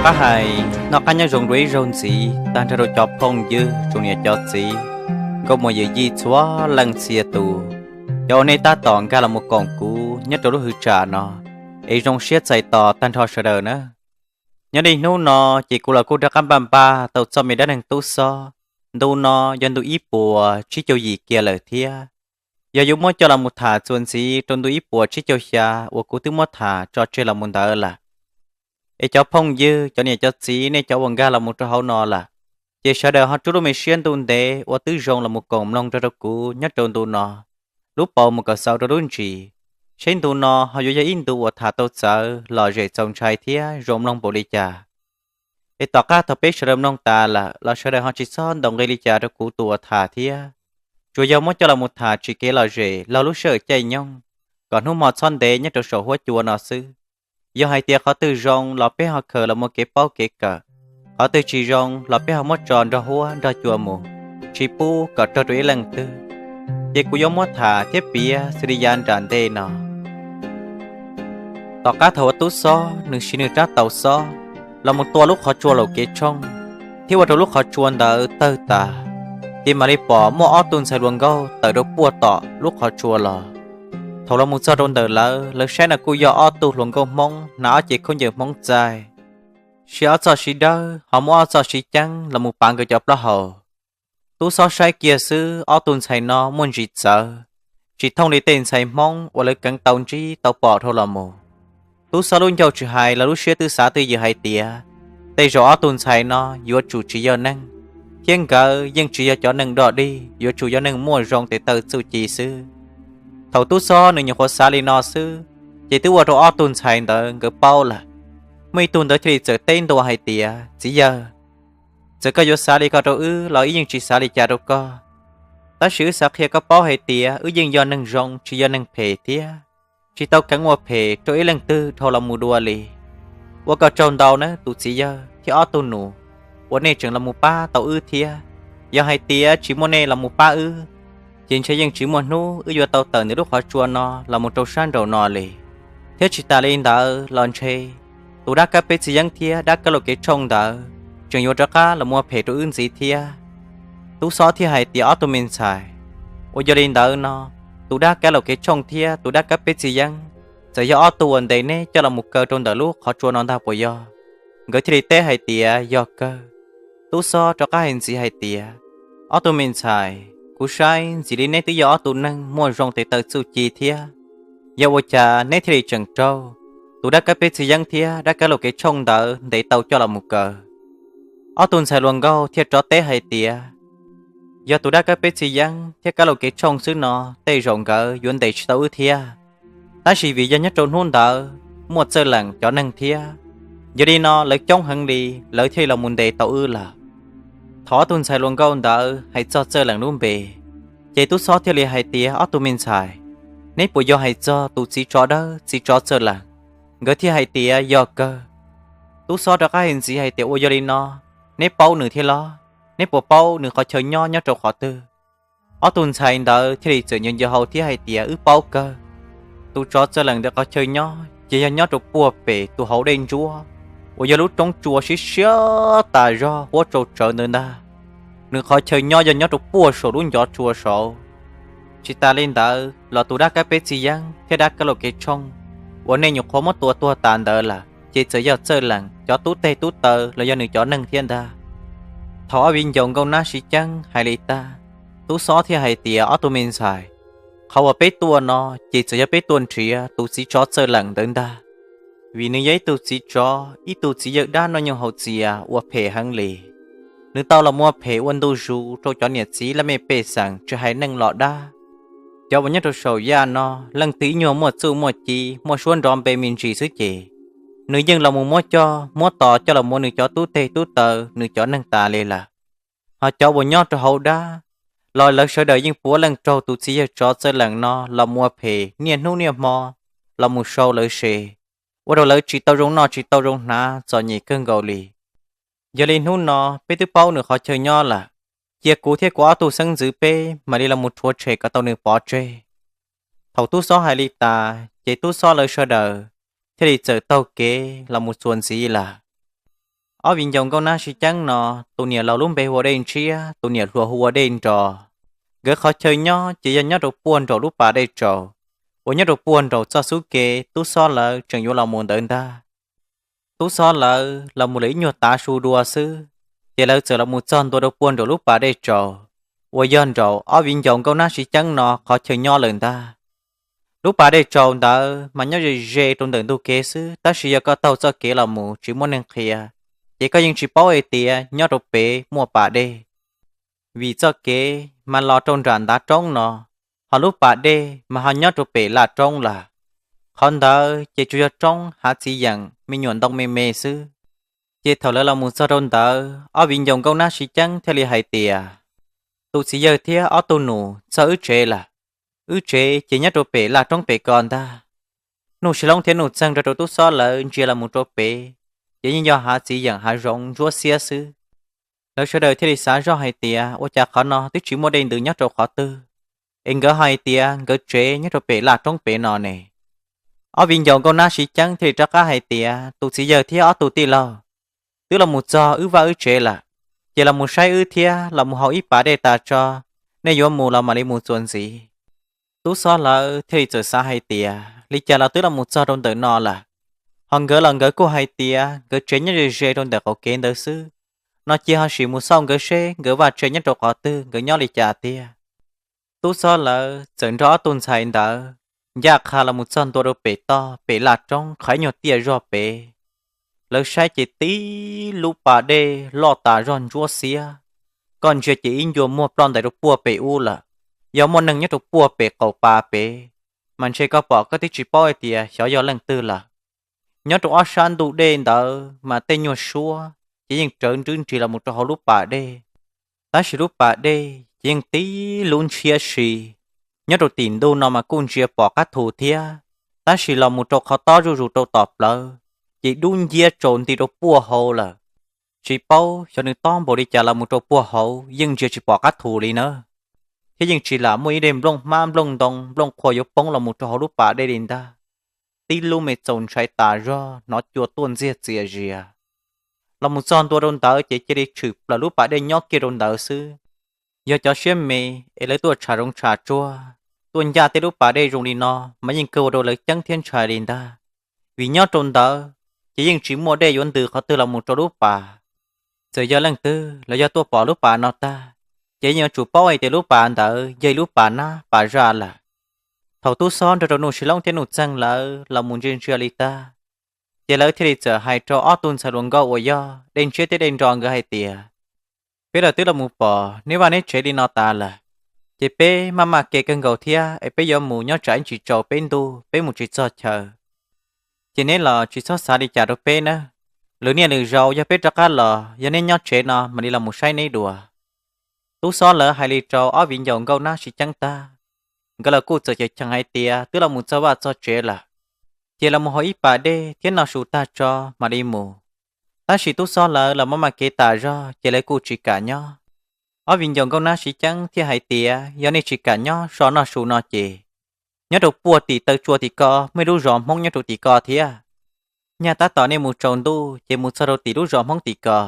Pab hais noj qab nyob zoo dua ib zaug ntxiv tag nrho rau cov phooj ywg tsoom niam cov txiv, nkauj muam yawm yij txhua leej txhia tus, cov uas nej tab tom nkag los mus koom kuv nyob rau lub hwv tsam no, es zoo siab txais tos tag nrho sawv daws na. Nyob li hnub no ces kuv los kuj rov qab npaj npaj tau txoj me dab neeg Tub Xob. Ntu no yog ntu ib puas tsib caug yim kiag lawm thiab. Yog yuav muab coj los mus tham txuas ntxiv rau ntu ib puas tsib caug xya uas kuv twb muab tham tso tseg los mus ntawd lawm. Es cov phooj ywg, cov niam cov txiv, nej cov uas nkag los mus rau hauv no lawm, ces sawv daws ho rub lub me siab ntuj ntev uas twb zoo los mus koom mloog nrog rau kuv nyob rau ntu no, lub paus mus kom xaus rau lub ntsis, seb ntu no ho yuav yog ib ntu uas tham tau txawv lom zem txaus ntshai thiab zoo mloog npaum li cas. Es tom qab thaum peb sawv daws mloog tas lawm los sawv daws ho tsis txhob ntaus nqi li cas rau kuv tus uas tham thiab. Tsuas yog muab coj los mus tham tsim kev lom zem laug lub sij hawm caij nyoog, kom hnub hmo txhob ntev nyob rau saum huab cua no xwb. Yog hais tias qhov twg zoo los peb ho khaws los muaj kev paub kev kawm, qhov twg tsis zoo los peb ho muab tso nrog huab nrog cua mus, tsis pub kom raug rau ib leej twg. Ces kuv yuav muab tham thiab piav xws li yav nram ntej no. Tom qab thaum uas Tub Xob nws siv nws rab taus xob los mus tua lub qhov tsua Laus Kev Tshooj, thiab ua rau lub qhov tsua ntawd tawg tas, ces mam li pom muaj ob tug ntxhais hluas nkauj tawm rau puag tom lub qhov tsua los. Thaum los mus txog rau ntawm lawv, lawv saib no kuj yog ob tug hluas nkauj Hmoob hnav ob cev khaub ncaws Hmoob txaij, siv ob txoj siv dawb ho muab ob txoj siv ceeb los mus pav nkawd cov plaub hau. Tub Xob saib kiag xwb ob tug ntxhais no muaj ntsis txawv, tsis thooj li tej ntxhais Hmoob uas lawv keev tau ntsib tau pom dhau los mus. Tub Xob lub ncauj tsis hais los lub siab twb xav twj ywm hais tias, tej zaum ob tug ntxhais no yuav tsum tsis yog neeg, thiab nkawd yeej tsis yog cov neeg dog dig, yuav tsum yog neeg muaj zoo tes taw txuj ci xwb. Thaum Tub Xob nws nyuam qhuav xav li no xwb, ces twb ua rau ob tug ntxhais ntawd nkawd paub lawm. Muaj ib tug ntawd thiaj li txawm teb ntua hais tias, txiv yawg, txawm koj yuav xav li ko rau wb los wb yeej tsis xav li cas rau koj. Tab sis wb xav qhia koj paub hais tias wb yeej yog neeg zoo tsis yog neeg phem thiab, tsis tau keev ua phem rau ib leej twg dhau los mus dua li. Ua koj tsaug ntau nawb tus txiv yawg thiab ob tug nus uas nej tseem los mus pab tau wb thiab. Yog hais tias tsis muaj nej los mus pab wb, ces ntshe yeej tsis muaj hnub wb yuav tau tawm ntawm lub qhov tsua no los mus rau sab nraum no li. Thiab tsis tas li ntawd los ntshe tus dab kab peb txi yeeb thiab dab kab Laus Kev Tshooj ntawd tseem yuav rov qab los muaj phem rau wb ntxiv thiab. Tub Xob thiaj hais tias, ob tug me ntxhais, uas yog li ntawd no, tus dab kab Laus Kev Tshooj thiab tus dab kab peb txi yeeb txawm yog ob tug uas ntes neb coj los mus kaw rau ntawm lub qhov tsua no ntag puas yog? Nkawd thiaj li teb hais tias, yog kawg. Tub Xob rov qab hais ntxiv hais tias, ob tug me ntxhais, kuv saib ntxim li neb twb yog ob tug neeg muaj zoo tes taw txuj ci thiab. Yog ua cas neb thiaj li tseem raug tus dab kab peb txi yeeb thiab dab kab Laus Kev Tshooj ntawd ntes tau coj los mus kaw? Ob tug ntxhais hluas nkauj thiaj rov teb hais tias, yog tus dab kab peb txi yeeb thiab kab Laus Kev Tshooj xwb no, tej zaum nkawd yuav ntes tsis tau wb thiab. Tab sis vim yog nyob rau hnub ntawd muaj Txawj Leem cov neeg thiab, yog li no lawv coob heev li, lawv thiaj li los mus ntes tau wb lawm. Thaum ob tug ntxhais hluas nkauj ntawd hais txog Txawj Leem lub npe, ces Tub Xob thiaj li hais tias, ob tug me ntxhais, neb puas yog hais txog tus txiv tsov dawb, txiv tsov Txawj Leem? Nkawd thiaj hais tias, yog kawg. Tub Xob rov qab hais ntxiv hais tias, ua yog li no, neb paub nws thiab los? Neb puas paub nws qhov chaw nyob nyob rau qhov twg? Ob tug ntxhais ntawd thiaj li txawm nco nco hau thiab hais tias, wb paub kawg. Tus tsov Txawj Leem ntawd qhov chaw nyob ces yog nyob rau puag pem tus hauv dej ntsuab uas yog lub roob tsua siab siab tas zog huab tsau tsawv ntawd ntag. Nws qhov chaw nyob yog nyob rau puag saum lub ncov tsua saud. Tsis tas li ntawd los tus dab kab peb txi yeeb thiab dab kab Laus Kev Tshooj uas nej nyuam qhuav muab tua tuag tas ntawd lawm ces txawm yog Txawj Leem cov tub teg tub taw los yog nws cov neeg thiab ntag. Thaum ob viv ncaus Nkauj Nab Siv Ceeb hais li tag, Tub Xob thiaj hais tias, ob tug me ntxhais, qhov uas peb tuaj no ces txawm yog peb tuaj nrhiav tus txiv tsov Txawj Leem ntawd ntag. Vim nws yog ib tug txiv tsov, ib tug txiv yawg dab noj nyoog haus txias uas phem heev li. Nws tau los muaj phem ua ntu zus rau cov niam txiv laj mej pej xeem tsis hais neeg los dab. Cov uas nyob rau saum yaj no, leej twg ib nyuag muaj txuj muaj ci, muaj suab nrov npe me ntsis xwb ces nws yeej los mus muab coj muab tos coj los mus ua nws cov tub teg tub taw, nws cov neeg tas li lawm. Ho cov uas nyob rau hauv dab los lawv sawv daws yeej puav leej raug tus txiv yawg tsov Txawj Leem no los mus ua phem niaj hnub niaj hmo, los mus sau lawv se, ua rau lawv tsis tau zoo noj tsis tau zoo hnav, txom nyem kawg nkaus li. Yog li hnub no peb twb paub nws qhov chaw nyob lawm, cia kuv thiab kuv ob tug xeeb ntxwv peb mam li los mus rhuav tshem kom tau nws pov tseg. Thaum Tub Xob hais li tas ces Tub Xob lawv sawv daws thiaj li txawm taug kev los mus txuas ntxiv lawm. Ob viv ncaus nkauj nab sib ceeb no, tus niam laus lub npe hu ua Dej Ntshiab, tus niam hluas hu ua Dej Nros. Nkawd qhov chaw nyob ces yog nyob rau puag nraum lub pas dej tsaus, uas nyob rau puag nraum txoj xub ke tub xob lawv tseem yuav los mus ntawd ntag. Tub xob lawv los mus lawv ib nyuag tav su dua xwb, ces lawv txawm los mus txog ntua rau puag nraum lub pas dej tsaus, uas yog nraum ob viv ncaus nkauj nab sib ceeb no qhov chaw nyob lawm ntag. Lub pas dej tsaus ntawd mas nyob ze ze rau ntawm ntug kev xwb, tab sis yog koj taug txoj kev los mus tsis muaj neeg qhia, ces koj yeej tsis paub hais tias nyob rau pem muaj pas dej, vim txoj kev mas los rau nram ntav roob no, ho lub pas dej mas ho nyob rau pem laj roob lawm. Qhov ntawd ces tsuas yog roob hav txiv yeem me nyuam ntoo me me xwb. Ces thaum lawv los mus txog rau ntawd, ob viv ncaus nkauj nab sib ceeb thiaj li hais tias, tus txiv yawg thiab ob tug nus, txog wb tsev lawm. Wb tsev ces nyob rau pem laj roob pem ko ntag. Nuj Sib Loob thiab Nuj Txeeg nrog rau tub xob lawv ntsia los mus rau pem, ces yeej yog hav txiv yeem hav zoov ntsuab xiab xwb. Lawv sawv daws thiaj li xav zoj hais tias ua cas qhov no twb tsis muaj dej ntws nyob rau qhov twg, es nkawd hais tias nkawd tsev nyob rau pem laj roob pem no ne. Ob viv ncaus nkauj nab sib ceeb thiaj li rov qab hais tias, tus txiv yawg thiab ob tug tij laug, twb los mus txog wb vaj wb tsev lawm, ces los mus saib wb thiab los mus haus ib pas dej tas tso, nej yuav mus los mam li mus txuas ntxiv. Tub xob lawv thiaj li txawm xav hais tias li cas los twb los mus txog rau ntawm no lawm, ho nkawd los nkawd kuj hais tias nkawd tsev nyob ze ze rau ntawm qaum kev ntawd xwb, no cia ho sim mus xauj nkawd seb nkawd vaj tsev nyob rau qhov twg, nkawd nyob li cas tiag. Tub xob lawv txawm nrog ob tug ntxhais ntawd ncaj qha los mus txog ntua rau pem toj pem laj roob qhov ib nyuag tiaj zog pem. Lawv saib ces tib lub pas dej loj tas zog ntsuab xiab, koj ntsia ces ib ncua muag ploj ntais rau puag pem ub lawm. Yog muaj neeg nyob rau puag pem qaum pas pem, mas ntshe koj pom koj twb tsis paub hais tias xyov yog leej twg lawm. Nyob rau ob sab ntuj dej ntawd mas tej nyuag suab ces yeej rawv nrwb nrig los mus rau hauv lub pas dej, tab sis lub pas dej ces yeej tib lub ntshiab si. Nyob rau tim ntuj no mas kuj ntsia pom qab thu thiab, tab sis los mus rau qhov tob zuj zus rau tom plawv, ces dub nciab tsaus nti rau puag hauv lawm. Tsis paub xyov nws tob npaum li cas los mus rau puag hauv yeej ntsia tsis pom qab thu li na. Thiab yeej tsis lam muaj ib daim nplooj hmab nplooj ntoo nplooj qhuav yuav poob los mus rau hauv lub pas dej li ntag. Tib lub me txaus ntshai tas zog hnov cua tuaj ntxiag txias zias. Los mus txog ntua rau ntawd ces cia li tshwm plaws lub pas dej nyob kiag rau ntawd xwb. Yog cov siab me es lawv tuaj tsham zoov tsham tsuag, tuaj ncaj tej lub pas dej zoo li no mas yeej kawg ua rau lawv ceeb thiab ntshai li ntag. Vim nyob rau ntawd ces yeej tsis muaj dej yuav ntws qhov twg los mus rau lub pas. Txawm yog leej twg los yog tuaj pom lub pas no tag, ces yeej yuav tsum paub hais tias lub pas ntawd yog ib lub pas nab pas zaj lawm. Thaum tub xob nrog rau Nuj Sis Loob thiab Nuj Txeeg lawv los mus ntsia ntsia li tag, ces lawv thiaj li txawm hais rau ob tug ntxhais hluas nkauj uas yog Dej Ntshiab thiab Dej Nro nkawd hais tias, peb los twb los mus pom neb vaj neb tsev li no tas lawm, ces peb maj maj kev kawg nkaus thiab es peb yuav mus nyob tsam ib ntsis tsaus peb ntuj peb mus tsis txog chaw. Ces neb los tsis txhob xav li cas rau peb nawb. Lwm niaj lwm zaus yog peb rov qab los, yog neb nyob tsev no mam li los mus saib neb dua. Tub xob lawv hais li rau ob viv ncaus nkauj nab sib ceeb tag, nkawd los kuj txawm cheem cheem hais tias twb los mus txog vaj txog tsev lawm, ces los mus haus ib pas dej thiab noj su tag tso mam li mus. Tab sis tub xob lawv los maj maj kev tas zog ces lawv kuj tsis kam nyob. Ob viv ncaus nkauj nab sib ceeb thiaj hais tias yog nej tsis kam nyob so noj su no ces, nyob rau puag tim taw tsua tim ko muaj ib lub zos Hmoob nyob rau tim ko thiab. Nyaj tab tom nej mus tsaus ntuj ces mus txog rau tim lub zos Hmoob tim ko.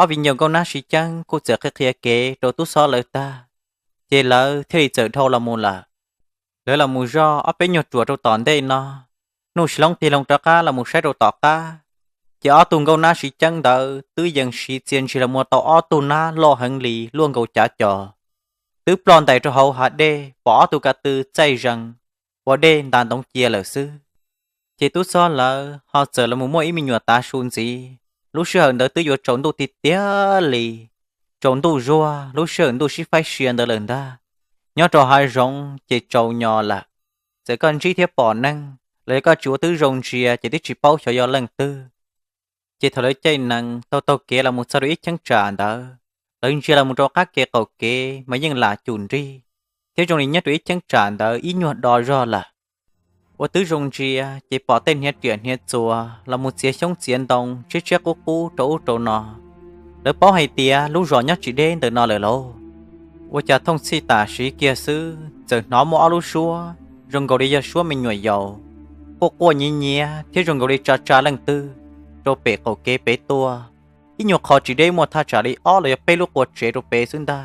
Ob viv ncaus nkauj nab sib ceeb kuj txawm qhia qhia kev rau tub xob lawv tag, ces lawv thiaj li txawm dhau los mus lawm. Lawv los mus zoj ob peb nyuag ruam rau tom ntej no, Nuj Sis Loob tig loo rov qab los mus saib rau tom qab, ces ob tug nkauj nab sib ceeb ntawd twb yees siv txia ntsig los muaj tau ob tug nab loj heev li luaj nkaus cav co, twb ploj ntais rau hauv hav dej pom ob tug ko tw txaij zees ua dej ntas ntoov cia lawm xwb. Ces tub xob lawv ho txawm los mus muaj ib me nyuam tav su ntxiv. Lub sij hawm ntawd twb yuav tsaus ntuj tiag tiag li, tsaus ntuj zuag lub sij hawm ntuj sib faib sia ntawd lawm ntag. Nyob rau hav zoov ces tsaus nyo lawm, txawm koj ntsib thiab pom neeg los yog koj tsis ua tib zoo ntsia ces twb tsis paub xyov yog leej twg. Ces thaum lawv caij nees taug taug kev los mus txog rau ib cheeb tsam ntawd, lawv ntsia los mus rau qab kev qaum kev mas yeej lam cum nrig, thiab zoo li nyob rau ib cheeb tsam ntawd ib nyuag do zog lawm. Ua tib zoo ntsia ces pom tej hniav riam hniav txuas los mus txiav xyoob txiav ntoo tshiab tshiab qub qub rau ub rau no. Lawv paub hais tias lub zos nyob tsis deb ntawm no lawm lauj. Ua cas thooj txhij tam sim kiag xwb txawm hnov muaj ob lub suab zoo nkaus li yog suab me nyuam yaus, quaj quaj nyiav nyiav thiab zoo nkaus li tsa tsa leej twg rau pem qaum kev pem tuaj. ib nyuag qho tsis deb muaj thaj tsam li ob los yog peb lub qua tsev rau pem xwb ntag,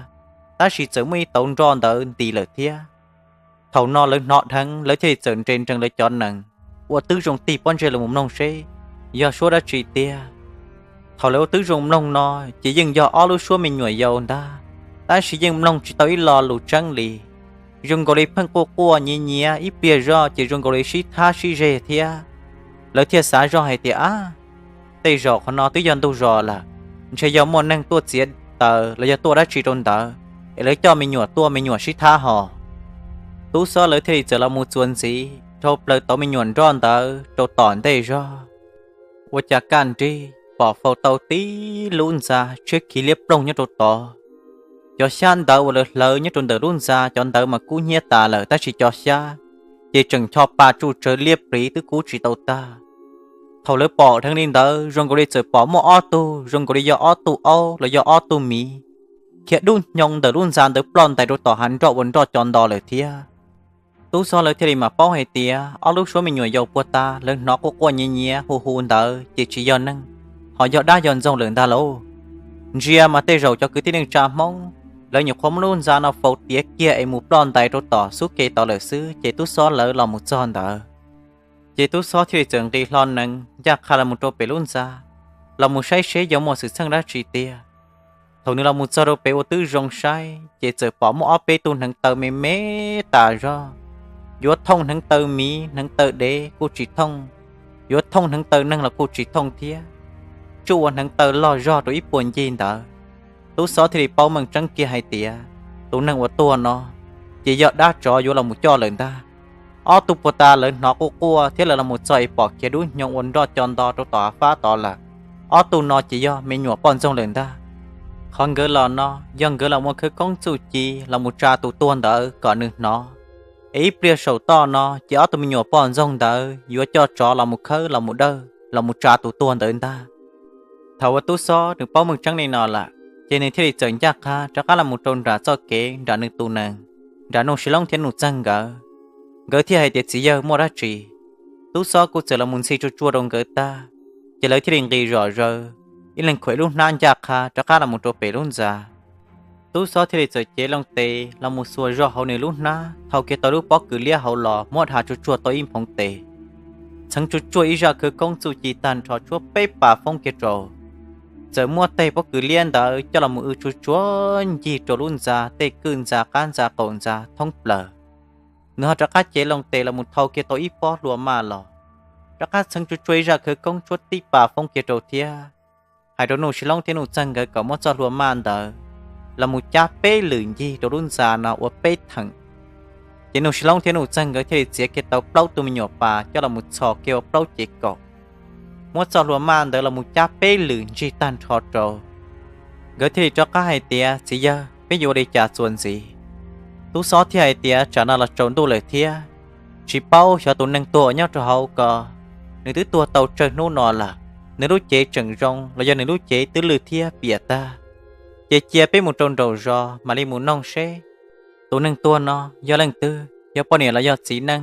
tab sis txawm muaj ib tauv nroj ntawd ntis lawm thiab. Thaum no lawv hnov dheev lawv thiaj li txawm nres nrees lawv cov nees uas twb zoo tig pob ntseg los mus mloog seb yog suab dab tsi tiag. Thaum lawv ua twb zoo mloog no ces yeej yog ob lub suab me nyuam yaus ntag, tab sis yeej mloog tsis tau ib lo lus tseeb li. Zoo nkaus li pheej quaj quaj nyiav nyiav, ib pliag zoj ces zoo nkaus li sib thab sib zeg thiab. Lawv thiaj xav zoj hais tias, ab, tej zaum qhov no twb yog ntug zos lawm, ntshe yog muaj neeg tuaj txiav taws los yog tuaj dab tsi rau ntawd es lawv coj me nyuam tuaj me nyuam sib thab hos. Tub Xob lawv thiaj li txawm los mus txuas ntxiv dhau plaws tauv me nyuam nroj ntawd rau tom ntej zog. Ua cas kaj nrig pom faus tau tib lub ntxa tshiab khiv liab ploog nyob rau tod. Cov xyab ntawv uas lawv hlawv nyob rau ntawm lub ntxa cov ntawv mas kub hnyiab tas lawm, tab sis cov xyab ces tseem ncho pa tsuj tsawv liab pliv twb kub tsis tau tag. Thaum lawv pom dheev li ntawd zoo nkaus li txawm pom muaj ob tug, zoo nkaus li yog ob tug aub los yog ob tug miv, khiav dub hnyoo ntawm lub ntxa ntawd ploj ntais rau tom hav nroj ua nroj co nto lawm thiab. Tub Xob lawv thiaj li mam paub hais tias ob lub suab me nyuam yaus puag ta lawv hnov quaj quaj nyiav nyiav hu hu ntawd ces tsis yog neeg, ho yog dab yog ntxoog lawm ntag lauj. Ntsia mas tej zaum cov kwv tij neej tsa Hmoob lawv nyuam qhuav muab lub ntxa no faus tiav kiag es mus ploj ntais rau tom xub ke tod lawm xwb, ces Tub Xob lawv los mus txog ntawd. Ces Tub Xob thiaj li txawm nqis hlo nees ncaj qha los mus rau pem lub ntxa, los mus saib seb yuav muaj xwm txheej dab tsi tiag. Thaum nws los mus txog rau pem ua twb zoo saib ces txawm pom muaj ob peb tug hneev taw me me tas zog. Yuav thooj hneev taw miv hneev taw dev kuj tsis thooj, yuav thooj hneev taw neeg los kuj tsis thooj thiab, tsuj ua hneev taw loj zog rau ib puag ncig ntawd. Tub Xob thiaj li paub meej tseeb kiag hais tias tus neeg uas tuag no ces yog dab tsov yuav los mus coj lawm ntag. Ob tug puag ta lawv hnov quaj quaj thiab lawv los mus txog es pom khiav dub hnyoo ua nroj co nto rau tom hav fab tod lawm. Ob tug no ces yog me nyuam poj ntxoog lawm ntag. Qhov nkawd los no yog nkawd los mus khawv koob txuj ci los mus tsa tus tuag ntawd kom nws hnov, es ib pliag saum toj no ces ob tug me nyuam poj ntxoog ntawd yuav coj tsov los mus khawb los mus dawj los mus tsa tus tuag ntawd ntag. Thaum uas Tub Xob nws paub meej tseeb li no lawm, ces nws thiaj li txawm ncaj qha rov qab los mus rau nram txoj kev nram nws tus nees, nram Nuj Sis Loob thiab Nuj Txeeg nkawd. Nkawd thiaj hais tias, txiv yawg, muaj dab tsi? Tub Xob kuj txawm los mus ntxhi tsuag tsuag rau nkawd tag, ces lawv thiaj li nqis zom zaws, ib leeg khuam ib lub hnab ncaj qha rov qab los mus rau pem lub ntxa. Tub Xob thiaj li txawm cev loo tes los mus xuas zog hauv nws lub hnab, thau kiag tau lub pob kws liab hauv los muab dha tsuag tsuag tau ib nphoov tes, txheev tsuag tsuag ib zaj khawv koob txuj ci tag nrho tshuab peb pas foob kiag rau. Txawm muab tej pob kws liab ntawd coj los mus w tsuag tsuag ncig rau lub ntxa tej kwj ntxa qab ntxa qaum ntxa thoob plaws. Nws ho rov qab cev loo tes los mus thau kiag tau ib pob hlua maj los, rov qab txheev tsuag tsuag ib zaj khawv koob tshuab tib pas foob kiag rau thiab, hais rau Nuj Sis Loob thiab Nuj Txeeg nkawd kom muab txoj hlua maj ntawd los mus cab peb lwm ncig rau lub ntxa no ua peb theem. Ces Nuj Sis Loob thiab Nuj Txeeg nkawd thiaj li txiav kiag tau plaub tug me nyuam pas coj los mus txhos kiag ua plaub cev kaum, muab txoj hlua maj ntawd los mus cab peb lwm ncig tag nrho rau. Nkawd thiaj li rov qab hais tias, txiv yawg, peb yuav ua li cas txuas ntxiv? Tub Xob thiaj hais tias, tsam no los tsaus ntuj lawm thiab, tsis paub xyov tus neeg tuag uas nyob rau hauv ko nws twb tuag tau tsawg hnub no lawm, nws lub cev tseem zoo los yog nws lub cev twb lwj thiab piam tag. Ces cia peb mus rau nraum zos mam li mus noog seb tus neeg tuag no yog leej twg, yog poj niam los yog txiv neej,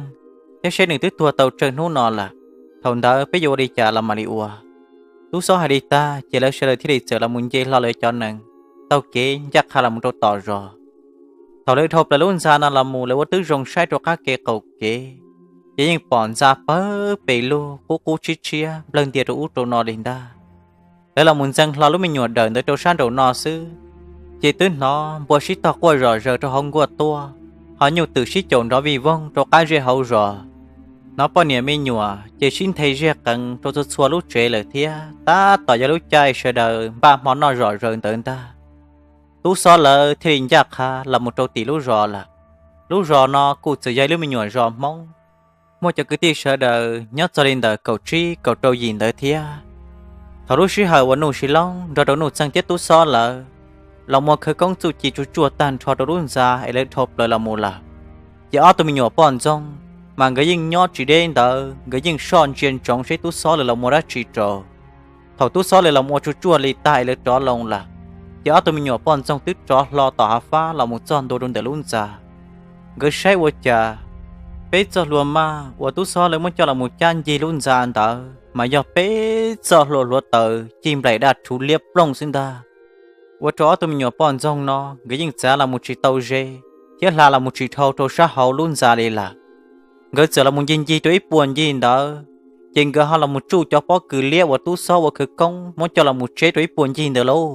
thiab seb nws twb tuag tau tsawg hnub no lawm. Thaum ntawd peb yuav ua li cas los mam li ua. Tub Xob hais li tag ces lawv sawv daws thiaj li txawm los mus nce hlo lawv cov nees, taug kev ncaj qha los mus rau tom zos. Thaum lawv dhau plaws lub ntxa no los mus lawv ua twb zoo saib rau qab kev qaum kev, ces yeej pom ntxa pawg pes lug qub qub tshiab tshiab nplawg ntia rau ub rau no li ntag. Lawv los mus ntxeev hlo lub me nyuam dawm ntawd rau sab nraum no xwb, ces twb hnov npua sib tog quaj zom zaws rau hauv nkuaj tuaj, ho nyuj twm sib caum nrov vij voog rau qab zej hauv zos. Hnov poj niam me nyuam ces sib nthe zej qees rau txhua txhua lub tsev lawm thiab, tab tom yog lub caij sawv daws npaj hmo noj zom zaws ntawd ntag. Tub Xob lawv thiaj li ncaj qha los mus rau tim lub zos lawm. Lub zos no kuj txawm yog ib lub me nyuam zos Hmoob, muaj cov kwv tij sawv daws nyob txog li ntawm kaum tsib kaum rau yim ntawd thiab. Thaum lub sij hawm uas Nuj Sis Loob nrog rau Nuj Txeeg thiab Tub Xob lawv los mus khawv koob txuj ci tsuag tsuag tag nrho rau lub ntxa es lawv dhau plaws los mus lawm, ces ob tug me nyuam poj ntxoog mas nkawd yeej nyob tsis deb ntawd, nkawd yeej soj ntsia ntsoov seb Tub Xob lawv los ua dab tsi rau. Thaum Tub Xob lawv los ua tsuag tsuag li tag es lawv rov loo lawm, ces ob tug me nyuam poj ntxoog twb rov hlo tom hav fab los mus txog ntua rau ntawm lub ntxa. Nkawd saib ua cas Peb txoj hlua maj uas tub xob lawv muab coj los mus cab ncig lub ntxa ntawd mas yog peb txoj hlua hluav taws cig nplaim daj rhuv liab ploog xwb ntag. Ua rau ob tug me nyuam poj ntxoog no nkawd yeej txav los mus tsis tau ze thiab hla los mus tsis dhau rau sab hauv lub ntxa li lawm. Nkawd txawm los mus ncig ncig rau ib puag ncig ntawd, ces nkawd ho los mus tsuj cov pob kws liab uas tub xob ua khawv koob muab coj los mus tseb rau ib puag ncig ntawd lauj.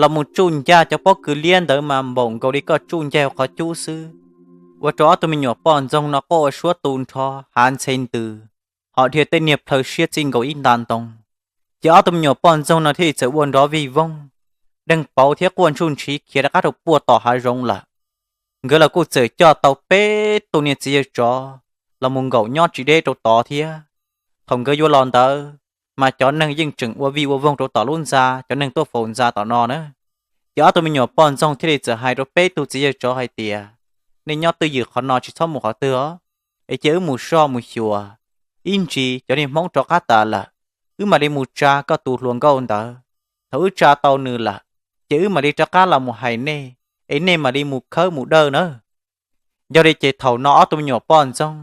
Los mus tsuj ncaj cov pob kws liab ntawd mas npaum nkaus li koj tsuj ncaj hauv qhov cub xwb, ua rau ob tug me nyuam poj ntxoog no quaj ua suab tu nrho hav ntxhe ntws, ho dhia tej niag plhaw siab txij nkaus ib nta ntoo. Ces ob tug me nyuam poj ntxoog no thiaj li txawm ua nrov vij voog, deeg pauv thiab quaj ntsuj ntshiv khiav rov qab rau puag tom hav zoov lawm. Nkawd los kuj txawm coj tau peb tug niag txiv yawg tsov los mus nkaum nyob tsis deb rau tod thiab. Thaum nkawd yuav los ntawd mas cov neeg yeej tseem ua vij ua voog rau tom lub ntxa, cov neeg tuaj faus ntxa tom no na. Ces ob tug me nyuam poj ntxoog thiaj li txawm hais rau peb tug txiv yawg tsov hais tias, nej nyob twj ywm qhov no tsis txhob mus qhov twg os, es cia wb mus soj mus xyuas, ib ntsis cov niag hmoob rov qab tas lawm, wb mam li mus tsa koj tus hluas nkauj ntawd. Thaum wb tsa tau nws lawm, ces wb mam li rov qab los mus hais nej, es nej mam li mus khawb mus dawj nawb. Yog li ces thaum no ob tug me nyuam poj ntxoog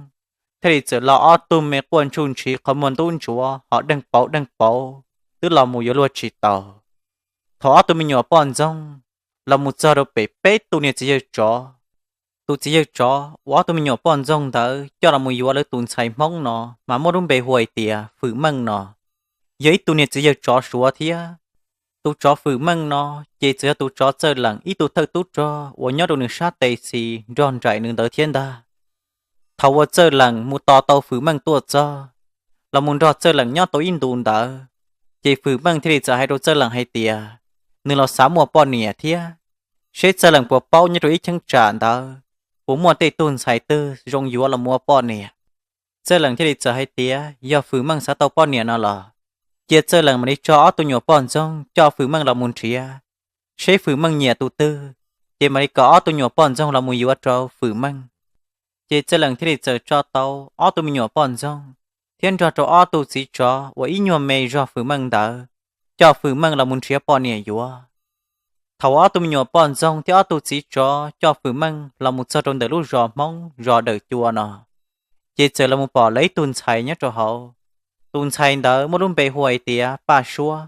thiaj li txawm los ob tug me quaj ntsuj ntshiv qhov muag ntub ntsuav ho deeg pauv deeg pauv, twb los mus yuav luag tsis taus. Thaum ob tug me nyuam poj ntxoog los mus txog rau pem peb tug niag txiv yawg tsov, tus txiv yawg tsov uas ob tug me nyuam poj ntxoog ntawd coj los mus yuav lawv tus ntxhais hmoob no mas muaj lub npe hu hais tias Fwm Meej no, yog ib tug niag txiv yawg tsov Suav thiab. Tus tsov Fwm Meej no ces txawm yog tus tsov Txawj Leem ib tug thawj tub rog uas nyob rau nws sab tes xis nrog nraim nws ntawd thiab ntag. Thaum uas Txawj Leem mus tos tau Fwm Meej tuaj txog, los mus nrog Txawj Leem nyob tau ib ntus ntawd, ces Fwm Meej thiaj li txawm hais rau Txawj Leem hais tias, nws los xav muaj poj niam thiab, seb Txawj Leem puas paub nyob rau ib cheeb tsam ntawd puas muaj tej tug ntxhais twg zoo yuav los mus ua poj niam. Txawj Leem thiaj li txawm hais tias yog Fwm Meej xav tau poj niam no los, cia Txawj Leem mam li tso ob tug nyuam poj ntxoog coj Fwm Meej los mus nrhiav, seb Fwm Meej nyiam tus twg, ces mam li kom ob tug nyuam poj ntxoog los mus yuav rau Fwm Meej. Ces Txawj Leem thiaj li txawm tso tau ob tug me nyuam poj ntxoog thiab nrog rau ob tug txiv tsov uas ib nyuag me zog Fwm Meej ntawd, coj Fwm Meej los mus nrhiav poj niam yuav. Thaum ob tug me nyuam poj ntxoog thiab ob tug txiv tsov coj Fwm Meej los mus txog rau ntawm lub zos hmoob zos Dawm Cua no, ces txawm los mus pom lawv ib tug ntxhais nyob rau hauv. Tus ntxhais ntawd muaj lub npe hu hais tias Paj Suab,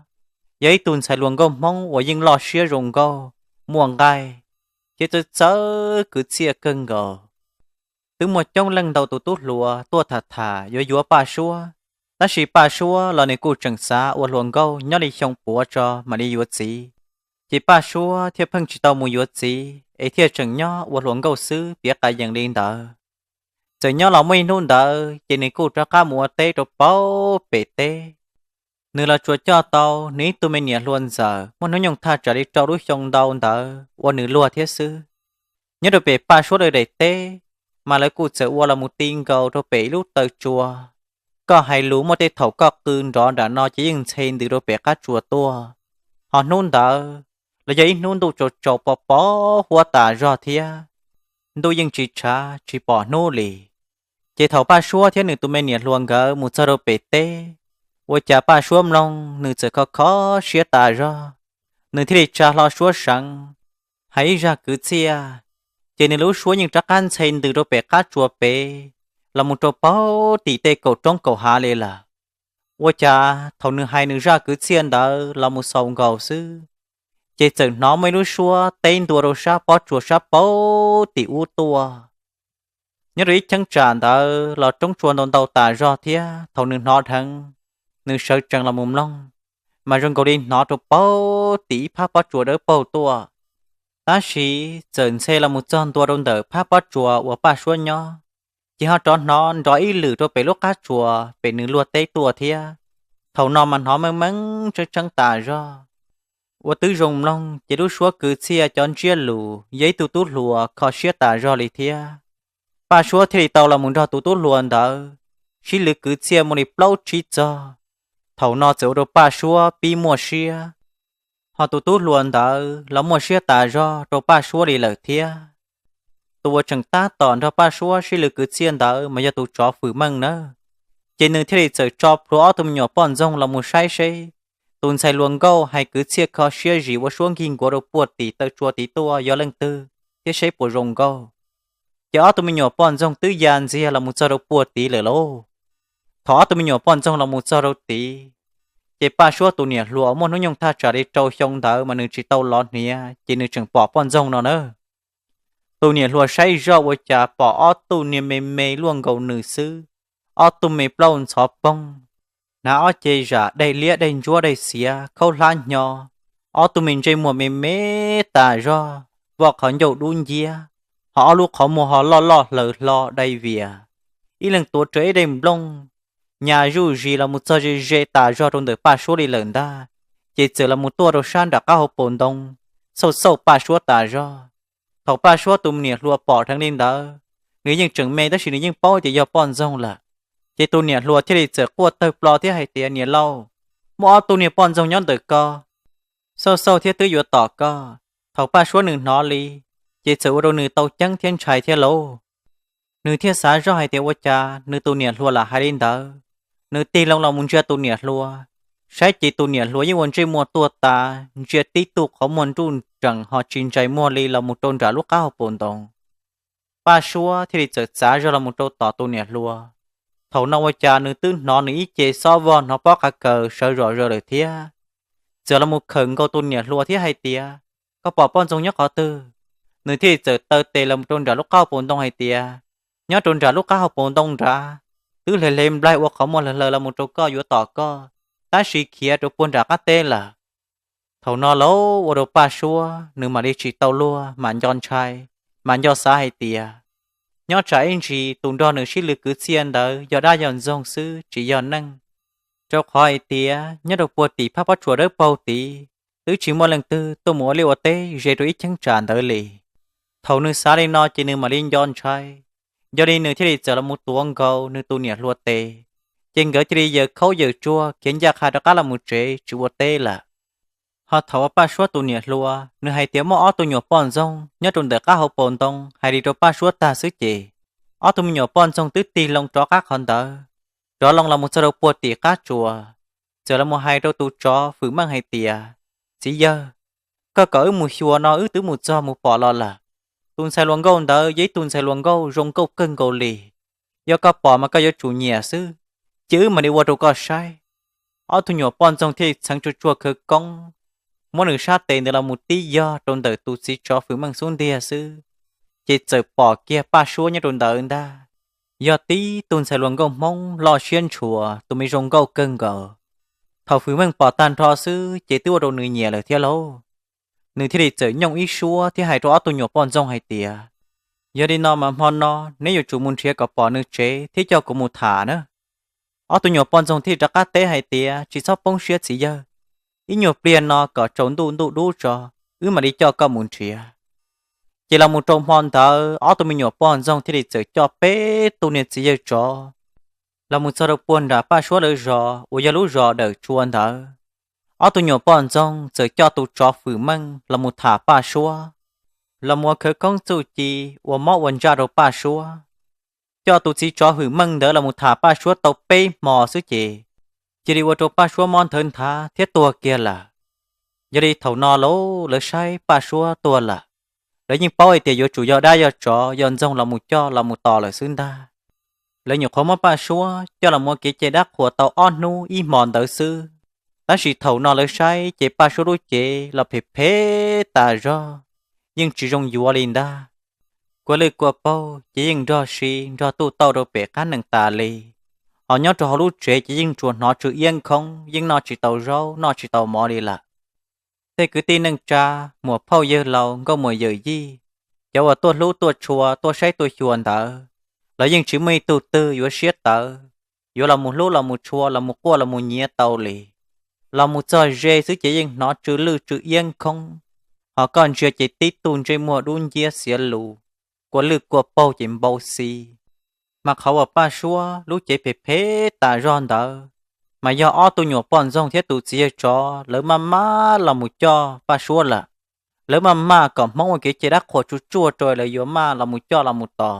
yog ib tug ntxhais hluas nkauj hmoob uas yeej loj siab zoo nkauj, muaj nqaij, thiab txawj txawj kwv txhiaj kawg nkaus. Twb muaj coob leej ntau tus tub hluas tuaj tham tham yuav yuav Paj Suab, tab sis Paj Suab los nws kuj tseem xav ua hluas nkauj nyob li xyoo puav tso mam li yuav txiv. Ces Paj Suab thiaj pheej tsis tau mus yuav txiv es thiaj tseem nyob ua hluas nkauj xwb piav qas yees li ntawd. Txawm nyob los muaj ib hnub ntawd ces nws kuj rov qab mus ua teb rau pauv pem teb. Nws los tsuas coj tau nws ib tug me niam hluas ntxawm muaj hnub nyoog thaj tsam li rau lub xyoo ntau ntawd ua nws luag thiab xwb. Nyob rau pem Paj Suab lawv daim teb, mas lawv kuj txawm ua los mus ti nkaus rau pem ib lub taw tsua. Koj hais lus muaj tej thaum koj qw nrov nram no ces yeej ntxhe ntws rau pem qab tsua tuaj. Ho hnub ntawd los yog ib hnub ntuj tsaus tsaus pos pos huab tas zog thiab, ntuj yeej tsis tshav tsis pom hnub li. Ces thaum Paj Suab thiab nws tus me niam hluas nkawd mus txog rau pem teb, ua cas Paj Suab mloog nws txawm kho kho siab tas zog, nws thiaj li tsa hlo suab seev, hais ib zaj kwv txhiaj, ces nws lub suab yeej rov qab ntxhe ntws rau pem qab tsua pem, los mus rau pauv tim tej kaum roob kaum hav li lawm. Ua cas thaum nws hais nws zaj kwv txhiaj ntawd los mus xaus nkaus xwb, ces txawm hnov muaj ib lub suab teb ntua rau sab pob tsuas sab pauv tim ub tuaj. Nyob rau ib cheeb tsam ntawd los roob tsua ntau ntau tas zog thiab, thaum nws hnov dheev, nws sawv tsees los mus mloog, mas zoo nkaus li hnov rau pauv tim ib phab pob tsuas dawb paug tuaj. Tab sis txawm ntxhe los mus txog ntua rau ntawm phab pob tsuas uas Paj Suab nyob, ces ho rov hnov nrov ib lwm rau pem lub qab tsuas pem nws luag teb tuaj thiab. Thaum no mas hnov meej meej tseeb tseeb tas zog. Ua twb zoo mloog ces lub suab kwv txhiaj cov ntsiab lus yog ib tug tub hluas kho siab tas zog li thiab. Paj Suab thiaj li tau los mus nrog tus tub hluas ntawd sib lwv kwv txhiaj muaj li plaub tsib txog. Thaum no txawm ua rau Paj Suab pib muaj siab, ho tus tub hluas ntawd los muaj siab tas zog rau Paj Suab li lawm thiab. Tus uas tseem tab tom nrog Paj Suab sib lwv kwv txhiaj ntawd mas yog tus tsov Fwm Meej nawb. Ces nws thiaj li txawm tso plhuav ob tug me nyuam poj ntxoog los mus saib seb tus ntxhais hluas nkauj hais kwv txhiaj kho siab zis ua suab nkig nkuav rau puag tim taw tsua tid tuaj yog leej twg thiab seb puas zoo nkauj. Ces ob tug me nyuam poj ntxoog twb ya ntxiag los mus txog rau puag tid lawm lauj. Thaum ob tug me nyuam poj ntxoog los mus txog rau tid, ces Paj Suab tus niam hluas uas muaj hnub nyoog thaj tsam li rau xyoo ntawd mas nws tsis tau lov hniav ces nws tseem pom poj ntxoog no na. Tus niam hluas saib zoj ua cas pom ob tug niag me me luaj nkaus nws xwb, ob tug me plaub ntxhov poog, hnav ob ce zam daig liab daig ntsuab daig xiav khaub hlab hnyo, ob tug me ntsej muag me me tas zog, vaj qhov ncauj dub nciab, ho ob lub qhov muag ho loj loj hlaws hlo dai vias, ib leeg tuav rawv ib daim nplooj nyas zuj zis los mus txog ze ze tas zog rau ntawm Paj Suab li lawm ntag. Ces txawm los mus tuaj rau sab nram qab hauv paus ntoo, xauj xauj Paj Suab tas zog. Thaum Paj Suab tus niam hluas pom dheev li ntawd, nws yeej tseem me tab sis nws yeej paub tias yog poj ntxoog lawm. Ces tus niam hluas thiaj li txawm quaj tawg plo thiab hais tias, Niam laus, muaj ob tug niag poj ntxoog nyob ntawm ko, xauj xauj thiab twb yuav tom koj. Thaum Paj Suab nws hnov li, ces txawm ua rau nws tau ceeb thiab ntshai thiab lauj. Nws thiaj xav zoj hais tias ua cas nws tus niam hluas lam hais li ntawd. Nws tig loo los mus ntsia tus niam hluas, saib ces tus niam hluas yeej ua ntsej muag tuag tas ntsia tib tug qhov muag nruj nrees ho tsis ntsais muag li los mus rau nram lub qab hauv paus ntoo. Paj Suab thiaj li txawm txav zog los mus rau tom tus niam hluas. Thaum no ua cas nws twb hnov nws ib ce xob vog hnov pob qa kaws sawv zom zaws lawm thiab. Txawm los mus khawm nkaus tus niam hluas thiab hais tias, Koj pom poj ntxoog nyob qhov twg? Nws thiaj li txawm taw tes los mus rau nram lub qab hauv paus ntoo hais tias, Nyob rau nram lub qab hauv paus ntoo nrad, twb hle hle nplaig ua qhov muag hlaws hlaws los mus rau koj yuav tom koj, tab sis khiav rau puag nram qab teb lawm. Thaum no lauj ua rau Paj Suab nws mam li tsis tau luag mam nco ntshai, mas nco xav hais tias, nyob tsam ib ntsis tus nrog nws sib lw kwv txhiaj ntawd yog dab yog ntxoog xwb tsis yog neeg, rau qhov hais tias nyob rau puag tim phab pob tsuas dawb paug tid twb tsis muaj leej twg tuaj mus ua liaj ua teb ze rau ib cheeb tsam ntawd li. Thaum nws xav li no ces nws mam li nco ntshai, yog li nws thiaj li txawm los mus tuav nkaus nws tus niam hluas tes, ces nkawd cia li yawm khaub yawm tsuag khiav ncaj qha rov qab los mus tsev tsis ua teb lawm. Ho thaum uas Paj Suab tus niam hluas nws hais tias muaj ob tug nyuam poj ntxoog nyob rau ntawm qab hauv paus ntoo hais li rau Paj Suab tag xwb ces, ob tug me nyuam poj ntxoog twb tig loo rov qab qhov ntawd, rov loo los mus txog rau puag tim qab tsuas, txawm los mus hais rau tus tsov fwm meej hais tias, Txiv yawg, koj kom wb mus xyuas no wb twb mus txog mus pom los lawm. Tus ntxhais hluas nkauj ntawd yog ib tug ntxhais hluas nkauj zoo nkauj kawg nkaus li. Yog koj pom mas koj yuav tsum nyiam xwb, cia wb mam li ua rau koj saib. Ob tug nyuam poj ntxoog thiaj li txheev tsuag tsuag khawv koob, muab nws sab tes ntawd los mus tib yog rau ntawm tus txiv tsov fwm meej xub ntiag xwb, ces txawm pom kiag Paj Suab nyob rau ntawd ntag. Yog tib tug ntxhais hluas nkauj Hmoob loj siab ntshua, tus me zoo nkauj kawg nkaus. Thaum fwm meej pom tag nrho xwb ces twb ua rau nws nyiam lawm thiab lauj. Nws thiaj li txawm nyooj ib suab thiab hais rau ob tug nyuam poj ntxoog hais tias, Yog li no mas hmo no neb yuav tsum mus nrhiav kom pom nws tsev thiab coj kuv mus tham na. Ob tug nyuam poj ntxoog thiaj rov qab teb hais tias, Tsis txhob poob siab txiv yawg, ib nyuag pliag no kom tsaus ntuj ntuj dub tso, wb mam li coj koj mus nrhiav. Ces los mus rau hmo ntawd ob tug me nyuam poj ntxoog thiaj li txawm coj peb tug niag txiv yawg tsov los mus txog rau puag nram Paj Suab lawv zos uas yog lub zos Dawm Tsua ntawd. Ob tug nyuam poj ntxoog txawm coj tus tsov fwm meej los mus tham Paj Suab, los mus ua khawv koob txuj ci, ua mob ua ntsaj rau Paj Suab. Coj tus txiv tsov fwm meej ntawd los mus tham Paj Suab tau peb hmo xwb ces, cia li ua rau Paj Suab mob nthawv nthav thiab tuag kiag lawm. Yog li thaum no lauj lawv saib Paj Suab tuag lawm, lawv yeej paub hais tias yuav tsum yog dab yog tsov yog ntxoog los mus coj los mus tos lawm xwb ntag. Lawv nyuam qhuav muab Paj Suab coj los ua kev cai dab qhuas tau ob hnub ib hmo ntawd xwb, tab sis thaum no lawv saib ces Paj Suab lub cev los phem phem tas zog, yeej tsis zoo yuav li ntag. Kua lwj kua paug ces yeej nrog si nrog tuj tauj rau pem qab nees tas li, ho nyob rau hauv lub tsev ces yeej tsuas hnov tsw iab khoob, yeej noj tsis tau zaub noj tsis tau mov li lawm. Tej kwv tij neej tsa, muam phauj yawg laus nkauj muam yawm yij, cov uas tuaj hlub tuaj tshua tuaj saib tuaj xyuas ntawd, los yeej tsis muaj ib tug twg yuav siab tawv, yuav los mus hlub los mus tshua los mus quaj los mus nyiav tau li. Los mus txog ze xwb ces yeej hnov tsw lwj tsw iab khoob, ho koj ntsia ces tib tug ntsej muag dub nciab xiav lus, kua lwj kua paug ces npau xi. Mas qhov uas Paj Suab lub cev phem phem tas zog ntawd, mas yog ob tug nyuam poj ntxoog thiab tus txiv yawg tsov lawv maj maj los mus coj Paj Suab lawm. Lawv maj maj kom Hmoob ua kev cai dab qhuas tsuj tsuaj rau lawv yuav maj los mus coj los mus tos,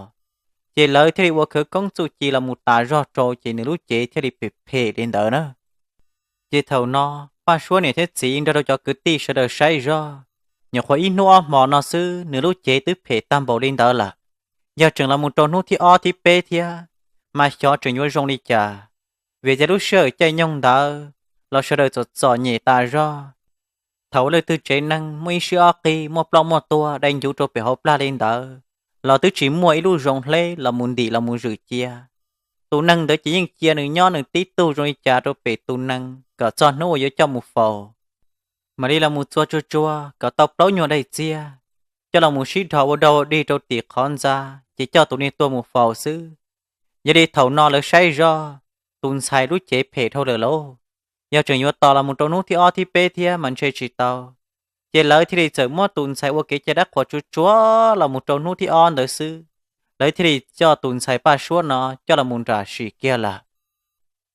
ces lawv thiaj li ua khawv koob txuj ci los mus tas zog rau ces nws lub cev thiaj li phem phem li ntawd na. Ces thaum no, Paj Suab niam thiab txiv nrog rau cov kwv tij sawv daws saib zog, nyuam qhuav ib hnub ob hmo no xwb nws lub cev twb phem tag npaum li ntawd lawm. Yog tseem los mus rau hnub thib ob thib peb thiab, mas xyov tseem yuav zoo li cas. Vim tias lub sij hawm caij nyoog ntawd los sawv daws txom txom nyem tas zog. Thaum uas leej twg tsev neeg muaj ib sib ob qig, muaj ploj muaj tuag dai ncuv rau pem hauv plag li ntawd, los twb tsis muaj ib lub zoov hleb los mus ntim los mus zwm cia. Tus neeg ntawd ces yeej cia nws nyob nws tib tug zoo li cas rau pem tus nees kom txog hnub uas yuav coj mus faus. Mam li los mus txua tsuag tsuag kom tau plaub nyuag daim txiag, coj los mus sib dhos ua dog ua dig rau tim qhov ntxa, ces coj tus niag tuag mus faus xwb. Yog li thaum no lawv saib zoj, tus ntxhais lub cev phem dhau lawm lauj. Yog tseem yuav tos los mus rau hnub thib ob thib peb thiab mas ntshe tsis tau. Ces lawv thiaj li txawm muab tus ntxhais ua kev cai dab qhuas tsuag tsuag los mus rau hnub thib ob ntawd xwb, lawv thiaj li coj tus ntxhais Paj Suab no coj los mus nram sim kiag lawm.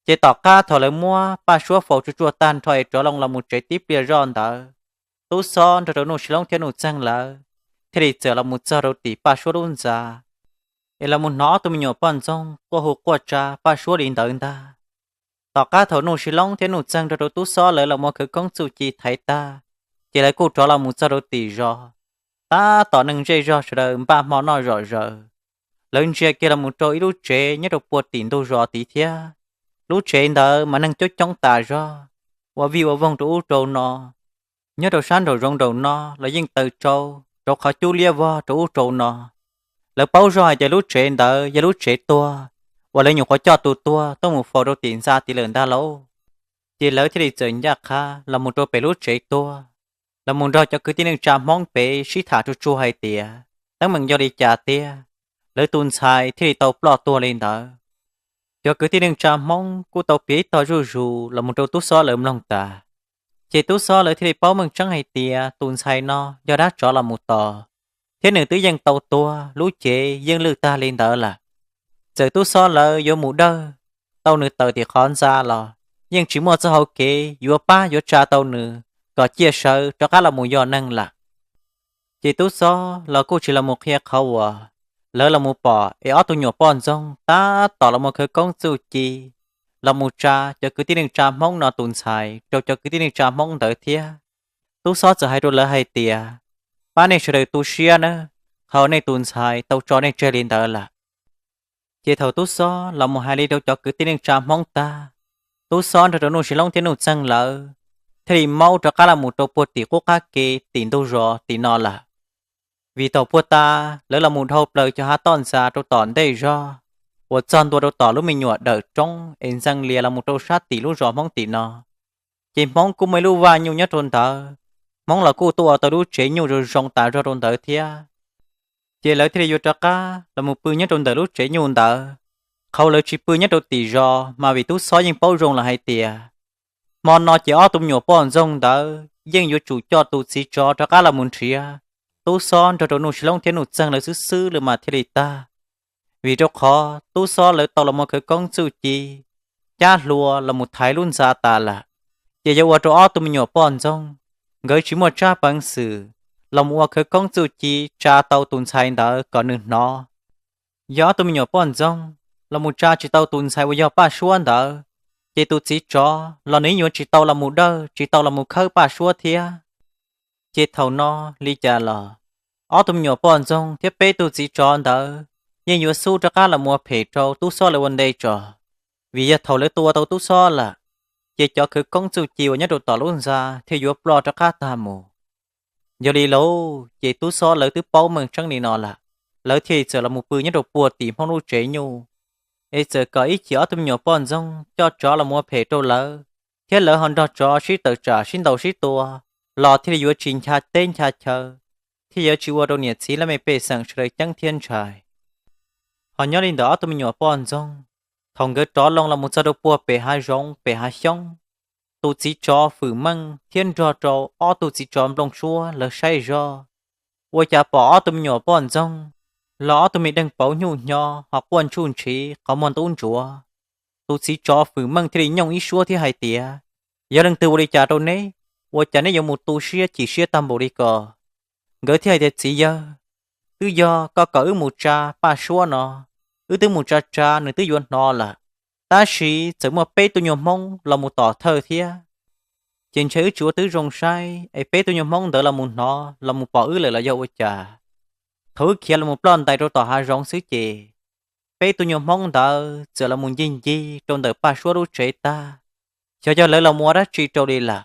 Ces tom qab thaum lawv muab Paj Suab faus tsuag tsuag tag nrho es rov loo los mus tsev tib pliag zoj ntawd, Tub Xob nrog rau Nuj Sis Loob thiab Nuj Txeeg lawv thiaj li txawm los mus txog rau tim Paj Suab lub ntxa, es los mus hnov ob tug me nyuam poj ntxoog quaj hu quaj tsa Paj Suab li ntawd ntag. Tom qab thaum Nuj Sis Loob thiab Nuj Txeeg nrog rau Tub Xob lawv los mus ua khawv koob txuj ci thaiv tag, ces lawv kuj rov los mus txog rau tim zos. Tab tom neeg zej zog sawv daws npaj hmo noj zom zaws, lawv ntsia kiag los mus rau ib lub tsev nyob rau puag tim ntug zos tid thiab. Lub tsev ntawd mas neeg coob coob tas zog, ua vij ua voog rau ub rau no. Nyob rau sab nraum zoov nraum no los yeej taws tsau, rau qhov cub liab vog rau ub rau no. Lawv paub zog hais tias lub tsev ntawd yog lub tsev tuag uas lawv nyuam qhuav coj tus tuag tuaj mus faus rau tim ntxa tid lawm ntag lauj. Ces lawv thiaj li txawm ncaj qha los mus rau pem lub tsev tuag, los mus nrog cov kwv tij neej tsa Hmoob pem sib tham tsuag tsuag hais tias teeb meem yog li cas tiag, lawv tus ntxhais thiaj li tau ploj tuag li ntawd. Cov kwv tij neej tsa Hmoob kuj tau piav ib tog zuj zus los mus rau Tub Xob lawv mloog tas. Ces Tub Xob lawv thiaj li paub meej tseeb hais tias tus ntxhais no yog dab tsov los mus tos, thiab nws twb yeej tau tuag, lub cev yeej lwj tag li ntawd lawm. Txawm Tub Xob lawv yuav mus dawj tau nws tawm tim qhov ntxa los yeej tsis muaj txoj hau kev yuav pab yuav tsa tau nws kom ciaj sawv rov qab los mus yog neeg lawm. Ces Tub Xob los kuj tsis los mus qhia qhov uas lawv los mus pom es ob tug me nyuam poj ntxoog tab tom los mus khawv koob txuj ci los mus tsa cov kwv tij neej tsa Hmoob no tus ntxhais rau cov kwv tij neej tsa Hmoob ntawd thiab. Tub Xob txawm hais rau lawv hais tias, pab nej sawv daws tu siab nawb, qhov nej tus ntxhais tau tso nej tseg li ntawd lawm. Ces thaum Tub Xob los mus hais li rau cov kwv tij neej tsa Hmoob tag, Tub Xob nrog rau Nuj Sis Loob thiab Nuj Txeeg lawv thiaj li maub rov qab los mus rau puag tim qub qab ke tim ntug zos tim no lawm. Vim thaum puag ta lawv los mus dhau plaws cov hav toj ntxas rau tom ntej zog uas txog ntua rau tom lub me nyuam dawm roob es ntxeev lias los mus rau sab tim lub zos Hmoob tim no, ces Hmoob kuj muaj ib lub vaj nyuj nyob rau ntawd. Hmoob los kuj tuaj ua tau lub tsev nyuj zoo zoo tas zog rau ntawd thiab. Ces lawv thiaj li yuav rov qab los mus pw nyob rau ntawm lub tsev nyuj ntawd. Qhov lawv tsis pw nyob rau tim zos mas vim Tub Xob yeej paub zoo lawm hais tias hmo no ces ob tug me nyuam poj ntxoog ntawd yeej yuav tsum coj tus txiv tsov rov qab los mus nrhiav Tub Xob nrog rau Nuj Sis Loob thiab Nuj Txeeg lawv xwb xwb lawm mas thiaj li tag. Vim rau qhov Tub Xob lawv tau los mus khawv koob txuj ci, cab hlua los mus thaiv lub ntxa tas lawm, ces yuav ua rau ob tug me nyuam poj ntxoog nkawd tsis muaj tsab peev xwm los mus ua khawv koob txuj ci tsa tau tus ntxhais ntawd kom nws hnov. Yog ob tug me nyuam poj ntxoog los mus tsa tsis tau tus ntxhais uas yog Paj Suab ntawd, ces tus txiv tsov los nws yuav tsis tau los mus dawj, tsis tau los mus khawb Paj Suab thiab. Ces thaum no li cas los ob tug me nyuam poj ntxoog thiab peb tug txiv tsov ntawd yeej yuav xub rov qab los mus ua phem rau Tub Xob lawv ua ntej tso. Vim yog thaum lawv tua tau Tub Xob lawm, ces cov khawv koob txuj ci uas nyob rau tom lub ntxa thiaj yuav ploj rov qab tag mus. Yog li lauj, ces Tub Xob lawv twb paub meej tseeb li no lawm, lawv thiaj li txawm los mus pw nyob rau puag tim Hmoob lub tsev nyuj, es txawm kom ib chim ob tug me nyuam poj ntxoog coj tsov los mus ua phem rau lawv, thiab lawv ho nrog tsov sib tawm tsam sib ntaus sib tua, los thiaj li yuav tsis ncha teb ncha chaw, thiaj yuav tsis ua rau niam txiv laj mej pej xeem sawv daws ceeb thiab ntshai. Ho nyob li ntawm ob tug me nyuam poj ntxoog, thaum nkawd rov loo los mus txog rau puag pem hav zoov pem hav xyoob, tus txiv tsov Fwm Meej thiab nrog rau ob tug txiv tsov Nplooj Suab lawv saib zoj, ua cas pom ob tug me nyuam poj ntxoog los ob tug me deeg pauv nyuj hnyo ho quaj ntsuj ntshiv qhov muag ntub ntsuav. Tus txiv tsov Fwm Meej thiaj li nyooj ib suab thiab hais tias, yog leej twg ua li cas rau neb, ua cas neb yuav mus tu siab chim siab tag npaum li ko? Nkawd thiaj hais tias, txiv yawg, twb yog koj kom wb mus tsa Paj Suab no, wb twb mus tsa tsa nws twb yuav hnov lawm, tab sis txawm muaj peb tug nyuag Hmoob los mus tom thawj thiab, ces ntshe wb tsis ua tib zoo saib es peb tug nyuag Hmoob ntawd los mus hnov los mus pom wb lawm los yog ua cas. Thaum wb khiav los mus ploj ntais rau tom hav zoov xwb ces peb tug nyuag Hmoob ntawd txawm los mus ncig ncig rau ntawm Paj Suab lub tsev tag, xyov yog lawv los mus ua dab tsi rau li lawm.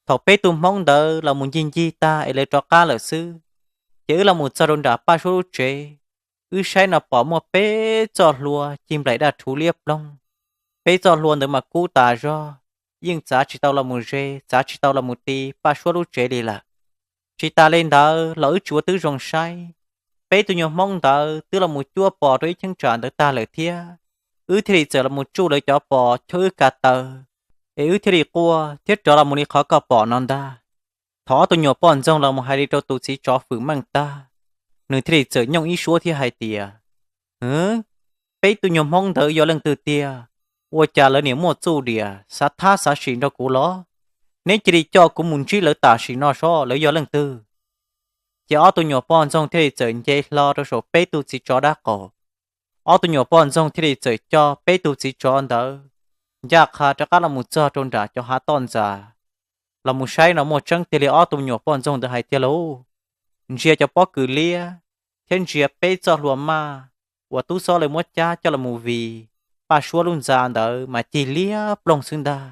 Thaum peb tug Hmoob ntawd los mus ncig ncig tag es lawv rov qab lawm xwb, ces wb los mus txog rau nram Paj Suab lub tsev, wb saib no pom muaj peb txoj hlua cig nplaim daj rhuv liab ploog. Peb txoj hlua ntawd mas kub tas zog, yeej txav tsis tau los mus ze, txav tsis tau los mus ti Paj Suab lub tsev li lawm. Tsis tas li ntawd los wb tsis ua tib zoo saib, peb tug nyuag Hmoob ntawd twb los mus cuab pos rau ib cheeb tsam ntawd tag lawm thiab. Wb thiaj li txawm los mus tsuj lawv cov pos chob wb ka taw, es wb thiaj li quaj thiab rov los mus li qhov koj pom no ntag. Thaum ob tug nyuam poj ntxoog los mus hais li rau tus txiv tsov fwm meej tag, nws thiaj li txawm nyooj ib suab thiab hais tias, Hwv, peb tug nyuag Hmoob ntawd yog leej twg tiag? Ua cas lawv niam muaj txuj diam xav thab xav sim nrog kuv los? Neb cia li coj kuv mus ntsib lawv tam sim no seb lawv yog leej twg. Ces ob tug nyuam poj ntxoog thiaj li txawm nce hlo rau saum peb tug txiv tsov dab qaum. Ob tug nyuam poj ntxoog thiaj li txawm coj peb tug txiv tsov ntawd ncaj qha rov qab los mus txog rau nram cov hav toj ntxas, los mus saib no muaj tseeb tiag li ob tug nyuam poj ntxoog ntawd hais tiag lauj. Ntsia cov pob kws liab thiab ntsia peb txoj hlua maj uas tub xob lawv muab cab coj los mus vij Paj Suab lub ntxa ntawd mas cig liab ploog xwb ntag.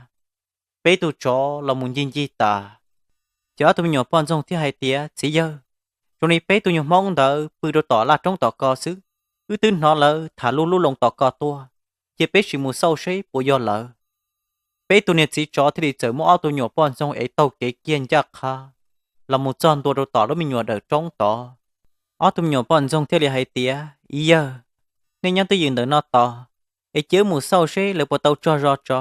Peb tug tsov los mus ncig ncig tas, ces ob tug me nyuam poj ntxoog thiaj hais tias, Txiv yawg, zoo li peb tug nyuag Hmoob ntawd pw rau tom laj roob tom ko xwb, wb twb hnov lawv tham lub lub loo tom ko tuaj, cia peb sim mus xauj seb puas yog lawv. Peb tug niag txiv tsov thiaj li txawm muab ob tug nyuam poj ntxoog ev taug kev kiag ncaj qha los mus txog ntua rau tom lub me nyuam dawm roob tod. Ob tug me nyuam poj ntxoog thiaj li hais tias, Ib yawg, nej nyob twj ywm ntawm no tos, es cia wb mus xauj seb lawv puas tau tsaug zog tso.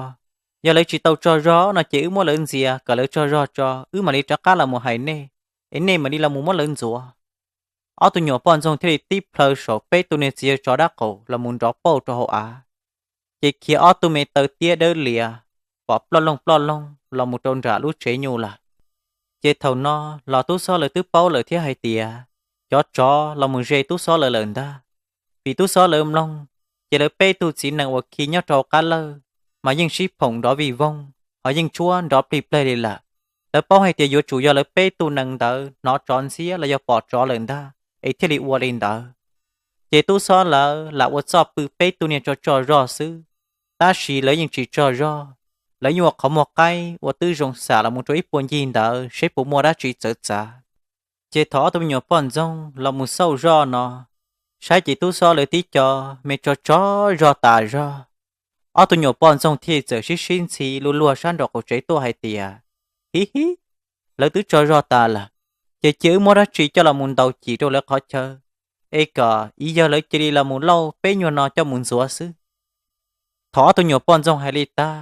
Yog lawv tsis tau tsaug zog no ces wb muab lawv ntxias kom lawv tsaug zog tso, wb mam li rov qab los mus hais nej, es nej mam li los mus muab lawv ntxuav. Ob tug nyuam poj ntxoog thiaj li tib plhaw saum peb tug niag txiv yawg tsov dab qaum los mus nrov pauj rau hauv av, ces khiav ob tug me taw tiab dawb lias pom ploj loog ploj loog los mus rau nram lub tsev nyuj lawm. Ces thaum no los tub xob lawv twb paub lawm thiab hais tias cov tsov los mus ze tub xob lawv lawm ntag, vim tub xob lawv mloog ces lawv peb tug txiv nees uas khi nyob rau hauv qab lawj mas yeej sib phoom nrov vij voog, ho yeej tshuab nrov plig pleg li lawm. Lawv paub hais tias yuav tsum yog lawv peb tug nees ntawd hnov tsov ntxiab los yog pom tsov lawm ntag es thiaj li ua li ntawd. Ces tub xob lawv lam ua txoj pw peb tug niag tso tsaug zog xwb, tab sis lawv yeej tsis tsaug zog, lawv yeej ua qhov muag qaib ua twb zoo xam los mus rau ib puag ncig ntawd seb puas muaj dab tsi txawv txav. Ces thaum ob tug me nyuam poj ntxoog los mus xauj zoj no, saib ces tub xob lawv tib co me tso tsaug zog tas zog. Ob tug nyuam poj ntxoog thiaj txawm sib sib ntxhi luag luag sab nraum qaum tsev tuaj hais tias, Hib hib, lawv twb tsaug zog tas lawm, ces cia wb muab dab tsi coj los mus ntaus cim rau lawv qhov chaw, es kom ib yawg lawv cia li los mus lauj peb nyuag no coj mus ntxuav xwb. Thaum ob tug nyuam poj ntxoog hais li tag,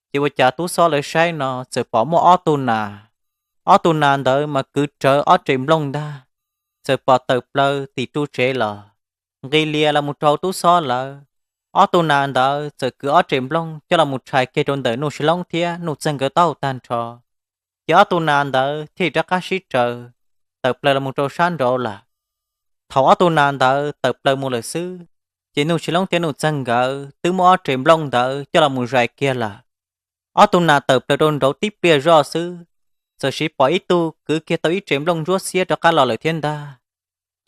ces ua cas tub xob lawv saib no txawm pom muaj ob tug nas. Ob tug nas ntawd mas kwv rawv ob rev nplooj ntag, txawm pom tawm plaws tim ru tsev los nqis lias los mus rau tub xob lawv. Ob tug nas ntawd txawm kwv ob rev nplooj coj los mus rhais kiag rau ntawm Nuj Sis Loob thiab Nuj Txeeg nkawd taub hau tag nrho, ces ob tug nas ntawd thiaj li rov qab sib raws tawm plaws los mus rau sab nraud lawm. Thaum ob tug nas ntawd tawm plaws mus lawm xwb, ces Nuj Sis Loob thiab Nuj Txeeg nkawd twb muab ob rev nplooj ntawd coj los mus zais kiag lawm. Ob tug nas tawm plaws rau nraud tib pliag zoj xwb, txawm sis pom ib tug kwv kiag tau ib rev nplooj ntsuab xiab rov qab los lawm thiab ntag.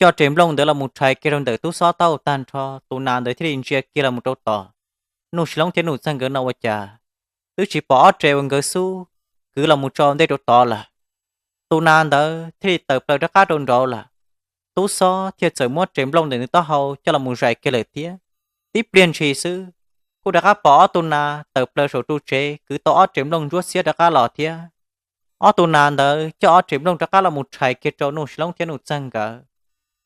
Coj rev nplooj ntawd los mus rhais kiag rau ntawm tub xob taub hau tag nrho, tus nas ntawd thiaj li ntsia kiag los mus rau tom Nuj Sis Loob thiab Nuj Txeeg nkawd no ua cas twb tsis pom ob rev uas nkawd xub kwv los mus tso ntej rau tod lawm. Tus nas ntawd thiaj li tawm plaws rov qab rau nraud lawm. Tub xob thiaj txawm muab rev nplooj ntawm nws taub hau coj los mus zais kiag lawm thiab. Tib pliag ntshis xwb, kuj rov qab pom ob tug nas tawm plaws saum ru tsev kwv tau ob rev nplooj ntsuab xiab rov qab los thiab. Ob tug nas ntawd coj ob rev nplooj rov qab los mus rhais kiag rau Nuj Sis Loob thiab Nuj Txeeg nkawd,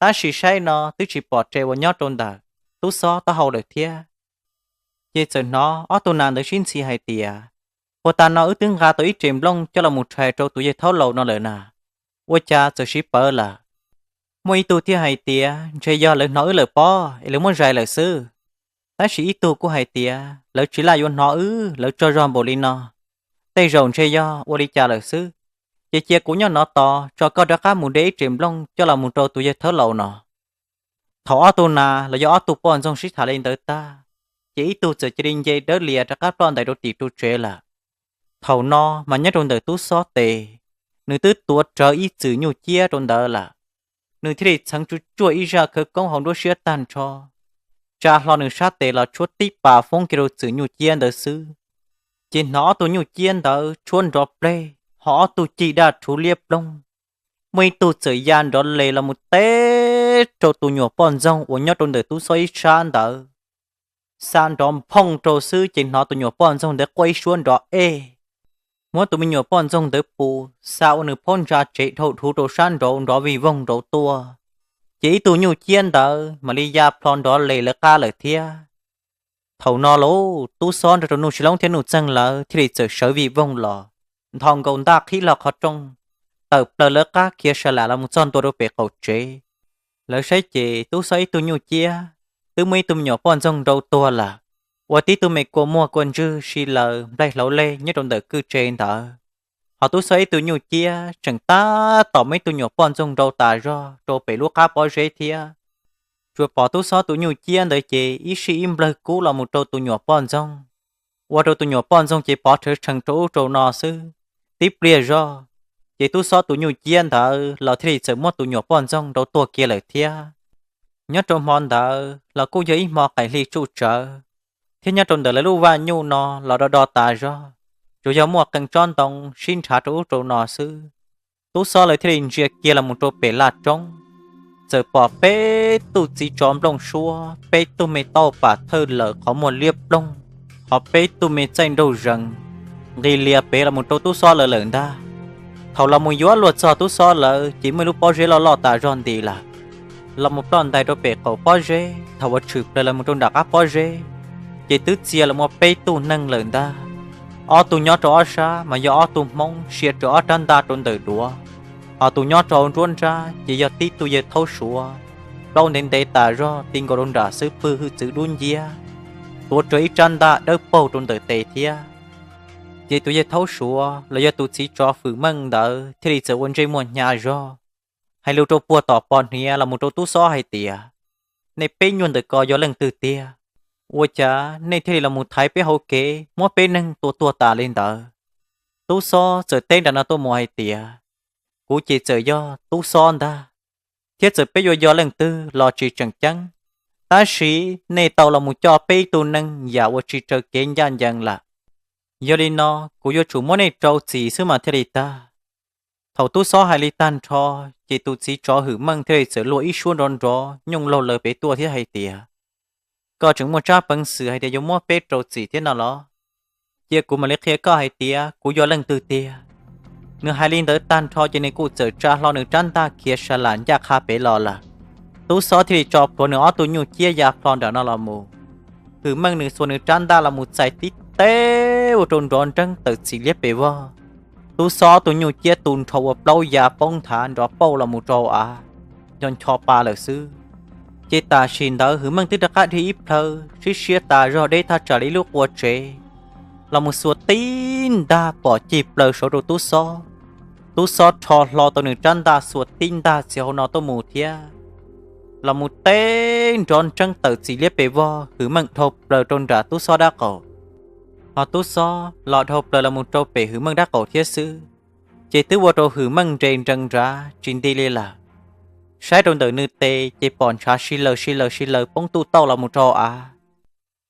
tab sis saib no twb tsis pom rev uas nyob rau ntawm tub xob taub hau lawm thiab. Ces txawm hnov ob tug nas ntawd sib ntxhi hais tias, Puag ta no wb twb nqa tau ib rev nplooj coj los mus rhais rau tus yawg Thaub Laus no lawm na, ua cas txawm sis pawv lawm? Muaj ib tug thiaj hais tias, Ntshe yog lawv hnov wb lawm pob es lawv muab zais lawm xwb. Tab sis ib tug kuj hais tias, Lawv tsis laj yuav hnov wb, lawv tsaug zog npaum li no, tej zaum ntshe yog ua li cas lawm xwb. Ces cia kuv nyob no tos, tso koj rov qab mus de ib rev nplooj coj los mus rau tus yawg Thaub Laus no. Thaum ob tug nas los yog ob tug poj ntxoog sib tham li ntawd tag, ces ib tug txawm cia li nce dawb lias rov qab ploj ntais rau tim ru tsev lawm. Thaum no mas nyob rau ntawm tub xob tes, nws twb tuav rawv ib txwm nyuj ciab rau ntawd lawm. nws thiaj li txheev tsuj tsuaj ib zaj khawv koob hauv nruab siab tag nrho, tsa hlo nws sab tes los tshuab tib pas foob kiag rau txwm nyuj ciab ntawd xwb, ces hnov ob tug nyuj ciab ntawd tshuab nrov pleg, ho ob tug cig daj rhuv liab ploog. Muaj ib tug txawm ya nrov les los mus teb rau tus nyuam poj ntxoog uas nyob rau ntawm tub xob ib sab ntawd, xa nrov nphooj rau xwb ces hnov tus nyuam poj ntxoog ntawd quaj ib suab nrov ej. Muab tus me nyuam poj ntxoog ntawd pus, xa ua nws phaub ntsa tsev dhau dhuv rau sab nraud nrov vij voog nraud tuaj, ces ib tug nyuj ciab ntawd mam li ya plho nrov les lawv qab lawm thiab. Thaum no lauj, tub xob nrog rau Nuj Sis Loob thiab Nuj Txeeg lawv thiaj li txawm sawv vij voog los, nthos nkaus ntaj qhib hlo qhov rooj, tawm plaws lawv qab khiav sa lam los mus txog ntua rau pem qaum tsev. Lawv saib ces tub xob ib tug nyuj ciab twb muab ib tug me nyuam poj ntxoog nrau tuag lawm, ua tib tug me kua muag kua ntswg si laws nplaig hlauv leg nyob rau ntawm kwj tse ntawd. Ho tub xob ib tug nyuj ciab tseem tab tom muab ib tug nyuam poj ntxoog nrau tas zog rau pem lub qab pob zeb thiab. Tsuas pom tub xob tus nyuj ciab ntawd ces ib sij ib nplawg kub los mus rau tus nyuam poj ntxoog, ua rau tus nyuam poj ntxoog ces pov rhawv rhees rau ub rau no xwb. Tib pliag zog, ces tub xob tus nyuj ciab ntawd los thiaj li txawm muab tus nyuam poj ntxoog nrau tuag kiag lawm thiab. Nyob rau hmo ntawd los kuj yog ib hmo qaim hli tsuj tsawv, thiab nyob rau ntawm lawv lub vaj nyuj no los do do tas zog, tsuas yog muaj qee tsob ntoo sib nrhav rau ub rau no xwb. Tub xob lawv thiaj li ntsia kiag los mus rau pem laj roob, txawm pom peb tug txiv tsov nplooj suab, peb tug me taub pam thawj lawm qhov muag liab ploog, ho peb tug me txaij nraug zees nqis lias pem los mus rau tub xob lawv lawm ntag. Thaum los mus yuav luag txog tub xob lawv ces muaj ib lub pob zeb loj loj tas zog nti lawm. Los mus ploj ntais rau pem qaum pob zeb, thaum uas tshwm plaws los mus rau nram qab pob zeb, ces twb txia los muaj peb tug neeg lawm ntag. Ob tug nyob rau ob sab mas yog ob tug Hmoob sia raws ob rab ntaj rau ntawm duav, ho tus nyob rau hauv nruab nrab ces yog tib tug yawg Thaub Suav, plaub ntev ntev tas zog ti nkaus rau nram xub pwg hwj txwv dub nciab, tuav rawv ib rab ntaj dawb paug rau ntawm tes thiab. Ces tus yawg Thaub Suav los yog tus txiv tsov Hwm Meej ntawd thiaj li txawm ua ntsej muag hnyav zog, hais lus rau puag tom pos hniav los mus rau tub xob hais tias, nej peb nyuag ntawm ko yog leej twg tiag? Ua cas nej thiaj li los mus thaiv peb hauv kev muab peb neeg tua tuag tas li ntawd? Tub xob txawm teb nram no tuaj mus hais tias, kuv ces txawm yog tub xob ntag, thiab txawm peb yuav yog leej twg los tsis tseem ceeb, tab sis nej tau los mus coj peb ib tug neeg yam uas tsis raws kev ncaj ncees lawm. Yog li no, kuv yuav tsum muab nej rau txim xwb mas thiaj li tag. Thaum tub xob hais li tag nrho, ces tus txiv tsov Hwm Meej thiaj li txawm luag ib suab nrov nrov nyooj laug lawv pem tuaj thiab hais tias, koj tseem muaj tsab peev xwm hais tias yuav muab peb rau txim thiab no los? Cia kuv mam li qhia koj hais tias kuv yog leej twg tiag. Nws hais li ntawd tag nrho ces nws kuj txawm tsa hlo nws rab ntaj khiav sa lam ncaj qha pem los lawm. Tub xob thiaj li tso plhuav nws ob tug nyuj ciab ya plho nram no los mus. Hwm Meej nws xuas nws rab ntaj los mus txais tib teg ua rau nrov nreeb tawm txim liab pes vog. Tub xob ob tug nyuj ciab tu nrho ua plaub ya poob nthav nrov pauj los mus rau hauv av, ncho ncho pa lawm xwb. Ces tam sim ntawd Hwm Meej twb rov qab dhia ib plhaw sib siab tas zog deb thaj tsam li ib lub qua tsev los mus xuas tib ntaj pom cig plaws saud rau tub xob. Tub xob rho hlo tau nws rab ntaj xuas tib ntaj txiav hauv no tuaj mus thiab. Los mus teb nrov nreeb tawm txim liab pes vog, Hwm Meej dhau plaws rau nram tub xob dab qaum, ho tub xob los dhau plaws los mus rau pem Hwm Meej dab qaum thiab xwb. Ces twb ua rau Hwm Meej nres nrees nrad tsis nti li lawm. Saib rau ntawm nws tes ces pom ntshav si laws si laws si laws poob tuj tauj los mus rau hauv av.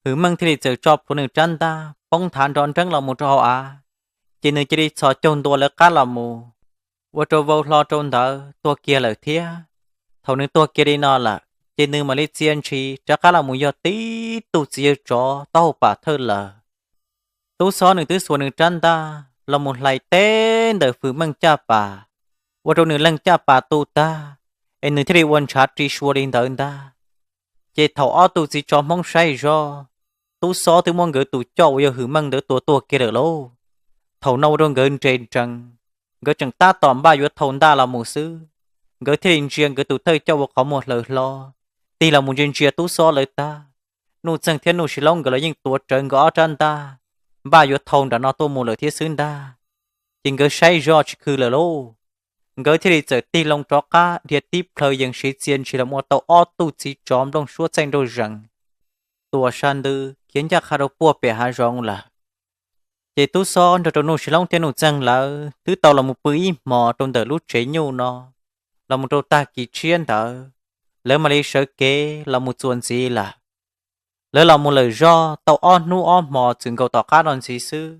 Hwm Meej thiaj li txawm tso plhuav nws rab ntaj poob nthav nrov nreeb los mus rau hauv av, ces nws cia li txhos caug ntua lawv qab los mus, ua rau vau hlo rau ntawd tuag kiag lawm thiab. Thaum nws tuag kiag li no lawm ces nws mam li txia ntshis rov qab los mus yog tib tug txiv yawg tsov taub hau pam thawj lawm. Tub xob nws twb xuas nws rab ntaj los mus hlais teb ntawm Hwm Meej caj pas, ua rau nws leeg caj pas tu tag, es nws thiaj li ua ntshav ri sua li ntawd ntag. Ces thaum ob tug txiv tsov Hmoob saib zog, tub xob twb muab nkawd tus coj uas yog Hwm Meej ntawd tua tuag kiag lawm lauj. Thaum no ua rau nkawd nres nrees, nkawd tseem tab tom npaj yuav thau ntaj los mus xwb, nkawd thiaj li ntsia nkawd tus thawj coj ua qhov muag hlaws hlo, tig los mus ntsia ntsia tub xob lawv tag. Nuj Txeeg thiab Nuj Sis Laub nkawd los yeej tuav rawv nkawd ob rab ntaj, npaj yuav thau nram no tuaj mus lawm thiab xwb ntag. Ces nkawd saib zog tsis khw lawm lauj, nkawd thiaj li txawm tig loo rov qab dhia tib plhaw yees siv txia ntshis los ua tau ob tug txiv tsov nplooj suab txaij nraug zees, tuam sa ntws khiav ncaj qha rau puag pem hav zoov lawm. Ces tub xob nrog rau Nuj Sis Laub thiab Nuj Txeeg lawv twb tau los mus pw ib hmos rau ntawm lub tsev nyuj no, los mus rau tag kis tshiab ntawd, lawv mam li sawv kev los mus txuas ntxiv lawm. Lawv los mus lawm zog tau ob hnub ob hmo txwm nkaus tom qab no ntxiv xwb,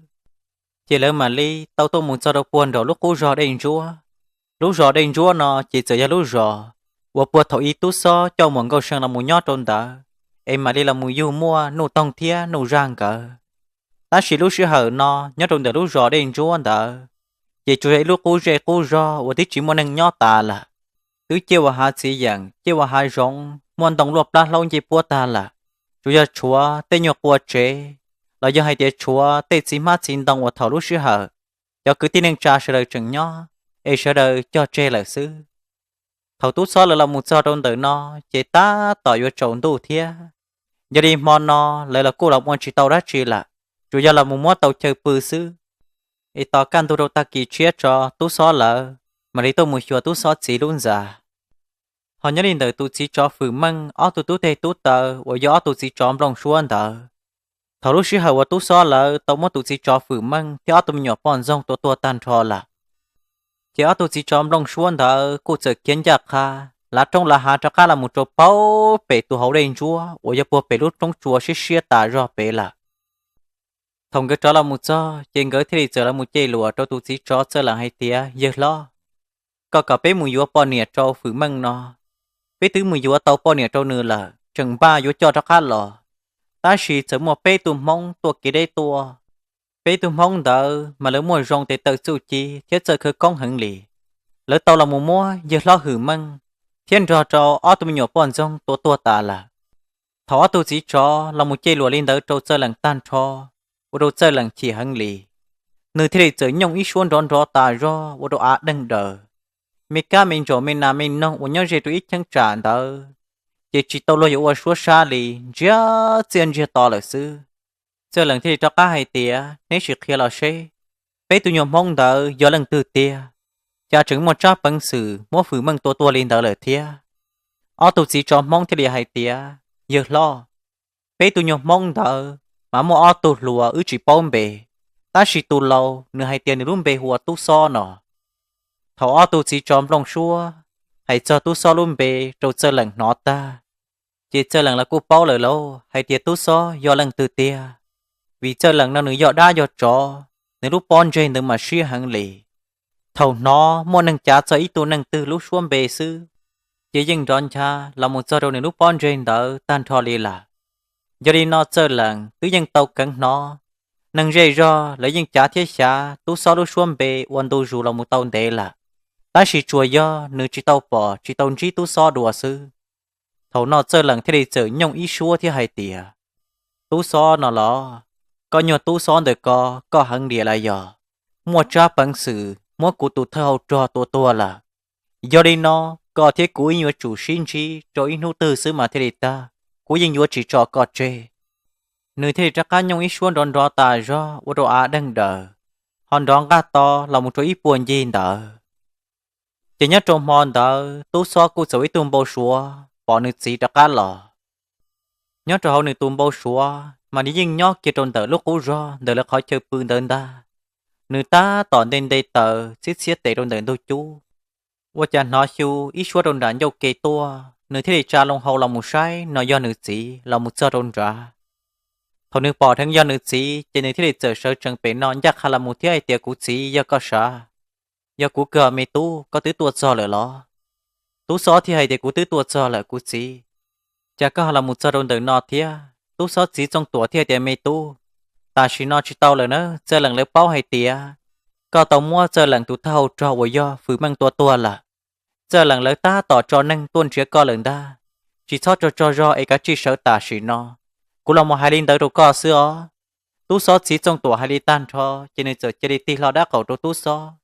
ces lawv mam li tau tuaj mus txog rau puag nraum lub qub zos Dej Ntsuab. Lub zos Dej Ntsuab no ces txawm yog lub zos uas puag thaum ub Tub Xob coj Muam Nkauj See los mus nyob rau ntawd, es mam li los mus yug muaj Nuj Toog thiab Nuj Zaj nkawd. Tab sis lub sij hawm no nyob rau ntawm lub zos Dej Ntsuab ntawd, ces tsuas yog ib lub qub zej qub zog uas twb tsis muaj neeg nyob tas lawm. Twb ciaj ua hav txiv yeem, ciaj ua hav zoov, muaj ntoo luaj plab hlaub ncej puab tag lawm. Tsuas yog tshuav tej nyuag qua tsev, los yog hais tias tshuav tej txiv hmab txiv ntoo uas thaum lub sij hawm cov kwv tij neej tsa sawv daws tseem nyob, es sawv daws cog tseg lawm xwb. Thaum Tub Xob lawv los mus txog rau ntawm no, ces tab tom yuav tsaus ntuj thiab. Yog li hmo no lawv los kuj los ua tsis tau dab tsi lawm, tsuas yog los mus muab tau chaw pw xwb. Es tos kaj ntug rau tag kis tshiab tso Tub Xob lawv mam li tuaj mus xyuas Tub Xob txiv lub ntxa. Ho nyob li ntawm tus txiv tsov Fwm Meej ob tug tub teg tub taw uas yog ob tug txiv tsov nplooj suab ntawd, thaum lub sij hawm uas Tub Xob lawv tau muab tus txiv tsov Fwm Meej thiab ob tug me nyuam poj ntxoog tua tuag tag nrho lawm, ces ob tug txiv tsov nplooj suab ntawd kuj txawm khiav ncaj qha lav roob lav hav rov qab los mus rau puag pem tus hauv Dej Ntsuab uas yog puag pem lub roob tsua siab siab tas zog pem lawm. Thaum nkawd rov los mus txog, ces nkawd thiaj li txawm los mus ceg luam rau tus txiv tsov Txawj Lees hais tias, Yawg hlob, koj kom peb mus yuav poj niam rau Fwm Meej no. Peb twb mus yuav tau poj niam rau nws lawm, tseem npaj yuav coj rov qab los, tab sis txawm muaj peb tug Hmoob tuaj kev deb tuaj. Peb tug Hmoob ntawd mas lawv muaj zoo tes taw txuj ci thiab txawj khawv koob heev li. Lawv tau los mus muab yawg hlob Fwm Meej thiab nrog rau ob tug me nyuam poj ntxoog tua tuag tas lawm. Thaum ob tug txiv tsov los mus ceg luam li ntawd rau Txawj Lees tag nrho, ua rau Txawj Lees chim heev li. Nws thiaj li txawm nyooj ib suab nrov nrov tas zog ua rau av deeg daws. Me kab me ntsaum me nas me noog uas nyob ze rau ib cheeb tsam ntawd, ces tsis tau luag yuav ua suab sab li, ntsiag txiaj ntsiag to lawm xwb. Txawj Lees thiaj li rov qab hais tias, Neb sim qhia los seb, peb tug nyuag Hmoob ntawd yog leej twg tiag, cas tseem muaj tsab peev xwm muab Fwm Meej tua tuag li ntawd lawm thiab? Ob tug txiv tsov Hmoob thiaj li hais tias, Yawg hlob, peb tug nyuag Hmoob ntawd mas muaj ob tug hluas wb tsis paub npe, tab sis tus laus nws hais tias nws lub npe hu ua Tub Xob no. Thaum ob tug txiv tsov nplooj suab hais txog Tub Xob lub npe rau Txawj Lees hnov tag, ces Txawj Lees los kuj paub lawm lauj hais tias Tub Xob yog leej twg tiag. Vim Txawj Lees no nws yog dab yog tsov, nws lub pob ntseg ntawd mas siab heev li. Thaum hnov muaj neeg cav txog ib tug neeg twg lub suab npe xwb, ces yeej nrov ncha los mus txog rau nws lub pob ntseg ntawd tag nrho li lawm. Yog li no Txawj Lees twb yeej tau keev hnov neeg zej zog lawv yeej cav thiab xyav Tub Xob lub suab npe ua ntu zus los mus tau ntev lawm, tab sis tsuas yog nws tsis tau pom tsis tau ntsib Tub Xob dua xwb. Thaum no Txawj Lees thiaj li txawm nyooj ib suab thiab hais tias, Tub Xob no los, koj nyuag Tub Xob ntawm ko, koj heev liam lawm yog muaj tsab peev xwm muab kuv tus thawj hau rog tua tuag lawm. Yog li no, koj thiab kuv yeej yuav tsum sib ntsib rau ib hnub twg xwb mas thiaj li tag, kuv yeej yuav tsis tso koj tseg. Nws thiaj li rov qab nyooj ib suab nrov nrov tas zog ua rau av deeg daws, ho nrov nqaj to los mus rau ib puag ncig ntawd. Ces nyob rau hmo ntawd Tub Xob kuj txawm ua ib tug npau suav pom nws txiv rov qab los. Nyob rau hauv nws tus npau suav mas nws yeej nyob kiag rau ntawm lub qub zog ntawm lawv qhov chaw pw ntawd ntag. Nws tab tom nte nte taws txhiab txhiab tes rau ntawm ntug cub, ua cas hnov xyu ib suab rau nram ncauj ke tuaj, nws thiaj li tsa loo hau los mus saib no yog nws txiv los mus txog rau nrad. Thaum nws pom dheev yog nws txiv ces nws thiaj li txawm sawv tsees pem no ncaj qha los mus thiab hais tias, Kuv txiv, yog koj sav? Yog kuv kawg me tub, koj twb tuaj txog lawm los? Tub Xob thiaj hais tias, Kuv twb tuaj txog lawm kuv txiv. Cas koj ho los mus txog rau ntawm no thiab? Tub Xob txiv Txooj Tuam thiaj tias, Me tub, tam sim no tsis tau lawm na, Txawj Lees lawv paub hais tias koj tau muab Txawj Lees tus thawj hau rog uas yog Fwm Meej tua tuag lawm. Txawj Lees lawv tab tom tso neeg tuaj nrhiav koj lawm ntag. Tsis txhob tsaug tsaug zog es kav tsij sawv tam sim no, kuv los mus hais li ntawd rau koj xwb os. Tub Xob txiv Txooj Tuam hais li tag nrho ces nws txawm cia li tig hlo dab qaum rau Tub Xob,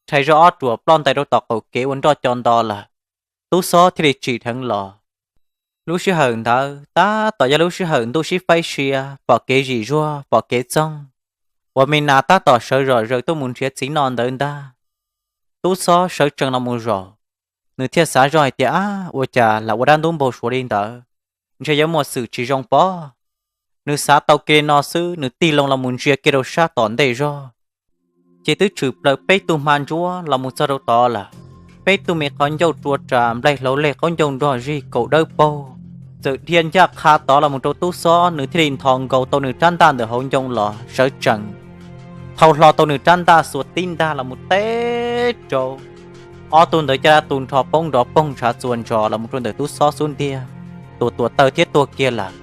rhais zog ob ruam ploj ntais rau tom qaum kev ua nroj co nto lawm. Tub Xob thiaj li tsim dheev los. Lub sij hawm ntawd tab tom yog lub sij hawm ntuj sib faib sia, pom kev zim zuag pom kev txoog, uas me nas tab tom sawv zom zaws tuaj mus nrhiav txiv noj ntawd ntag. Tub Xob sawv tsees los mus zaum, nws thiaj xav zoj hais tias, Ab, ua cas lam ua dab ntub npau suav li ntawd? Ntshe yuav muaj xwm tsis zoo pob. Nws xav tau kiag li no xwb, nws tig loo los mus ntsia kiag rau sab tom ntej zog, ces twb tshwm plaws peb tug hma ntsuab los mus txog rau tod lawm. peb tug me qhov ncauj rua ras nplaig hlauv leg qaub ncaug nrog zig kaum dawb paug, txawm dhia ncaj qha tod los mus rau tub xob, nws thiaj li nthos nkaus tau nws rab ntaj ntawm hauv ncoo los sawv tsees, thau hlo tau nws rab ntaj xuas tib ntaj los mus teb rau ob tug ntawd, caj dab tu nrho poob nrov poog ntshav txuas ntsos los mus rau ntawm tub xob xub ntiag, tua tuag tawg thiab tuag kiag lawm.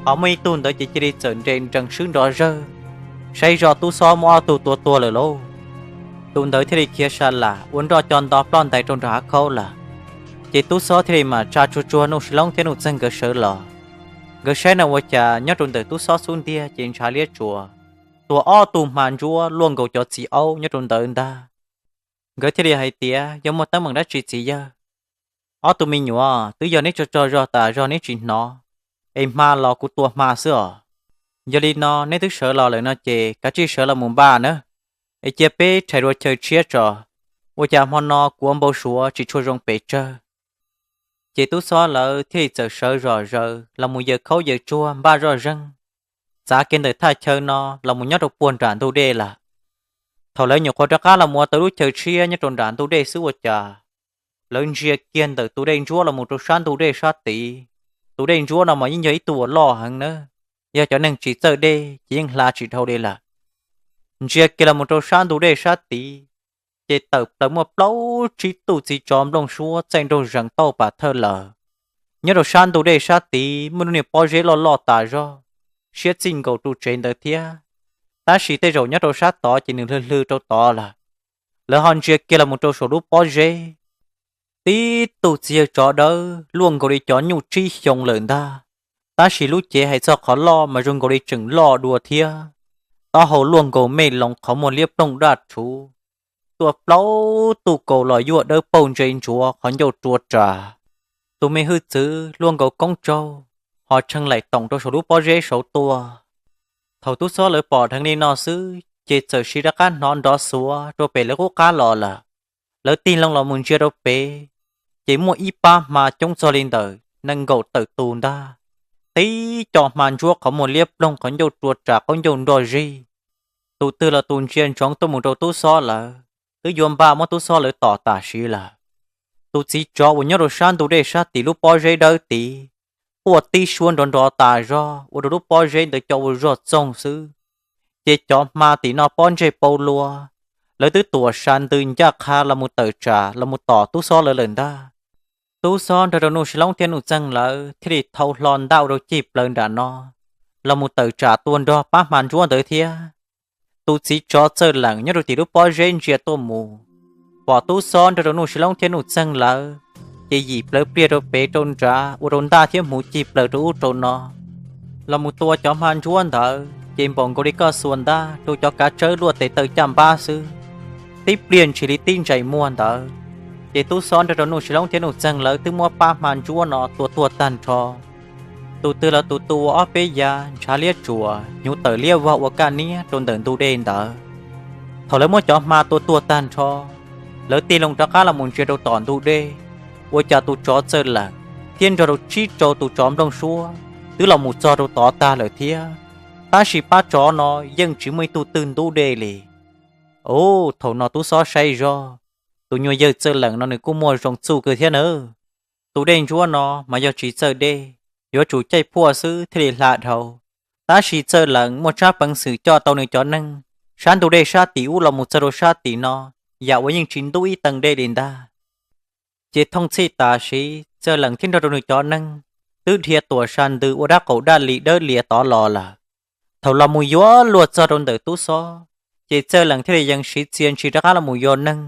Ho muaj ib tug ntawd ces cia li txawm nres nrees swb nrov zawg, saib zoj tub xob muab ob tug tua tuag lawm lauj. Tus ntawd thiaj li khiav sa lam ua nroj co nto ploj ntais rau nram hav khaub lawm. Ces tub xob thiaj li mam tsa tsuag tsuag Nuj Sis Loob thiab Nuj Txeeg nkawd sawv los. Nkawd saib na ua cas nyob rau ntawm tub xob xub ntiag ces ntshav liab tsuas, tuag ob tug hma ntsuab luaj nkaus cov txiv aub nyob rau ntawd ntag. Nkawd thiaj li hais tias, yog muaj teeb meem dab tsi txiv yawg? Ob tug me nyuam, twb yog neb tso tso zog tas zog neb tsis hnov, es hma los kuv tua hma xwb os. Yog li no neb twb sawv los lawm no ces kav tsij sawv los mus npaj nawb, es cia peb rhais dua chaw tshiab tso, ua cas hmo no kuv ua npau suav tsis tshua zoo pes tsawg. Ces tub xob lawv thiaj li txawm sawv zom zaws los mus yaws khaub yaws tsuag npaj zoj zeeg, txav kiag ntawm thaj chaw no los mus nyob rau puag nram ntug dej lawm. Thaum lawv nyuam qhuav rov qab los mus ua tau lub chaw tshiab nyob rau nram ntug dej xwb ua cas lawv ntsia kiag ntawm tus dej ntsuab los mus rau sab ntug dej sab tid. Tus dej ntsuab no mas yeej yog ib tug uas loj heev na, yog cov neeg tsis txawj dej ces yeej hla tsis dhau li lawm. Ntsia kiag los mus rau sab ntug dej sab tid, ces tawm plaws muaj plaub tsib tug txiv tsov nplooj suab txaij nraug zees tauj pam thawj lawm. Nyob rau sab ntug dej sab tid muaj lub niag pob zeb loj loj tas zog, siab txij nkaus ru tsev ntawd thiab. Tab sis tej zaum nyob rau sab tod ces nws hlw hlw rau tod lawm. Lawv ho ntsia kiag los mus rau saum lub pob zeb, tib tug txiv yawg tsov dawb luaj nkaus li cov nyuj tsib xyoo lawm ntag. Tab sis lub cev hais txog qhov loj mas zoo nkaus li tseem loj dua thiab. Taub hau luaj nkaus mej loos qhov muag liab ploog daj rhuv, tuaj plaub tug kaus los yuaj dawb paug ntse ntsuav qhov ncauj rua ras. Tus me hwj txwv luaj nkaus koob tsaug, ho tshee laim toom rau saum lub pob zeb saud tuaj. Thaum tub xob lawv pom dheev li no xwb ces txawm siv rov qab hnov nrov xuav rau pem lawv qub qab los lawm. Lawv tig loo los mus ntsia rau pem, ces muaj ib pab hma coob txog li ntawm nees nkaum tawm tus ntag. Tib co hma ntsuab qhov muag liab ploog qhov ncauj rua ras qaub ncaug nrog zig, tus twg los tus ntsia ntsoov tuaj mus rau tub xob lawv, twb yuav npaj muab tub xob lawv tom tam sim lawm. Tus txiv tsov uas nyob rau sab ntug dej sab tim lub pob zeb dawb tid, quaj tib suab nrov nrov tas zog ua rau lub pob zeb ntawd co ua zog txoog xwb. Ces cov hma tim no pob ntseg paub luaj, lawv twb tuam sa ntws ncaj qha los mus tawm tsam los mus tom tub xob lawv lawm ntag. Tub xob nrog rau Nuj Sis Loob thiab Nuj Txeeg lawv thiaj li thau hlo ntaj ua rau cig plaws nram no los mus tawm tsam tua nrog pab hma ntsuab ntawd thiab. Tus txiv tsov Txawj Leem nyob rau tim lub pob zeb ntsia tuaj mus, pom tub xob nrog rau Nuj Sis Loob thiab Nuj Txeeg lawv, ces yim plawv pliag rau pem rau nrad ua rau ntaj thiab hmuv cig plaws rau ub rau no los mus tua cov hma ntsuab ntawd, ces npaum nkaus li koj xuas ntaj rau cov kav tsawb luaj tes taw caj npab xwb. Tib pliag ntshis li tib ntsais muag ntawd, ces tub xob nrog rau Nuj Sis Loob thiab Nuj Txeeg lawv twb muab pab hma ntsuab no tua tuag tag nrho. Tus twg los tus tu ua ob peb yav ntshav liab tsuas hnyuv tawm liab vog ua kaj niab rau ntawm ntug dej ntawd. Thaum lawv muab cov hma tua tuag tag nrho, lawv tig loo rov qab los mus ntsia rau tom ntug dej, ua cas tus tsov Txawj Leem thiab nrog rau tsib rau tus tsov nplooj suab twb los mus txog rau tod tag lawm thiab. Tab sis pab tsov no yeej tsis muaj ib tug twg ntub dej li. Ub, thaum no tub xob saib zog, tus nyuag yawg Txawj Leem no nws kuj muaj zoo txuj kawg thiab nawb. Tus dej ntsuab no mas yog tsis txawj dej, yuav tsum caij phuaj xwb thiaj li hla dhau. Tab sis Txawj Leem muaj tsab peev xwm coj tau nws cov neeg sab ntug dej sab tim ub los mus txog rau sab tim no, yam uas yeej tsis ntub ib tee dej li ntag. Ces thooj txhij tam sim Txawj Leem thiab nrog rau nws cov neeg twb dhia tuam sa ntws ua dab qaum dab li dawb lias tod los lawm. Thaum los mus yuav luag txog rau ntawm tub xob, ces Txawj Leem thiaj li yees siv txia ntshis rov qab los mus yos neeg,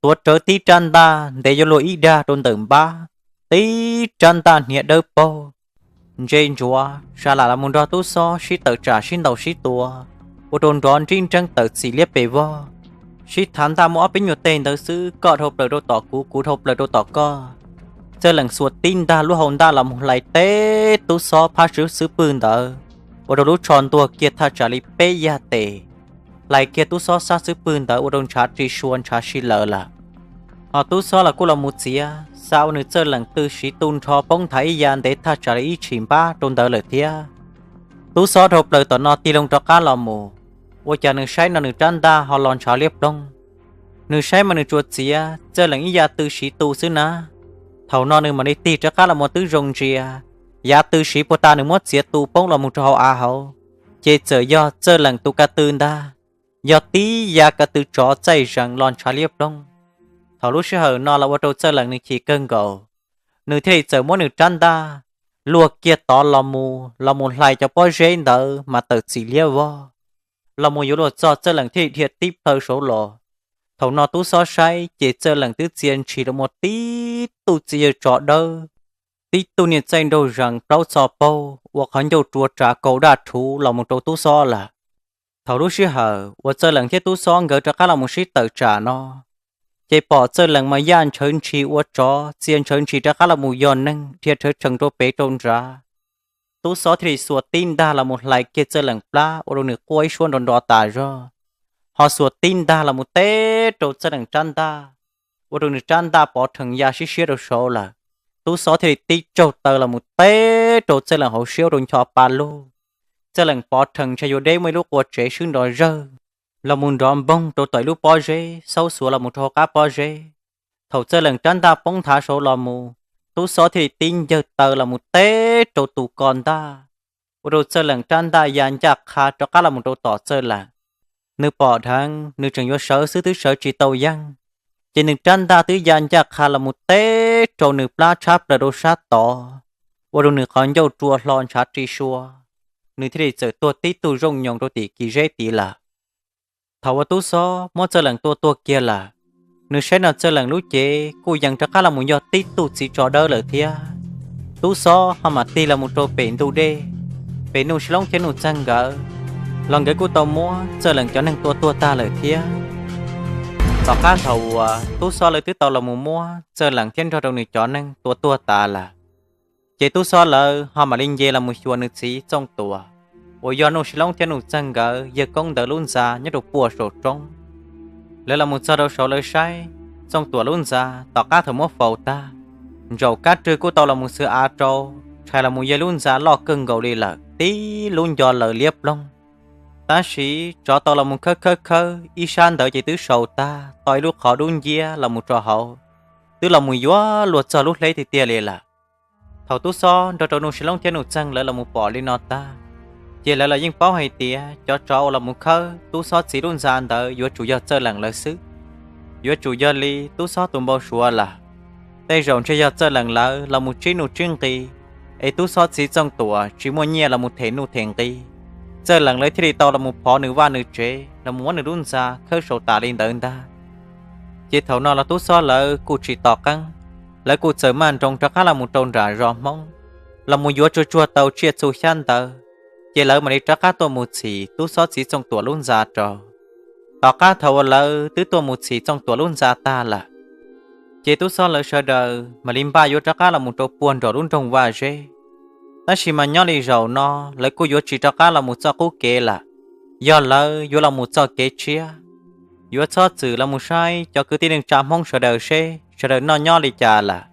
tuav rawv tib rab ntaj ntev yuav luag ib dag rau ntawm npab, tib rab ntaj hniav dawb paug, ntse ntsuav sa lam los mus nrog tub xob sib tawm tsam sib ntaus sib tua, ua rau nrov nrib nreeb tawm txim liab pes vog. Sib thav ntaj muaj ob peb nyuag teg ntawd xwb, koj dhau plaws rau tom kuv, kuv dhau plaws rau tom koj. Txawj Leem xuas tib ntaj lub hau ntaj los mus hlais teb tub xob phab xwb xub pwg ntawd, ua rau lub tsho ntuag kiag thaj tsam li peb yag tes, hlais kiag tub xob sab xub pwg ntawd ua rau ntshav ri sua ntshav si lawm lawm. Ho tub xob los kuj los mus txiav xa ua nws Txawj Leem tw siv tu nrho poob nthav ib yav ntev thaj tsam li ib tshim npab rau ntawd lawm thiab. Tub xob dhau plaws tom no tig loo rov qab los mus, ua cas nws saib no nws rab ntaj ho los ntshav liab ploog. Nws saib mas nws tsuas txiav Txawj Leem ib yav tw siv tu xwb na. Thaum no nws mam li tig rov qab los mus twb zoo ntsia, yav tw siv puag ta nws muab txiav tu poob los mus rau hauv av hauv, ces txawm yog Txawj Leem tus ka tw ntag, yog tib yav ka tw tsov txaij zees los ntshav liab ploog. Thaum lub sij hawm no los ua rau Txawj Leem nws chim kawg nkaus, nws thiaj li txawm muab nws rab ntaj luag kiag tod los mus, los mus hlais cov pob zeb ntawd mas tawm txim liab vog, los mus yuav luag txog Txawj Leem thiaj li dhia tib plhaw saud los. Thaum no Tub Xob saib ces Txawj Leem twb txia ntshis los mus tib tug txiv yawg tsov dawb, tib tug niag txaij nraug zees plaub txho paug ua qhov ncauj rua ras kaus daj rhuv los mus rau Tub Xob lawm. Thaum lub sij hawm uas Txawj Leem thiab Tub Xob nkawd rov qab los mus sib tawm tsam no, ces pom Txawj Leem mas yaj ntshawv ntshis ua tsov txia ntshawv ntshis rov qab los mus yog neeg dhia rhawv tshee rau pem rau nrad. Tub Xob thiaj li xuas tib ntaj los mus hlais kiag Txawj Leem plab ua rau nws quaj ib suab nrov nrov tas zog, ho xuas tib ntaj los mus teb rau Txawj Leem rab ntaj, ua rau nws rab ntaj pov rhees ya siab siab rau saud lawm. Tub Xob thiaj li tib tsaug taw los mus teb rau Txawj Leem hauv siab ua rau ncho pa lug. Txawj Leem pov rhees ntshai yuav deb muaj ib lub qua tsev swb nrov zawg los mus nrov npoog rau tom ib lub pob zeb xaub xuav los mus rau hauv qab pob zeb. Thaum Txawj Leem rab ntaj poob nthav saud los mus, Tub Xob thiaj li tib ncawg taw los mus teb rau tus ko ntaj, ua rau Txawj Leem rab ntaj ya ncaj qha rov qab los mus rau tom Txawj Leem. Nws pom dheev nws tseem yuav sawv xwb twb sawv tsis tau yeej, ces nws rab ntaj twb ya ncaj qha los mus teb rau nws plab tshab plaws rau sab tod, ua rau nws qhov ncauj rua hlo ntshav ri sua, nws thiaj li txawm tuag tib tug zooj nyoos rau tim kis zeb tid lawm. Thaum uas Tub Xob muab Txawj Leem tua tuag kiag lawm, nws saib no Txawj Leem lub cev kuj yees rov qab los mus yog tib tug txiv tsov dawb lawm thiab. Tub Xob ho mam tig los mus rau pem ntug dej, pem Nuj Sib Loob thiab Nuj Txeeg nkawd, los nkawd kuj tau muab Txawj Leem cov neeg tua tuag tag lawm thiab. Tom qab thaum uas Tub Xob lawv twb tau los mus muab Txawj Leem thiab nrog rau nws cov neeg tua tuag tas lawm, ces Tub Xob lawv ho mam li nce los mus xyuas nws txiv Txooj Tuam, uas yog Nuj Sib Loob thiab Nuj Txeeg nkawd yawg koob ntawd lub ntxa nyob rau puag saum roob. Lawv los mus txog rau saud lawv saib Txooj Tuam lub ntxa tom qab thaum muab faus tag, ntsaum kab rwg kuj tau los mus xwb av rau, tshais los mus yawg lub ntxa loj kawg nkaus li lawm, tib lub nco laws liab ploog. Tab sis tsov tau los mus khawb khawb khawb ib sab ntawd ces twb sau tag tau ib lub qhov dub nciab los mus rau hauv, twb los mus yuav luag txog lub hleb tiag tiag li lawm. Thaum Tub Xob nrog rau Nuj Sib Loob thiab Nuj Txeeg lawv los mus pom li no tag, ces lawv los yeej paub hais tias cov tsov uas los mus khawb Tub Xob txiv lub ntxa ntawd yuav tsum yog Txawj Leem lawv xwb, yuav tsum yog li Tub Xob tus npau suav lawm. Tej zaum ntshe yog Txawj Leem lawv los mus tsib nuj tsib nqi, es Tub Xob txiv Txooj Tuam tsis muaj nyiaj los mus them nuj them nqi, Txawj Leem lawv thiaj li tau los mus phov nws vaj nws tsev los mus muab nws lub ntxa khawb sau tas li ntawd ntag. Ces thaum no los Tub Xob lawv kuj tsis tos qeeb, lawv kuj txawm maj nroos rov qab los mus rau nram zos Hmoob, los mus yuav tsuag tsuag tau tsiaj txhu xyab ntawv, ces lawv mam li rov qab tuaj mus txhim Tub Xob txiv Txooj Tuam lub ntxa rau. Tom qab thaum uas lawv twb tuaj mus txhim Txooj Tuam lub ntxa tag lawm, ces Tub Xob lawv sawv daws mam li npaj yuav rov qab los mus rau puag nram lub nroog Vaj Zeb. Tab sis mas nyob li zaum no lawv kuj yuav tsis rov qab los mus txoj qub kev lawm, yog lawv yuav los mus txoj kev tshiab. Yuav txhob txwm los mus saib cov kwv tij neej tsa Hmoob sawv daws seb sawv daws noj nyob li cas lawm,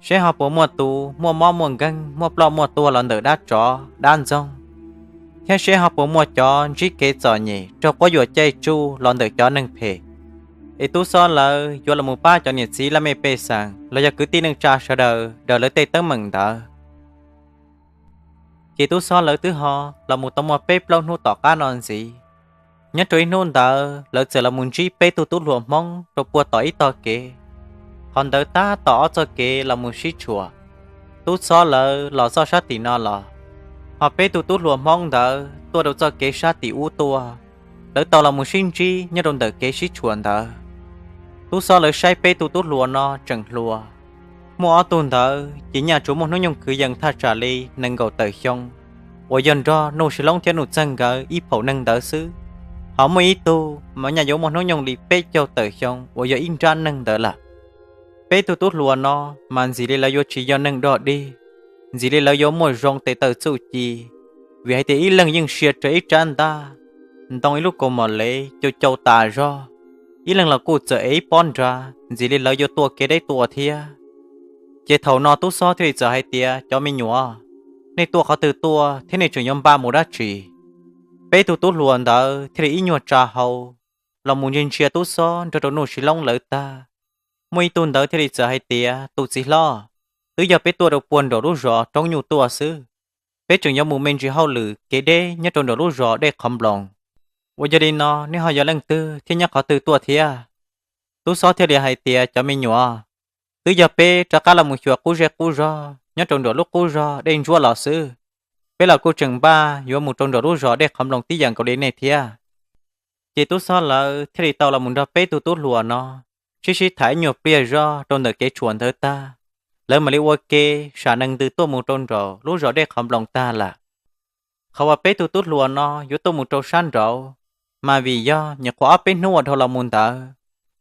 seb ho puas muaj tus muaj mob muaj nkeeg muaj ploj muaj tuag los ntawm dab tsov dab ntxoog, thiab seb ho puas muaj cov ntsib kev txom nyem raug quab yuam caij tsuj los ntawm cov neeg phem. Es Tub Xob lawv yuav los mus pab cov niam txiv laj mej pej xeem los yog kwv tij neej tsa sawv daws daws lawv tej teeb meem ntawd. Ces Tub Xob lawv twb ho los mus tau muaj peb plaub hnub tom qab no ntxiv. Nyob rau ib hnub ntawd lawv txawm los mus ntsib peb tug tub hluas Hmoob rau puag tom ib tog kev, qhov ntawd tab tom ob txoj kev los mus sib tshuam. Tub Xob lawv los txoj sab tim no los, ho peb tug tub hluas Hmoob ntawd tuaj rau txoj kev sab tim ub tuaj, lawv tau los mus sib ntsib nyob rau ntawm kev sib tshuam ntawd. Tub Xob lawv saib peb tug tub hluas no tseem hluas, muaj ob tug ntawd ces nyaj tsuas muaj hnub nyoog kwv yees thaj tsam li nees nkaum tawm xyoo, uas yog nrog Nuj Sis Loob thiab Nuj Txeeg nkawd ib phaum neeg ntawd xwb, ho muaj ib tug mas nyaj yuav muaj hnub nyoog li peb caug tawm xyoo uas yog ib nrab neeg ntawd lawm. Peb tug tub hluas no mas ntxim li lawv yuav tsis yog neeg dog dig, ntxim li lawv yuav muaj zoo tes taw txuj ci, vim hais tias ib leeg yeej sia rau ib rab ntaj, ntoo ib lub kaus mom lev cau cau tas zog, ib leeg los kuj txawm ev ib pob nra, ntxim li lawv yuav tuaj kev deb tuaj thiab. Ces thaum no Tub Xob thiaj li txawm hais tias, Cov me nyuam, nej tuaj qhov twg tuaj thiab nej tseem yuav npaj mus dab tsi? Peb tug tub hluas ntawd thiaj li ib nyuag tsa hau los mus ntsia ntsia tub xob nrog rau Nuj Siv Loob lawv tag, muaj ib tug ntawd thiaj li txawm hais tias, Tus txiv hlob, twb yog peb tuaj rau puag nraum lub zos Roob Nyuj tuaj xwb, peb tseem yuav mus me ntsis hauj lwm kev deb nyob rau nraum lub zos Dej Qhov Nploos. Uas yog li no nej ho yog leej twg thiab nyob qhov twg tuaj thiab? Tub xob thiaj li hais tias, Cov me nyuam, twb yog peb rov qab los mus xyuas qub zej qub zog nyob rau nraum lub qub zog Dej Ntsuab los xwb. Peb los kuj tseem npaj yuav mus rau nraum lub zos Dej Qhov Nploos tib yam nkaus li nej thiab. Ces tub xob lawv thiaj li tau los mus nrog peb tug tub hluas no sib sib tham ib nyuag pliag zog rau ntawm kev tshuam ntawd tag, lawv mam li ua ke sam nees ntws tuaj mus rau nraum lub zos Dej Qhov Nploos tag lawm. Qhov uas peb tug tub hluas no yuav tuaj mus rau sab nraud, mas vim yog nyuam qhuav ob peb hnub uas dhau los mus ntawd,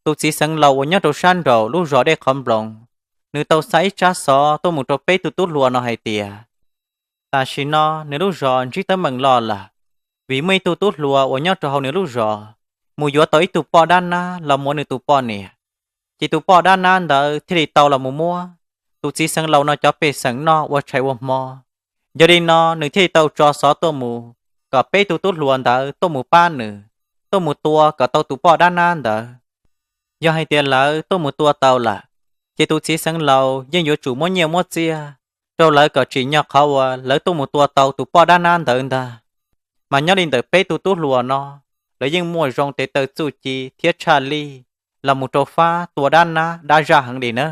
tus txiv xeev laus uas nyob rau sab nraum lub zos Dej Qhov Nploos, nws tau xa ib tsab xov tuaj mus rau peb tug tub hluas no hais tias, tam sim no nws lub zos ntsib teeb meem loj lawm, vim muaj ib tug tub hluas uas nyob rau hauv nws lub zos mus yuav tau ib tug poj dab nab los mus ua nws tus poj niam. Ces tus poj dab nab ntawd thiaj li tau los mus muab tus txiv xeev laus no cov pej xeem noj ua tshais ua hmo. Yog li no nws thiaj li tau tso xov tuaj mus kom peb tug tub hluas ntawd tuaj mus pab nws, tuaj mus tua kom tau tus poj dab nab ntawd. Yog hais tias lawv tuaj mus tua tau lawm, ces tus txiv xeev laus yeej yuav tsum muab nyiaj muab txiaj rau lawv kom tsim nyog qhov uas lawv tuaj mus tua tau tus poj dab nab ntawd ntag. Mas nyob li ntawm peb tug tub hluas no, lawv yeej muaj zoo tes taw txuj ci thiab tshaj lij los mus rau fab tua dab nab dab zaj heev li na.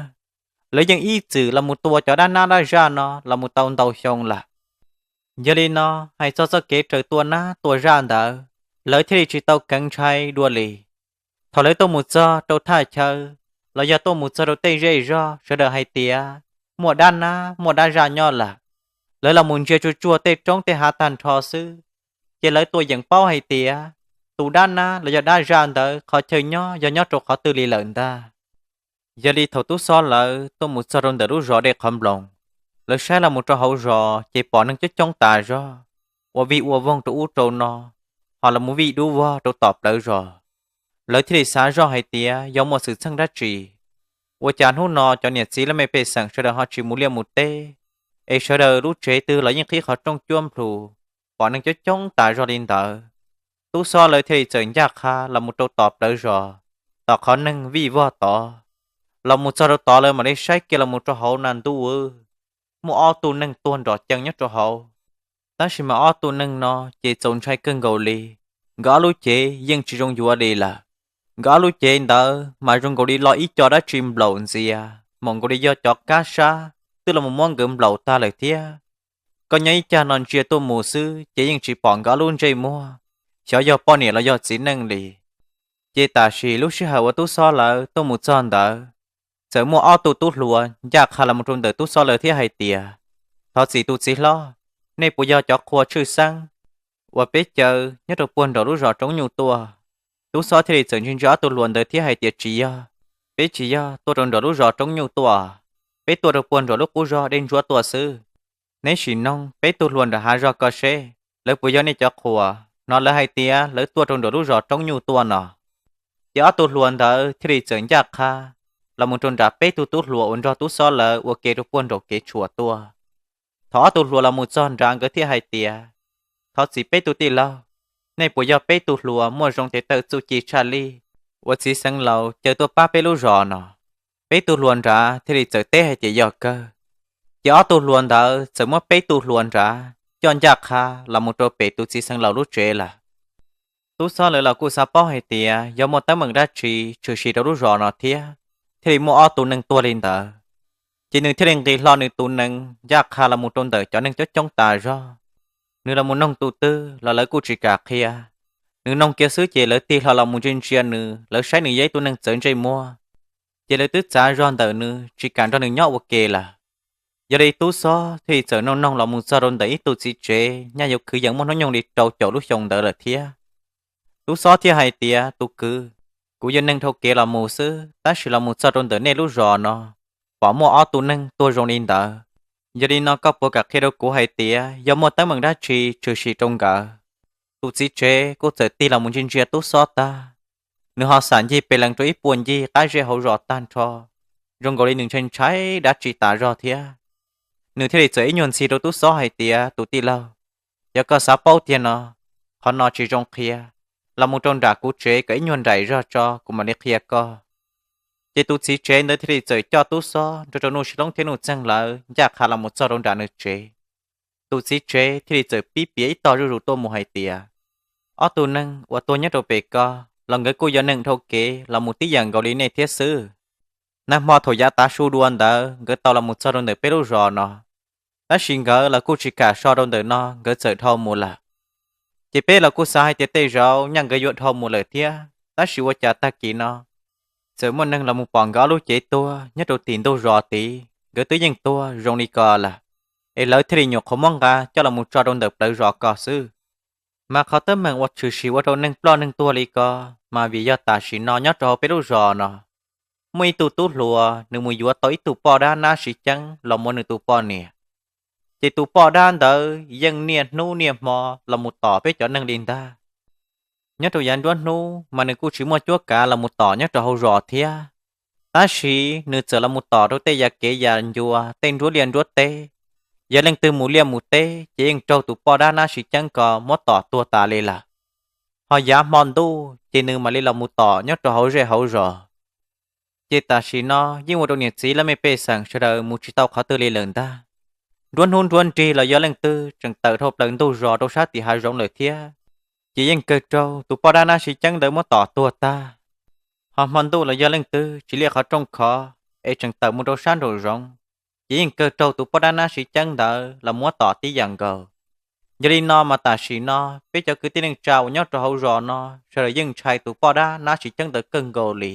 Lawv yeej ib txwm los mus tua cov dab nab dab zaj no los mus tau ntau xyoo lawm. Yog li no, hais txog txoj kev raws tua nab tua zaj ntawd, lawv thiaj li tsis tau keev ntshai dua li. Thaum lawv tuaj mus txog rau thaj chaw los yog tuaj mus txog rau tej zej zog, sawv daws hais tias muaj dab nab muaj dab zaj nyob lawm, lawv los mus ntsia tsuag tsuag tej roob tej hav tag nrho xwb, ces lawv tua yeem paub hais tias tus dab nab los yog dab zaj ntawd qhov chaw nyob yog nyob rau qhov twg li lawm ntag. Yog li thaum tub xob lawv tuaj mus txog rau ntawm lub zos Dej Qhov Nploos, lawv saib los mus rau hauv zos ces pom neeg coob coob tas zog, ua vij ua voog rau ub rau no, ho los mus vij dub vog rau tom plawv zos. Lawv thiaj li xav zoj hais tias yog muaj xwm txheej dab tsi, ua cas hnub no cov niam txiv laj mej pej xeem sawv daws ho tsis mus liaj mus teb, es sawv daws lub tsev twg los yeej qhib qhov rooj cuab nplhus, pom neeg coob coob tas zog li ntawd. Tub xob lawv thiaj li txawm ncaj qha los mus rau tom plawv zos, tom qhov neeg vij vog tod. Los mus txog rau tod lawv mam li saib kiag los mus rau hauv na ntuj, muaj ob tug neeg tuag nrom cees nyob rau hauv. Tab sis mas ob tug neeg no ces txaus ntshai kawg nkaus li, nkawd ob lub cev yeej tsis zoo yuav li lawm. Nkawd ob lub cev ntawd mas zoo nkaus li lo ib co dab tsi nplaum ntxias, maum nkaus li yog cov kab sab twb los mus muab nkawd nplaum tag lawm thiab. Koj nyob ib cag no ntsia tuaj mus xwb ces yeej tsis pom nkawd ob lub ntsej muag, xyov yog poj niam los yog txiv neej li. Ces tam sim lub sij hawm uas tub xob lawv tuaj mus txog ntawd, txawm muaj ob tug tub hluas ncaj qha los mus rau ntawm tub xob lawv thiab hais tias, Thov txim tus txiv hlob, nej puas yog cov qhua tshwj xeeb uas peb caw nyob rau puag nraum lub zos Roob Nyuj tuaj? Tub xob thiaj li txawm ntsia ntsia ob tug hluas ntawd thiab hais tias, Tsis yog, peb tsis yog tuaj rau nraum lub zos Roob Nyuj tuaj, peb tuaj rau puag nraum lub qub zog Dej Ntsuab tuaj xwb. Neb sim noog peb tug hluas nram hav zog ko seb lawv puas yog nej cov qhua, hnov lawv hais tias lawv tuaj rau nraum lub zos Roob Nyuj tuaj no. Ces ob tug hluas ntawd thiaj li txawm ncaj qha los mus rau nram peb tug tub hluas uas nrog tub xob lawv ua ke rau puag nraum kev tshuam tuaj. Thaum ob tug hluas los mus txog nrad nkawd thiaj hais tias, Thov txim peb tug tij laug, nej puas yog peb tug hluas muaj zoo tes taw txuj ci tshaj lij uas txiv xeev laus caw tuaj pab peb lub zos no? Peb tug hluas nrad thiaj li txawm teb hais tias, Yog kawg. Ces ob tug hluas ntawd txawm muab peb tug hluas nrad coj ncaj qha los mus rau pem tus txiv xeev laus lub tsev lawm. Tub xob lawv los kuj xav paub hais tias yog muaj teeb meem dab tsi tshwm sim rau lub zos no thiab, thiaj li muaj ob tug neeg tuag li ntawd. Ces nws thiaj li nqis hlo nws tus nees ncaj qha los mus rau ntawm cov neeg coob coob tas zog. Nws los mus noog tus twg los lawv kuj tsis kam qhia. Nws noog kiag xwb ces lawv tig hlo los mus ntsia ntsia nws, lawv saib nws yog ib tug neeg txawv ntsej muag, ces lawv twb txav zog ntawm nws tsis kam nrog nws nyob ua ke lawm. Yog li tub xob thiaj li txawm noog noog los mus txog rau ntawm ib tug txiv tsev nyaj yuav kwv yees muaj hnub nyoog li rau caum lub xyoo ntawd lawm thiab. Tub xob thiaj hais tias, Tus kwv, kuv yog neeg dhau kev los mus xwb, tab sis los mus txog rau ntawm nej lub zos no, pom muaj ob tug neeg tuag zoo li ntawd. Yog li no koj puas kam qhia rau kuv hais tias yog muaj teeb meem dab tsi tshwm sim rau nkawd? Tus txiv tsev kuj txawm tig los mus ntsia ntsia tub xob tag, nws ho xam ncig pes lees rau ib puag ncig qab zej hauv zos tag nrho, zoo nkaus li nws ntshai ntshai dab tsi tas zog thiab. Nws thiaj li txawm ib nyuag ntxhi rau tub xob hais tias, Tus tij laug, yog koj xav paub tiag no, qhov no tsis zoo qhia. los mus rau nram kuv tsev kom ib nyuag nraim zog tso kuv mam li qhia koj. Ces tus txiv tsev ntawd thiaj li txawm coj tub xob nrog rau Nuj Sib Loob thiab Nuj Txeeg lawv ncaj qha los mus txog rau nram nws tsev. Tus txiv tsev thiaj li txawm pib piav ib tog zuj zus tuaj mus hais tias, ob tug neeg uas tuag nyob rau pem ko los nkawd kuj yog neeg dhau kev los mus tib yam nkaus li nej thiab xwb. Nag hmo thaum yav tav su dua ntawd nkawd tau los mus txog rau ntawm peb lub zos no, tab sis nkawd los kuj tsis kam so rau ntawm no, nkawd txawm dhau mus lawm. Ces peb los kuj xav hais tias tej zaum nyaj nkawd yuav dhau mus lawm thiab, tab sis ua cas tag kis no txawm muaj neeg los mus pom nkawd ob lub cev tuag nyob rau tim ntug zos tid, nkawd twb yeej tuag zoo li ko lawm, es lawv thiaj li nyuam qhuav muab nqa coj los mus tso rau ntawm plawv zos ko xwb. Mas qhov teeb meem uas tshwm sim ua rau neeg ploj neeg tuag li ko, mas vim yog tam sim no nyob rau hauv peb lub zos no muaj ib tug tub hluas nws mus yuav tau ib tug poj dab nab siv ceeb los mus ua nws tus poj niam. Ces tus poj dab ntawd yeej niaj hnub niaj hmo los mus tom peb cov neeg li ntag. Nyob rau yav nruab hnub mas nws kuj tsis muaj cuab kav los mus tom nyob rau hauv zos thiab, tab sis nws txawm los mus tom rau tej yav kev yav ncua, tej nruab liaj nruab teb. Yog leej twg mus liaj mus teb ces yeej raug tus poj dab nab siv ceeb ko muab tom tuag tas li lawm. Ho yav hmo ntuj ces nws mam li los mus tom nyob rau hauv zej hauv zos. Ces tam sim no yeej ua rau niam txiv lawv mej pej xeem sawv daws mus tsis tau qhov twg li lawm ntag. Nruab hnub nruab nrig los yog leej twg tseem tawm dhau plaws ntug zos rau sab tim hav zoov lawm thiab, ces yeej kawg raug tus poj dab nab siv ceeb ntawd muab tom tuag tag. Ho hmo ntuj los yog leej twg tsis liaj qhov rooj khov es tseem tawm mus rau sab nraum zoov, ces yeej kawg raug tus poj dab nab siv ceeb ntawd los muab tom tib yam nkaus. Yog li no mas tam sim no peb cov kwv tij neej tsa uas nyob rau hauv zos no sawv daws yeej ntshai tus poj dab nab siv ceeb ntawd kawg nkaus li.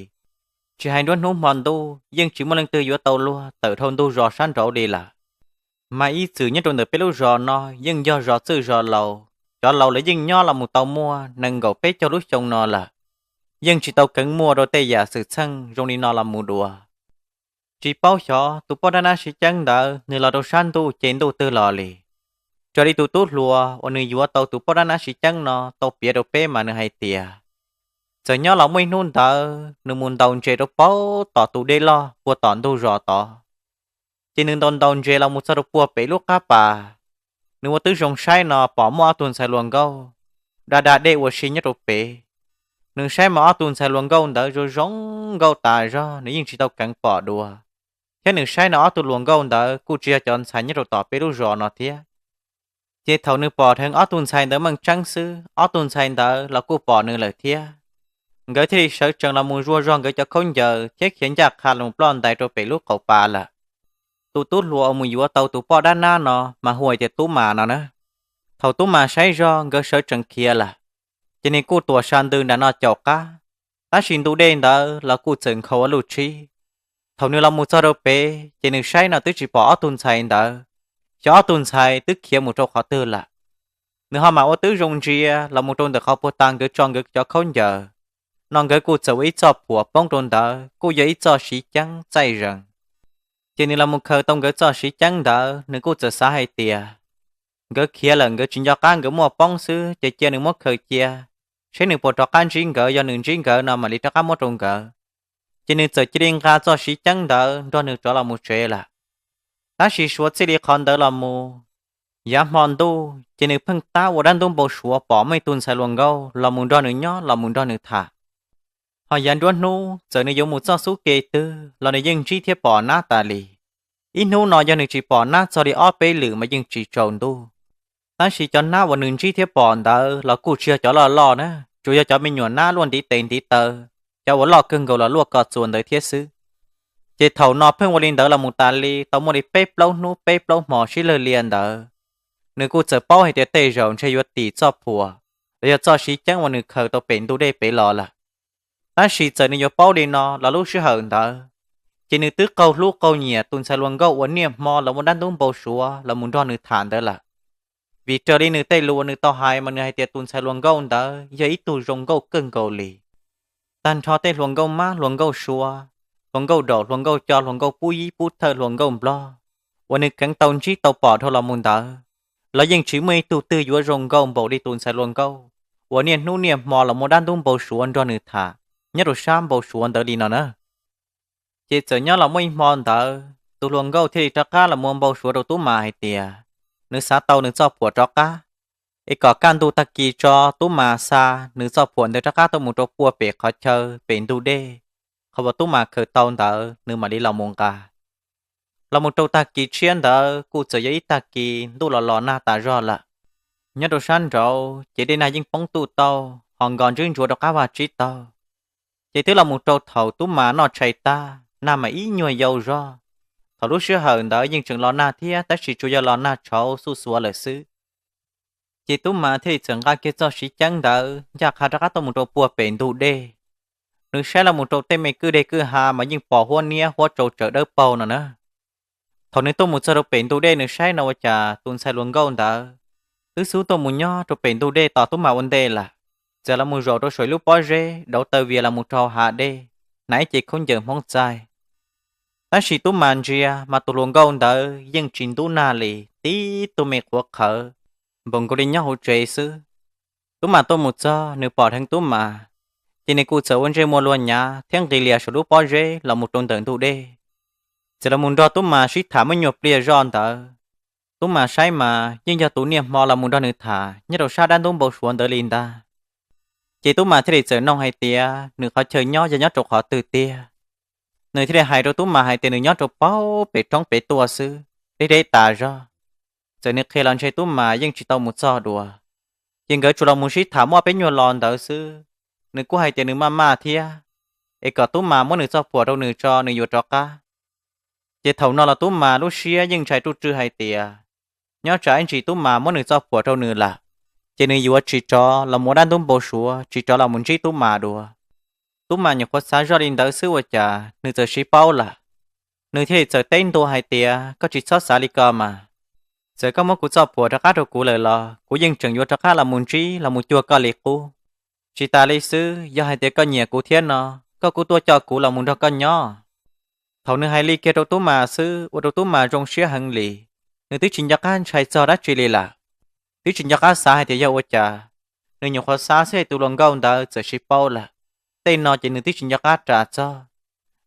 Tsis hais nruab hnub hmo ntuj yeej tsis muaj leej twg yuav tau luag tawm dhau ntug zos sab nraud li lawm. Mas ib txwm nyob rau ntawm peb lub zos no yeej yog zos txwj zos laus, cov laus lawv yeej nyob los mus tau muaj nees nkaum peb caug lub xyoo no lawm, yeej tsis tau keev muaj rau tej yam xwm txheej zoo li no los mus dua. Tsis paub xyov tus poj dab nab siv ceeb ntawd nws los rau sab ntuj ces ntuj twg los li. Raws li tus tub hluas uas nws yuav tau tus poj dab nab siv ceeb no tau piav rau peb mas nws hais tias, txawm nyob los muaj ib hnub ntawd nws mus ntaus ntses rau paub tom tus dej loj puag tom ntug zos tod. Ces nws ntaus ntaus ntses los mus txog rau puag pem lub qab pas, nws ua tib zoo saib no pom muaj ob tug ntxhais hluas nkauj da da dej ua si nyob rau pem. Nws saib mas ob tug ntxhais hluas nkauj ntawd zoo zoo nkauj tas zog, nws yeej tsis tau keev pom dua. Thiab nws saib no ob tug hluas nkauj ntawd kuj tsis yog cov ntxhais nyob rau tom peb lub zos no thiab. Ces thaum nws pom dheev ob tug ntxhais ntawd meej tseeb xwb, ob tug ntxhais ntawd los kuj pom nws lawm thiab. Nkawd thiaj li sawv tsees los mus zuaj zog nkawd cov khaub ncaws thiab khiav ncaj qha los ploj ntais rau pem lub qaum pas lawm. Tus tub hluas uas mus yuav tau tus poj dab nab no mas hu hais tias Tub Mas no na. Thaum Tub Mas saib zog nkawd sawv tsees khiav lawm, ces nws kuj tuam sa ntws nram no caum qab, tab sis ntu dej ntawd los kuj txawm nkhaus ua luj tshib. Thaum nws los mus txog rau pem ces nws saib no twb tsis pom ob tug ntxhais ntawd, xyov ob tug ntxhais twb khiav mus rau qhov twg lawm. Nws ho mam ua tib zoo ntsia los mus rau ntawm qhov puag ta nkawd tso nkawd cov khaub ncaws, no nkawd kuj txawm ua ib txoj phuam poob rau ntawd kuj yog ib txoj siv ceeb txaij zees. Ces nws los mus khaws tau nkawd txoj siv ceeb ntawd, nws kuj txawm xav hais tias, nkawd khiav lawm nkawd tsis nco qab nkawd muaj poob xwb ces cia nws muab khaws cia, saib nws puas rov qab ntsib nkawd, yog nws ntsib nkawd no mam li rov qab muab rau nkawd. Ces nws txawm cia li nqa txoj siv ceeb ntawd nrog nws rov los mus tsev lawm. Tab sis suav txij li qhov ntawd los mus, yav hmo ntuj ces nws pheej tab ua dab ntub npau suav pom muaj ib tug ntxhais hluas nkauj los mus nrog nws nyob los mus nrog nws tham. Ho yav nruab hnub txawm nws yuav mus txoj xub ke twg los nws yeej ntsib thiab pom nab tas li. Ib hnub no yog nws tsis pom nab txog li ob peb lwm mas yeej tsis tsaus ntuj. Tab sis cov nab uas nws ntsib thiab pom ntawd los kuj tsis yog cov loj loj na, tsuas yog cov me nyuam nab luaj ntiv tes ntiv taw, cov uas loj kawg nkaus los luaj ko txuas ntawd thiab xwb. Ces thaum no pheej ua li ntawd los mus tas li tau muaj li peb plaub hnub peb plaub hmo sib lawg lia ntawd, nws kuj txawm paub hais tias tej zaum ntshe yuav tim txoj phuam los yog txoj siv ceeb uas nws khaws tau pem ntu dej pem los lawm. Tab sis txawm nws yuav paub li no los lub sij hawm ntawd, ces nws twb qaug hlub qaug nyiam tus ntxhais hluas nkauj uas niaj hmo los muaj dab ntub npau suav los mus nrog nws tham ntawd lawm. Vim raws li nws tej lus uas nws tau hais mas nws hais tias tus ntxhais hluas nkauj ntawd yog ib tug zoo nkauj kawg nkaus li. Tag nrho tej hluas nkauj mab hluas nkauj sua, hluas nkauj daum hluas nkauj co hluas nkauj pub yib pub thawj hluas nkauj nplog uas nws kheev tau ntsib tau pom dhau los mus ntawd, los yeej tsis muaj ib tug twg yuav zoo nkauj npaum li tus ntxhais hluas nkauj uas niaj hnub niaj hmo los muaj dab ntub npau suav nrog nws tham nyob rau sab npau suav ntawd li no na. Ces txawm nyob los muaj ib hmo ntawd tus hluas nkauj thiaj li rov qab los mus npau suav rau Tub Mas hais tias, nws xav tau nws txoj phuam rov qab, es kom kaj ntug tag kis tso Tub Mas xa nws txoj phuam ntawd rov qab tuaj mus rau puag pem qhov chaw pem ntug dej, qhov uas Tub Mas khaws tau ntawd nws mam li los mus nqa. Los mus rau tag kis tshiab ntawd kuj txawm yog ib tag kis ntuj los los nag tas zog lawm. Nyob rau sab nraud ces dej nag yeej poob tuj tauj ho nkos ntswb ntsuav rau qab vaj tsib taug. Ces twb los mus rau thaum Tub Mas noj tshais tag, nag mas ib nyuag yau zog. Thaum lub sij hawm ntawd yeej tseem los nag thiab tab sis tsuas yog los nag tshauv xuj xuav lawm xwb. Ces Tub Mas thiaj li txawm nqa kiag txoj siv ceeb ntawd ncaj qha rov qab tuaj mus rau puag pem ntug dej. Nws saib los mus rau tej me kwj deg kwj ha mas yeej pom huab niab huab tsau tsawv dawb paug no na. Thaum nws tuaj mus txog rau pem ntug dej nws saib no ua cas tus ntxhais hluas nkauj ntawd twb xub tuaj mus nyob rau pem ntug dej tos Tub Mas ua ntej lawm, txawm los mus zaum rau saum lub pob zeb dauv taw vias los mus rau hav dej, hnav ib ce khaub ncaws Hmoob txaij. Tab sis Tub Mas ntsia mas tus hluas nkauj ntawd yeej tsis ntub nag li, tib tug me qhuav qhawv npaum nkaus li nyob hauv tsev xwb. Tub Mas tuaj mus txog nws pom dheev Tub Mas, ces nws kuj txawm ua ntsej muag luag nyav thiab nqis lias saum lub pob zeb los mus rau ntawm ntug dej, txawm los mus nrog Tub Mas sib tham muaj nyuag pliag zoj ntawd. Tub Mas saib mas yeej yog tus niaj hmo los mus nrog nws tham nyob rau sab dab ntub npau suav ntawd li ntag. Ces Tub Mas thiaj li txawm noog hais tias nws qhov chaw nyob yog nyob rau qhov twg tiag. Nws thiaj li hais rau Tub Mas hais tias nws nyob rau paub pem roob pem tuaj xwb, deb deb tas zog. Txawm nws qhia los ntshe Tub Mas yeej tsis tau mus txog dua. Ces nkawd tsuas los mus sib tham muaj peb nyuag lo ntawd xwb. Nws kuj hais tias nws maj maj thiab, es kom Tub Mas muab nws txoj phuam rau nws tso nws yuav rov qab. Ces thaum no los Tub Mas lub siab yeej ntshai ruj rwj hais tias nyob tsam ib ntsis Tub Mas muab nws txoj phuam rau nws lawm, ces nws yuav tsis rov los mus ua dab ntub npau suav, tsis rov los mus ntsib Tub Mas dua. Tub Mas nyuam qhuav xav zoj li ntawd xwb ua cas nws txawm siv paub lawm. Nws thiaj li txawm teb ntua hais tias koj tsis txhob xav li ko mas. Txawm koj muab kuv txoj phuam rov qab rau kuv lawm los kuv yeej tseem yuav rov qab los mus ntsib los mus cuag koj li qub. Tsis tas li xwb, yog hais tias koj nyiam kuv thiab no, koj kuj tuaj coj kuv los mus nrog koj nyob. Thaum nws hais li kiag rau Tub Mas xwb ua rau Tub Mas zoo siab heev li. Nws twb tsis nco qab ntshai txog dab tsi li lawm, twb tsis nco qab xav hais tias yog ua cas. Nws nyuam qhuav xav xwb es tus hluas nkauj ntawd txawm siv paub lawm. Tej no ces nws twb tsis nco qab ras txog,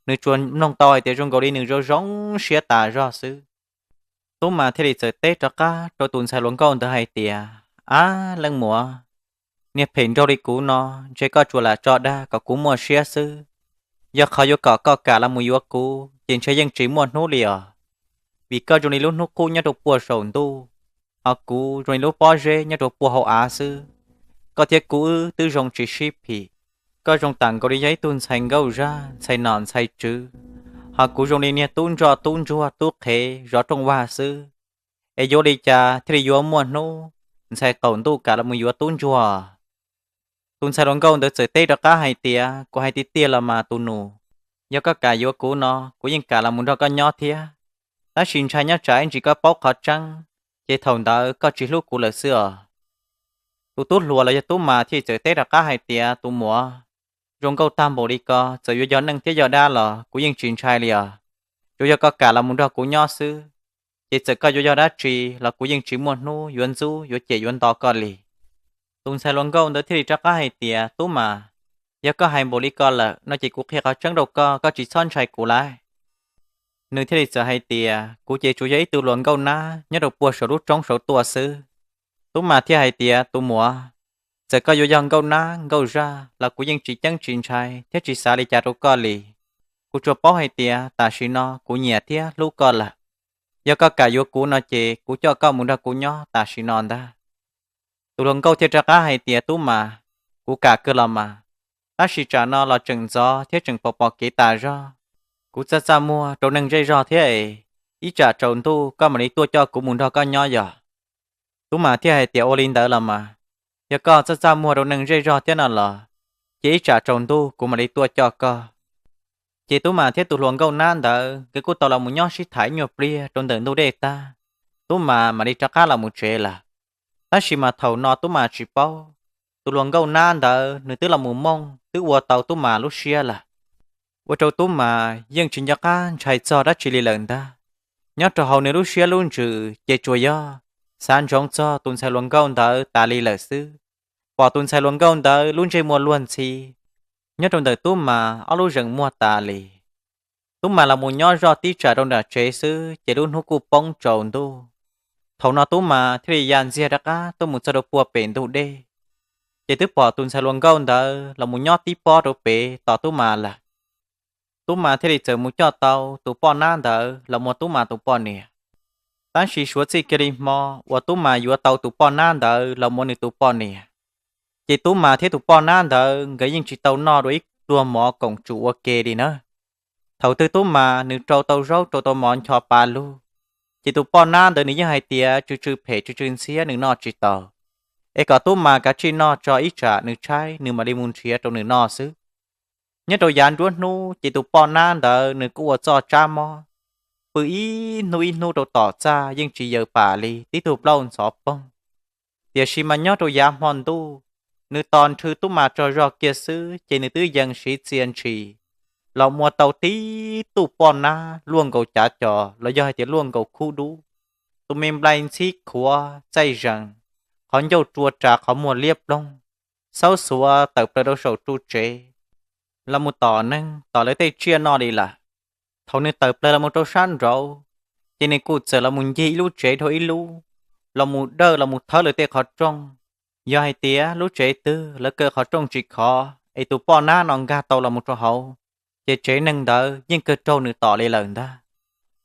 nws tsuas mloog tau hais tias zoo nkaus li nws zoo zoo siab tas zog xwb. Tub Mas thiaj li txawm teb rov qab rau tus ntxhais hluas nkauj ntawd hais tias, ab leej muam, niag phem nraug li kuv no, ntshe koj tsuas lam tso dag kom kuv muaj siab xwb. Yog qhov yuav kom koj kam los mus yuav kuv ces ntshe yeej tsis muaj hnub li os. Vim koj zoo li lub hnub qub nyob rau puag saum ntuj, ho kuv zoo li lub pob zeb nyob rau puag hauv av xwb. Koj thiab kuv wb twb zoo tsis sib phim. Koj zoo tam nkaus li yog ib tug ntxhais nkauj zaj, ntxhais nom ntxhais tswv, ho kuv zoo li niag tub ntsoj tub ntsuag tub qhev zov rooj vag xwb. Es yuav li cas thiaj li yuav muaj hnub ntxhais qaum ntuj kam los mus yuav tub ntsuag? Tus ntxhais hluas nkauj ntawd txawm teb rov qab hais tias, kuv hais tiag tiag los mas tus nus, yog koj kam yuav kuv no kuv yeej kam los mus nrog koj nyob thiab. Tab sis ntshai nyob tsam ib ntsis koj paub qhov tseeb, ces thaum ntawd koj tsis hlub kuv lawm xwb os. Tus tub hluas los yog Tub Mas thiaj txawm teb rov qab hais tias, tus muam, zoo nkauj tag npaum li ko txawm yuav yog neeg thiab yog dab los kuv yeej tsis ntshai li os. Tsuas yog koj kam los mus nrog kuv nyob xwb, ces txawm koj yuav yog dab tsi los kuv yeej tsis muaj hnub yuav ntxub yuav cem yuav nto koj li. Tus ntxhais hluas nkauj ntawd thiaj li rov qab hais tias, Tub Mas, yog koj hais npaum li ko lawm no ces kuv qhia qhov tseeb rau koj, koj tsis txhob ntshai kuv lauj. Nws thiaj li txawm hais tias, kuv ces tsuas yog ib tug hluas nkauj nab nyob rau puag saum lub roob saud tuaj xwb. Tub Mas thiaj hais tias, tus muam, txawm koj yuav yog nkauj nab nkauj zaj los kuv yeej tsis ceeb tsis ntshai thiab tsis xav li cas rau koj li. Kuv tsuas paub hais tias tam sim no kuv nyiam thiab hlub koj lawm. Yog koj kam yuav kuv no ces kuv coj koj mus nrog kuv nyob tam sim no ntag. Tus hluas nkauj thiaj rov qab hais tias, Tub Mas, kuv kam kawg los mas, tab sis tsam no los tseem ntxov thiab tseem pom pom kev tas zog. Kuv txaj txaj muag rau neeg zej zog thiab es, ib tsam tsaus ntuj koj mam li tuaj coj kuv mus nrog koj nyob yog? Tub Mas thiaj hais tias, ua li ntawd los mas, yog koj txaj txaj muag rau neeg zej zog thiab no los, ces ib tsam tsaus ntuj kuv mam li tuaj coj koj. Ces Tub Mas thiab tus hluas nkauj nab ntawd nkawd kuj tau los mus nyob sib tham ib nyuag pliag rau ntawm ntug dej tag, Tub Mas mam li rov qab los mus tsev lawm. Tab sis mas thaum no Tub Mas tsis paub, tus hluas nkauj nab ntawd nws twb los mus mooj twb ua tau Tub Mas lub siab lawm, ua rau Tub Mas yeej tsis nco qab ntshai txog dab tsi li lawm ntag. Nyob rau hauv nws lub siab lub ntsws ces tsuas yog xav ntsoov txog tus ntxhais hluas nkauj ntawd tas li lawm xwb. Pom tus ntxhais hluas nkauj ntawd lub ntsej muag luag ntxhi nyob rau ntawm Tub Mas ob lub zeem muag tas li. Tub Mas los mus nyob zoj tib tsam rau nram tsev xwb ces lub hnub kuj poob tsaus ntuj. Thaum no Tub Mas thiaj li ya ntxiag rov qab tuaj mus txog rau puag pem ntug dej, ces twb pom tus ntxhais hluas nkauj ntawd los mus nyob tib pob rau pem tos Tub Mas lawm. Tub Mas thiaj li txawm mus coj tau tus poj nab ntawd los mus ua Tub Mas tus poj niam. Tab sis suav txij kiag li hmo uas Tub Mas yuav tau tus poj nab ntawd los mus ua nws tus poj niam, ces Tub Mas thiab tus poj nab ntawd nkawd yeej tsis tau noj dua ib pluag mov koom tsum ua ke li na. Thaum twg Tub Mas nws rau tau zaub rau tau mov ncho pa lug, ces tus poj nab ntawd nws yeej hais tias tsw tsw phem tsw tsw ntxhiab nws noj tsis tau, es kom Tub Mas kav tsij noj tso ib tsam nws tshaib nws mam li mus nrhiav rau nws noj xwb. Nyob rau yav nruab hnub ces tus poj nab ntawd nws kuj ua txoj tsab mob, pw ib hnub ib hnub rau tom txaj yeej tsis yaws pam li tib tug plaub ntxhov poog. Tiam sis mas nyob rau yav hmo ntuj, nws tos nrhw Tub Mas tsaug zog kiag xwb ces nws twb yees siv txia ntshis los mus ua tau tib tug poj nab luaj nkaus cav cos los yog hais tias luaj nkaus khub dub, tus me nplai ntxhib khuav txaij zees, qhov ncauj rua ras qhov muag liab ploog, xaub xuav tawm plaws rau saum ru tsev los mus tom neeg tom lawv tej tsiaj noj li lawm. Thaum nws tawm plaws los mus rau sab nraud, ces nws kuj txawm los mus ncig ib lub tsev dhau ib lub, los mus dawj los mus thawb lawv tej qhov rooj. Yog hais tias lub tsev twg lawv kaw qhov rooj tsis khov es tus poj nab no nkag tau los mus rau hauv, ces tsev neeg ntawd yeej kawg raug nws tom li lawm ntag.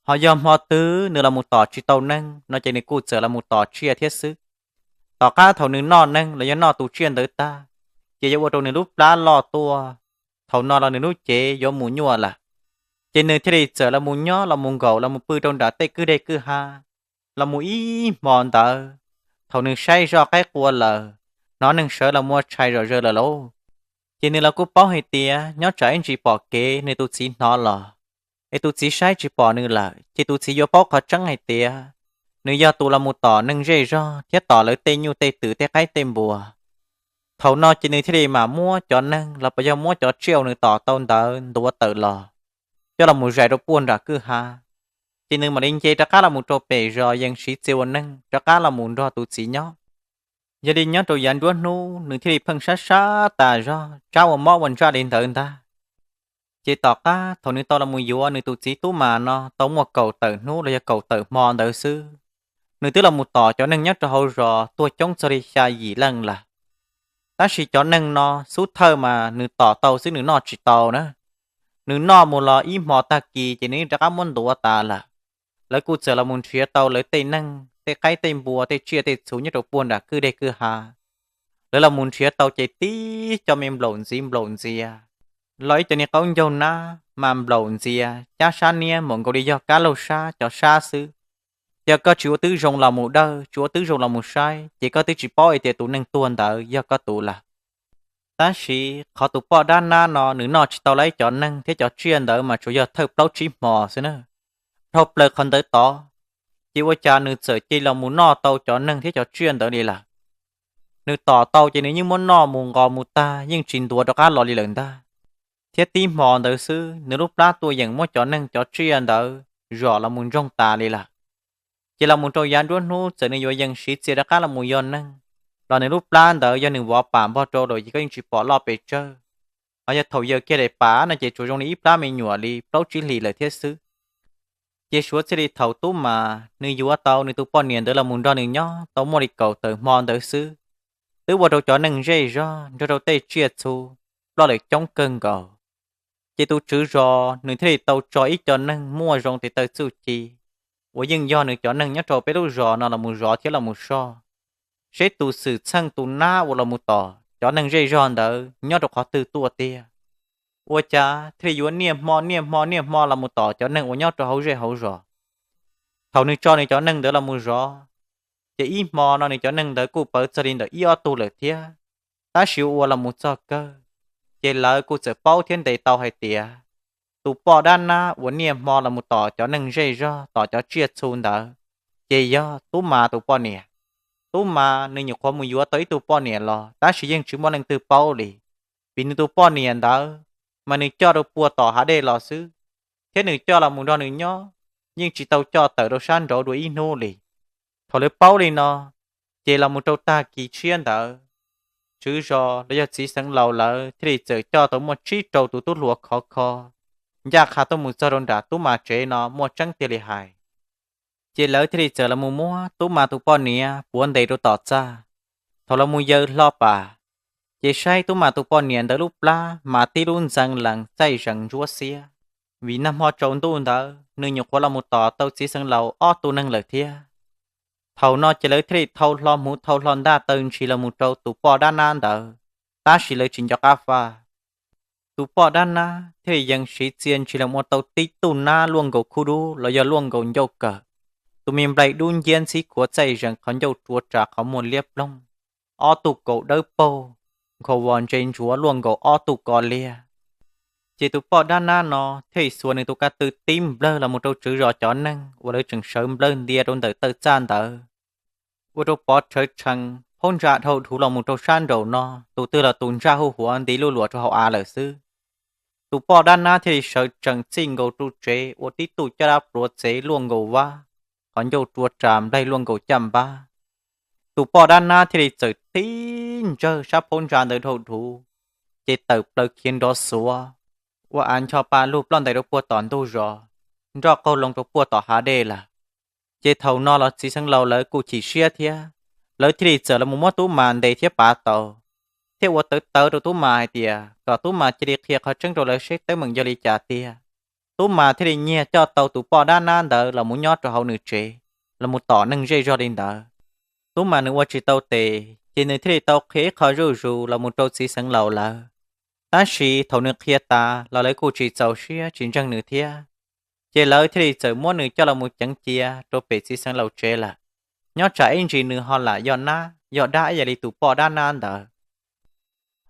Ho yog hmo twg nws los mus tom tsis tau neeg no ces nws kuj txawm los mus tom tsiaj thiab xwb. Tom qab thaum nws noj neeg los yog noj tus tsiaj ntawd tag, ces yuav ua rau nws lub plab loj tuaj, thaum no los nws lub cev yuav mus nyuaj lawm. Ces nws thiaj li txawm los mus nyob los mus nkaum los mus pw rau nram tej kwj deg kwj ha los mus ib hmo ntawd. Thaum nws saib zoj qaib qua lawm, hnov neeg sawv los muab tshais zom zaws lawm lauj, ces nws los kuj paub hais tias nyob tsam ib ntsis pom kev nws tus txiv hnov los, es tus txiv saib tsis pom nws lawm ces tus txiv yuav paub qhov tseeb hais tias nws yog tus los mus tom neeg zej zog thiab tom lawv tej nyuj tej twm tej qaib tej npua. Thaum no ces nws thiaj li mam muab cov neeg los puas yog muab cov tsiaj uas nws tom tau ntawd ntuav tawm los coj los mus zais rau puag nram kwj ha, ces nws mam li nce rov qab los mus rau pem zos yees siv txia ua neeg rov qab los mus nrog tus txiv nyob. Yog li nyob rau yav nruab hnub nws thiaj li pheej sab sab tas zog tsab ua mob ua ntsaj li ntawd ntag. Ces tom qab thaum nws tau los mus yuav nws tus txiv Tub Mas no tau muaj kaum tawm hnub los yog kaum tawm hmo ntawd xwb, nws twb los mus tom cov neeg nyob rau hauv zos tuag coob txog li xya yim leej lawm. Tab sis cov neeg no xub thawj mas nws tom tau xwb nws noj tsis tau na. Nws noj mus los ib hmo tag kis ces nws rov qab muab ntuav tas lawm. Lawv kuj txawm los mus nrhiav tau lawv tej neeg tej qaib tej npua tej tsiaj tej txhu nyob rau puag nram kwj deg kwj ha. Lawv los mus nrhiav tau ces tib co me nplaum ntxiv nplaum ntxias, los ib co niag qaub ncaug nab mas nplaum ntxias cab sab niab npaum nkaus li yog kab laug sab cov sab xwb. Yog koj tsis ua twb zoo los mus dawj tsis ua twb zoo los mus saib ces koj twb tsis paub hais tias tus neeg tuag ntawd yog koj tus lawm. Tab sis qhov tus poj dab nab no nws noj tsis tau lawv cov neeg thiab cov tsiaj ntawd mas tsuas yog thawj plaub tsib hmo xwb na. Dhau plaws qhov ntawd tod, ces ua cas nws txawm cia li los mus noj tau cov neeg thiab cov tsiaj ntawd li lawm. Nws tom tau ces nws yeej muab noj mus nqos mus tag yeej tsis ntuav rov qab los li lawm ntag. Thiab tib hmo ntawd xwb nws lub plab tuaj yeem muab cov neeg cov tsiaj ntawd zom los mus ntsoog tas li lawm. Ces los mus rau yav nruab hnub txawm nws yuav yees siv txia rov qab los mus yog neeg, los nws lub plab ntawd yog nws vov pam npog rau lawm ces koj yeej tsis pom loj pes tsawg. Ho yog thaum yaws kiag daim pam no ces tsuas zoo li ib plab me nyuam li plaub tsib hlis lawm thiab xwb. Ces suav txij li thaum Tub Mas nws yuav tau nws tus poj niam ntawd los mus nrog nws nyob tau muaj li kaum tawm hmo ntawd xwb, twb ua rau cov neeg zej zog nrog rau tej tsiaj txhu ploj lawm coob kawg nkaus. Ces tus tswv zos nws thiaj li tau tso ib co neeg muaj zoo tes taw txuj ci uas yeej yog nws cov neeg nyob rau peb lub zos no los mus zov thiab los mus soj, seb tus xwm txheej tus nab uas los mus tom cov neeg zej zog ntawd nyob rau qhov twg tuaj tiag. Ua cas thiaj li yuav niaj hmo niaj hmo niaj hmo los mus tom cov neeg uas nyob rau hauv zej hauv zos. Thaum nws tso nws cov neeg ntawd los mus zov, ces ib hmo no nws cov neeg ntawd kuj pawv txog li ntawm ib ob tug lawm thiab. Tab sis ua los mus txog kawg, ces lawv kuj txawm paub thiab ntes tau hais tias tus poj dab nab uas niaj hmo los mus tom cov neeg zej zog tom cov tsiaj txhu ntawd, ces yog Tub Mas tus poj niam. Tub Mas nws nyuam qhuav mus yuav tau ib tug poj niam los tab sis yeej tsis muaj leej twg paub li, vim nws tus poj niam ntawd mas nws coj rau puag tom hav dej los xwb, thiab nws coj los mus nrog nws nyob, yeej tsis tau coj tawm rau sab nraud dua ib hnub li. Thaum lawv paub li no, ces los mus rau tag kis tshiab ntawd, tswv zos los yog txiv xeev laus lawv thiaj li txawm coj tau muaj tsib rau tus tub hluas khov kho ncaj qha tuaj mus txog rau nram Tub Mas tsev no muaj tseeb tiag li hais. Ces lawv thiaj li txawm los mus muab Tub Mas tus poj niam puav ntes rau tom txaj. Thaum los mus yaws hlo pas, ces saib Tub Mas tus poj niam ntawd lub plab mas tib lub ntxeev lees txaij zees ntsuab xiab, vim nag hmo tsaus ntuj ntawd nws nyuam qhuav los mus tom tau txiv xeev laus ob tug neeg lawm thiab. Thaum no ces lawv thiaj li thau hlo hmuv thau hlo ntaj taw ntshis los mus rau tus poj dab nab ntawd, tab sis lawv tsis nco qab faj. Tus poj dab nab thiaj li yees siv txia ntshis los ua tau tib tug nab luaj nkaus khub dub los yog luaj nkaus ncauj kawm. Tus me nplaim dub nciab ntxhib khuav txaij zees, qhov ncauj rua ras qhov muag liab ploog, ob tug kaus dawb paug, nkhaus vos ntse ntsuav luaj nkaus ob tug ko liag. Ces tus poj dab nab no thiaj li xuas nws tus ka tw tib nplawg los mus rau tswv zos cov neeg uas lawv tseem sawv nplawg ntia rau ntawm taw txaj ntawd, ua rau pov rhawv tshee, phaub ntsa dhau dhuv los mus rau sab nraum no, tus twg los tus ntsaj huj huav nti luj luas rau hauv av lawm xwb. Tus poj dab nab thiaj li sawv tsees txij nkaus ru tsev ua tib tug caj dab pluav txev luaj nkaus vab, qhov ncauj rua ras nplaig luaj nkaus caj npab. Tus poj dab nab thiaj li txawm tib ntsawg sab phaub ntsa ntawd dhau dhuv, ces tawm plaws khiav nrov xuav, ua av ncho pa lug ploj ntais rau puag tom ntug zos, nroj qaug loo rau puag tom hav dej lawm. Ces thaum no los txiv xeev laus lawv kuj chim siab thiab, lawv thiaj li txawm los mus muab Tub Mas ntes thiab pav tau, thiab ua tawv tawv rau Tub Mas hais tias kom Tub Mas cia li qhia qhov tseeb rau lawv seb teeb meem yog li cas tiag. Tub Mas thiaj li nyiag coj tau tus poj dab nab ntawd los mus nyob rau hauv nws tsev, los mus tom neeg zej zog li ntawd. Tub Mas nws ua tsis tau tes, ces nws thiaj li tau qhia ib qho zuj zus los mus rau txiv xeev laus lawv. Tab sis thaum nws qhia tas los lawv kuj tsis txaus siab tsis ntseeg nws thiab, ces lawv thiaj li txawm muab nws coj los mus ceev cia rau pem txiv xeev laus tsev lawm. Nyob tsam ib ntsis nws ho lam yog nab yog dab ib yam li tus poj dab nab ntawd.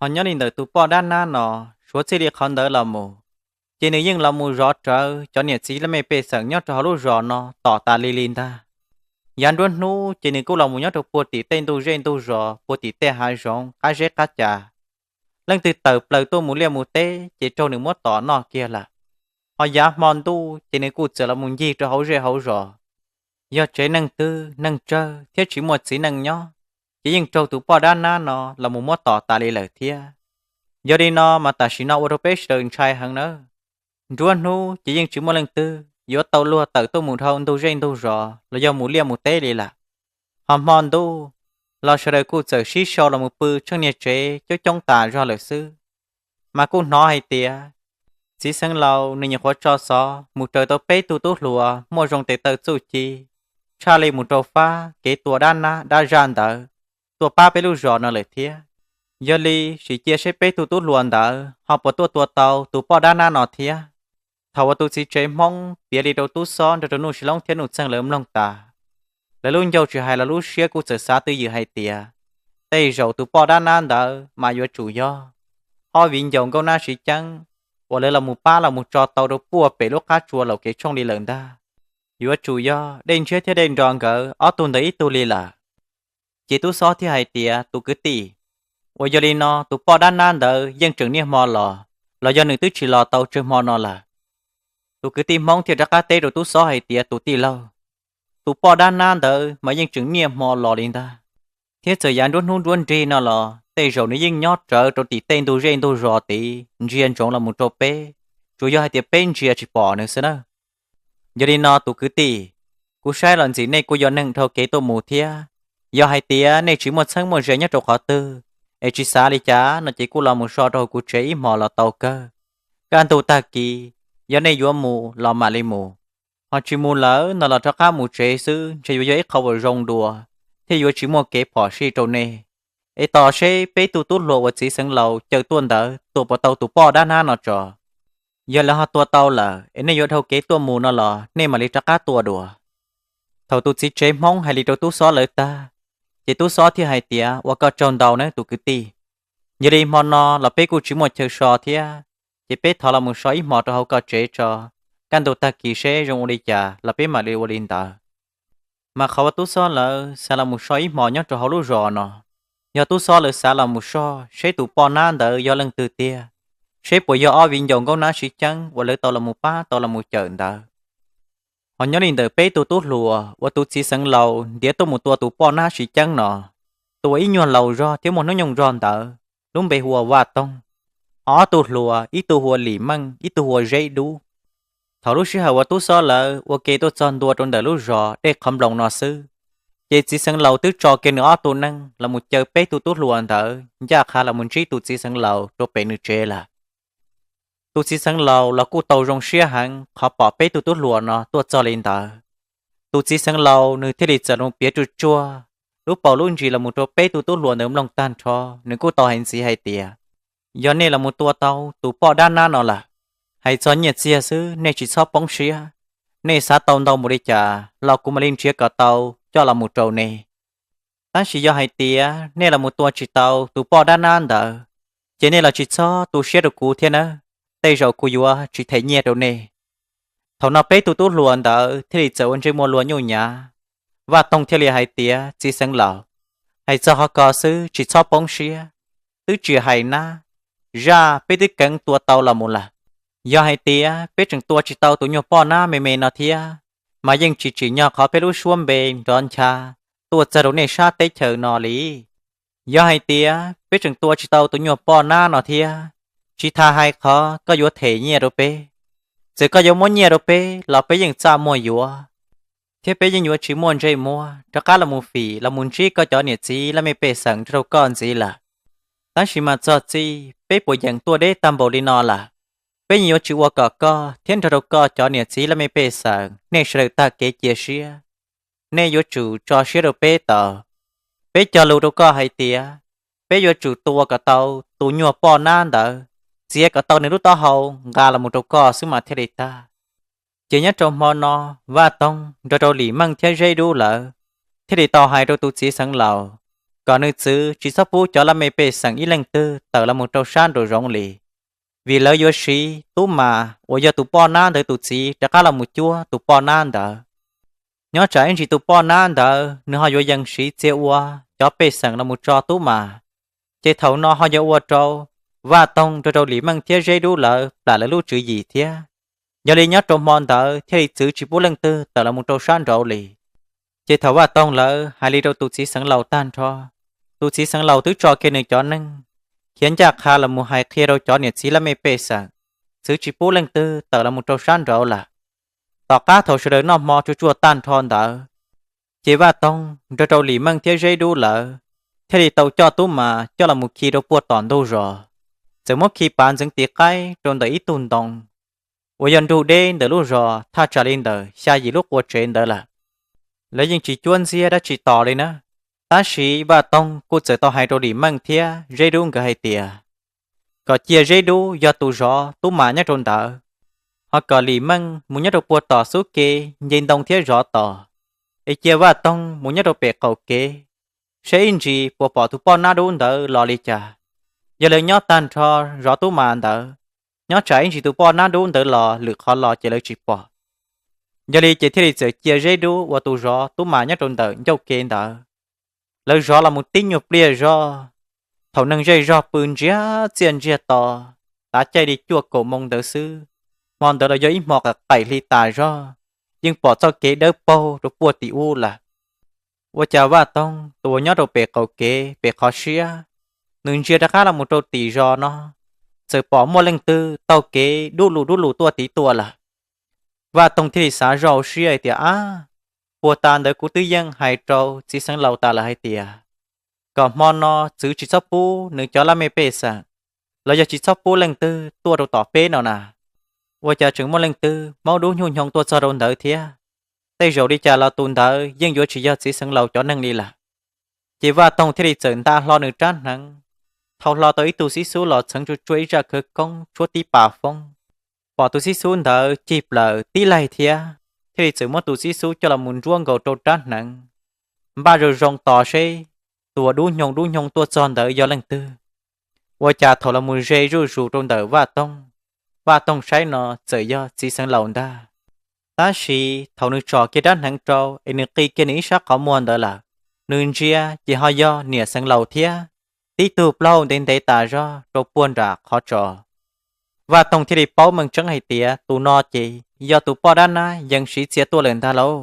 Ho nyob li ntawm tus poj dab nab no, suav txij li qhov ntawd los mus, ces nws yeej los mus zov rawv cov niam txiv laj mej pej xeem nyob rau hauv lub zos no tom tas li li ntag. Yav nruab hnub ces nws kuj los mus nyob rau puag tim tej ntug zej ntug zos, puag tim tej hav zoov qab zeb qab ca. Leej twg tawm plaws tuaj mus liaj mus teb ces raug nws muab tom noj kiag lawm. Ho yav hmo ntuj ces nws kuj txawm los mus ncig rau hauv zej hauv zos. Yog tsev neeg twg neeg tsawg thiab tsis muaj txiv neej nyob, ces yeej raug tus poj dab nab no los mus muab tom tas li lawm thiab. Yog li no mas tam sim no ua rau peb sawv daws ntshai heev nawb. Nruab hnub ces yeej tsis muaj leej twg yuav tau luag tawm tuaj mus dhau ntug zej ntug zos los yog mus liaj mus teb li lawm. Ho hmo ntuj los sawv daws kuj txawm sib sau los mus pw tsheej niag tsev coob coob tas zog lawm xwb. Mas kuj hnov hais tias txiv xeev laus nws nyuam qhuav tso xov mus raws tau peb tug tub hluas muaj zoo tes taw txuj ci tshaj li mus rau fab kev tua dab nab dab zaj ntawd tuaj pab peb lub zos no lawm thiab. Yog li sim cia seb peb tug tub hluas ntawd ho puas tuaj tua tau tus poj dab nab no thiab. Thaum uas tus txiv tsev Hmoob piav li rau tub xob nrog rau Nuj Sis Loob thiab Nuj Txeeg lawv mloog tas, lawv lub ncauj tsis hais los lub siab kuj txawm xav twj ywm hais tias tej zaum tus poj dab nab ntawd mas yuav tsum yog ob viv ncaus Nkauj Nab Siv Ceeb uas lawv los mus pab los mus tso tau rau puag pem lub qab tsua Laus Kev Tshooj li lawm ntag. Yuav tsum yog Dej Ntshiab thiab Dej Nro nkawd ob tug ntawd ib tug li lawm. Ces tub xob thiaj hais tias, Tus kwv tij, uas yog li no tus poj dab nab ntawd yeej tseem niaj hmo los, los yog nws twb tsis los tau tsawg hmo no lawm? Tus kwv tij Hmoob thiaj rov qab teb rau tub xob hais tias, Tus tij laug, tus poj dab nab ntawd mas yeej tseem niaj hmo los li ntag, thiab txawm yav nruab hnub nruab nrig no los tej zaum nws yeej nyob rawv rau tim tej ntug zej ntug zos tid ntsia ntsoov los mus rau peb, tsuas yog hais tias peb ntsia tsis pom nws xwb nawb. Yog li no tus kwv tij, kuv saib los ntxim nej kuj yog neeg dhau kev tuaj mus thiab. Yog hais tias nej tsis muaj txheeb muaj ze nyob rau qhov twg, es tsis xav li cas no ces kuj los mus so rau hauv kuv tsev ib hmos los tau kawg. Kaj ntug tag kis, yog nej yuav mus los mam li mus, ho tsis mus lawm no los rov qab mus tsev xwb ntshe yuav yog ib qho uas zoo dua, thiab yuav tsis muaj kev phom sij rau nej. Es tos seb peb tug tub hluas uas txiv xeev laus caw tuaj ntawd tua puas tau tus poj dab nab no tso. Yog lawv ho tua tau lawm es nej yuav dhau kev tuaj mus no los nej mam li rov qab tua dua. Thaum tus txiv tsev Hmoob hais li rau tub xob lawv tag, ces tub xob thiaj hais tias, Ua koj tsaug ntau nawb tus kwv tij. Yog li hmo no los peb kuj tsis muaj chaw so thiab, ces peb thov los mus so ib hmos rau hauv koj tsev tso. Kaj ntug tag kis seb zoo ua li cas los peb mam li ua li ntawd. Mas qhov uas tub xob lawv xav los mus so ib hmos nyob rau hauv lub zos no, yog tub xob lawv xav los mus soj seb tus poj nab ntawd yog leej twg tiag, seb puas yog ob viv ncaus Nkauj Nab Siv Ceeb uas lawv tau los mus pab tau los mus cawm ntawd. Ho nyob li ntawm peb tug tub hluas uas tus txiv xeev laus ntiav tuaj mus tua tus poj nab Siv Ceeb no, tus uas ib nyuag laus zog thiab muaj hnub nyoog zog ntawd, lub npe hu ua Vaj Toog. Ho ob tug hluas, ib tug hu ua Lim Meej, ib tug hu ua Zeb Dub. Thaum lub sij hawm uas tub xob lawv ua ke tuaj txog ntua rau ntawm lub zos Dej Qhov Nploos no xwb, ces txiv xeev laus twb tso kiag nws ob tug neeg los mus caw peb tug tub hluas ntawd ncaj qha los mus ntsib tus txiv xeev laus rau pem nws tsev lawm. Tus txiv xeev laus los kuj tau zoo siab heev qhov pom peb tug tub hluas no tuaj txog li ntawd. Tus txiv xeev laus nws thiaj li txawm los piav tsuj tsuag lub paus lub ntsis los mus rau peb tug tub hluas ntawd mloog tag nrho. Nws kuj tau hais ntxiv hais tias, yog nej los mus tua tau tus poj dab nab no lawm, hais txog nyiaj txiag xwb nej tsis txhob poob siab. Nej xav tau ntau npaum li cas los kuv mam li nrhiav kom tau coj los mus rau nej. Tab sis yog hais tias nej los mus tua tsis tau tus poj dab nab ntawd, ces nej los tsis txhob tu siab rau kuv thiab nawb, tej zaum kuv yuav tsis them nyiaj rau nej. Thaum no peb tug tub hluas ntawd thiaj li txawm ua ntsej muag luag nyuj nyav. Vaj Toog thiaj li hais tias, txiv xeev laus, hais txog qhov ko xwb tsis txhob poob siab, twb tsis hais nab, zaj peb twb keev tua tau los mus lawm. Yog hais tias peb tseem tua tsis tau tus nyuag poj nab me me no thiab, mas yeej tsis tsim nyog qhov peb lub suab npe nrov ncha tuaj txog rau nej sab teb chaws no li. Yog hais tias peb tseem tua tsis tau tus nyuag poj nab no thiab, tsis tas hais qhov koj yuav them nyiaj rau peb, txawm koj yuav muab nyiaj rau peb los peb yeej txaj muag yuav, thiab peb yeej yuav tsis muaj ntsej muag rov qab los mus fim los mus ntsib koj cov niam txiv laj mej pej xeem nrog rau koj ntxiv lawm. Tab sis mas txog txij peb puas yeem tuaj deb tag npaum li no lawm, peb yeej yuav tsis ua kom koj thiab nrog rau koj cov niam txiv laj mej pej xeem nej sawv daws tag kev cia siab. Nej yuav tsum tso siab rau peb tau. Peb cog lus rau koj hais tias, peb yuav tsum tua kom tau tus nyuag poj nab ntawd, txiav kom tau nws lub taub hau nqa los mus rau koj xwb mas thiaj li tag. Ces nyob rau hmo no, Vaj Toog nrog rau Lis Meej thiab Zeb Dub lawv thiaj li tau hais rau tus txiv xeev laus kom nws txwv tsis txhob pub cov laj mej pej xeem ib leej twg tawm los mus rau sab nraum zoov li, vim lawv yuav siv Tub Mas uas yog tus poj nab ntawd tus txiv rov qab los mus cuab tus poj nab ntawd. Nyob tsam ib ntsis tus poj nab ntawd nws ho yuav yees siv txia ua cov pej xeem los mus tso Tub Mas, ces thaum no ho yog ua rau Vaj Toog nrog rau Lis Meej thiab Zeb Dub lawv plam lawv lub tswv yim thiab. Yog li nyob rau hmo ntawd thiaj li txwv tsis pub leej twg tawm los mus rau sab nraud li. Ces thaum Vaj Toog lawv hais li rau tus txiv xeev laus tag nrho, tus txiv xeev laus twb tso kiag nws cov neeg khiav ncaj qha los mus hais qhia rau cov niam txiv laj mej pej xeem, txwv tsis pub leej twg tawm los mus rau sab nraud lawm. Tom qab thaum sawv daws noj hmo tsuag tsuag tag nrho ntawd, ces Vaj Toog nrog rau Lis Meej thiab Zeb Dub lawv thiaj li tau coj Tub Mas coj los mus khi rau puag tom ntug zos, txawm muab khi pav ntxeev tiv qaib rau ntawm ib tug ntoo uas yog nrug deb ntawm lub zos thaj tsam li ntawm xya yim lub qua tsev ntawd lawm. Lawv yeej tsis cuab ntxiab dab tsi tos li na. Tab sis Vaj Toog kuj txawm tau hais rau Lis Meej thiab Zeb Dub nkawd hais tias, kom cia Zeb Dub yog tus zov Tub Mas nyob rau ntawd, ho kom Lis Meej mus nyob rau puag tom xub ke nce ntoo thiab zov tos, es cia Vaj Toog mus nyob rau pem qaum kev, saib ib ntsis puas pom tus poj nab dub ntawd los li cas. Yog lawv nyob tag nrho zov Tub Mas ntawd, nyob tsam ib ntsis tus poj nab dub ntawd los lwm qhov los ces lawv tsis pom. Yog li ces thiaj li txawm cia Zeb Dub ua tus zov Tub Mas nyob rau ntawm ncauj ke ntawd. Lawv zov los mus tib nyuag pliag zog, thaum neeg zej zog pw ntsiag txiaj ntsiag to, tav caij li cuaj kaum moo ntawd xwb, hmo ntawd los yog ib hmo qaim hli tas zog, yeej pom txoj kev dawb paug rau puag tim ub lawm. Ua cas Vaj Toog tus uas nyob rau pem qaum kev pem qhov siab, nws ntsia rov qab los mus rau tim zos no, txawm pom muaj leej twg taug kev dub lus dub lus tuaj tid tuaj lawm. Vaj Toog thiaj li xav zoj hauv siab hais tias, ab, puag ta ntawd kuv twb yeej hais rau txiv xeev laus tas lawm hais tias, kom hmo no txwv tsis txhob pub nws cov laj mej pej xeem los yog tsis txhob pub leej twg tuaj rau tom peb no na. Ua cas tseem muaj leej twg maub dub nyuj nyoog tuaj txog rau ntawd thiab? Tej zaum li cas los tus ntawd yeej yuav tsis yog txiv xeev laus cov neeg li lawm. Ces Vaj Toog thiaj li txawm nta hlo nws rab hneev, thau hlo tau ib tug xib xub los txheev tsuj tsuaj ib zaj khawv koob tshuab tib pas foob. Pom tus xib xub ntawd cig plaws tib laig thiab, thiaj li txawm muab tus xib xub coj los mus ntsuab nkaus rau rab hneev, npaj zoo zoo tos seb tus uas dub nyoog dub nyoog tuaj txog ntawd yog leej twg. Ua cas thaum los mus ze zuj zus rau ntawm Vaj Toog, Vaj Toog saib no txawm yog txiv xeev laus ntag. Tab sis thaum nws tsom kiag rab hneev rau es nws qi kiag nws ib sab qhov muag ntawd lawm, nws ntsia ces ho yog niam xeev laus thiab, tib tug plaub hau ntev ntev tas zog rau puag nram qhov tso. Vaj Toog thiaj li paub meej tseeb hais tias tus no ces yog tus poj dab nab yees siv txia tuaj lawm ntag lauj.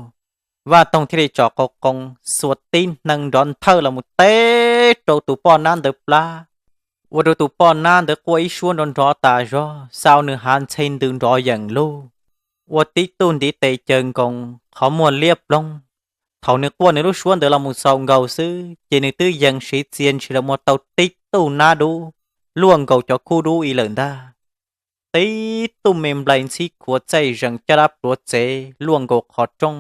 Vaj Toog thiaj li tsom qau qoo xuas tib hneev nrov nthawj los mus teb rau tus poj nab ntawd plab, ua rau tus poj nab ntawd quaj ib suab nrov nrov tas zog, xa nws hav ntxhe ntws nrov yees lug. ua tib tug ntiv tes caws nkoos qhov muag liab ploog. Thaum nws quaj nws lub suab ntawd los mus xaus nkaus xwb ces nws twb yees siv txia ntshis los mus tau tib tug nab dub luaj nkaus cov khub dub ib lawm ntag. Tib tug me nplai ntxhib khuav txaij zees caj dab pluav txev luaj nkaus qhov rooj.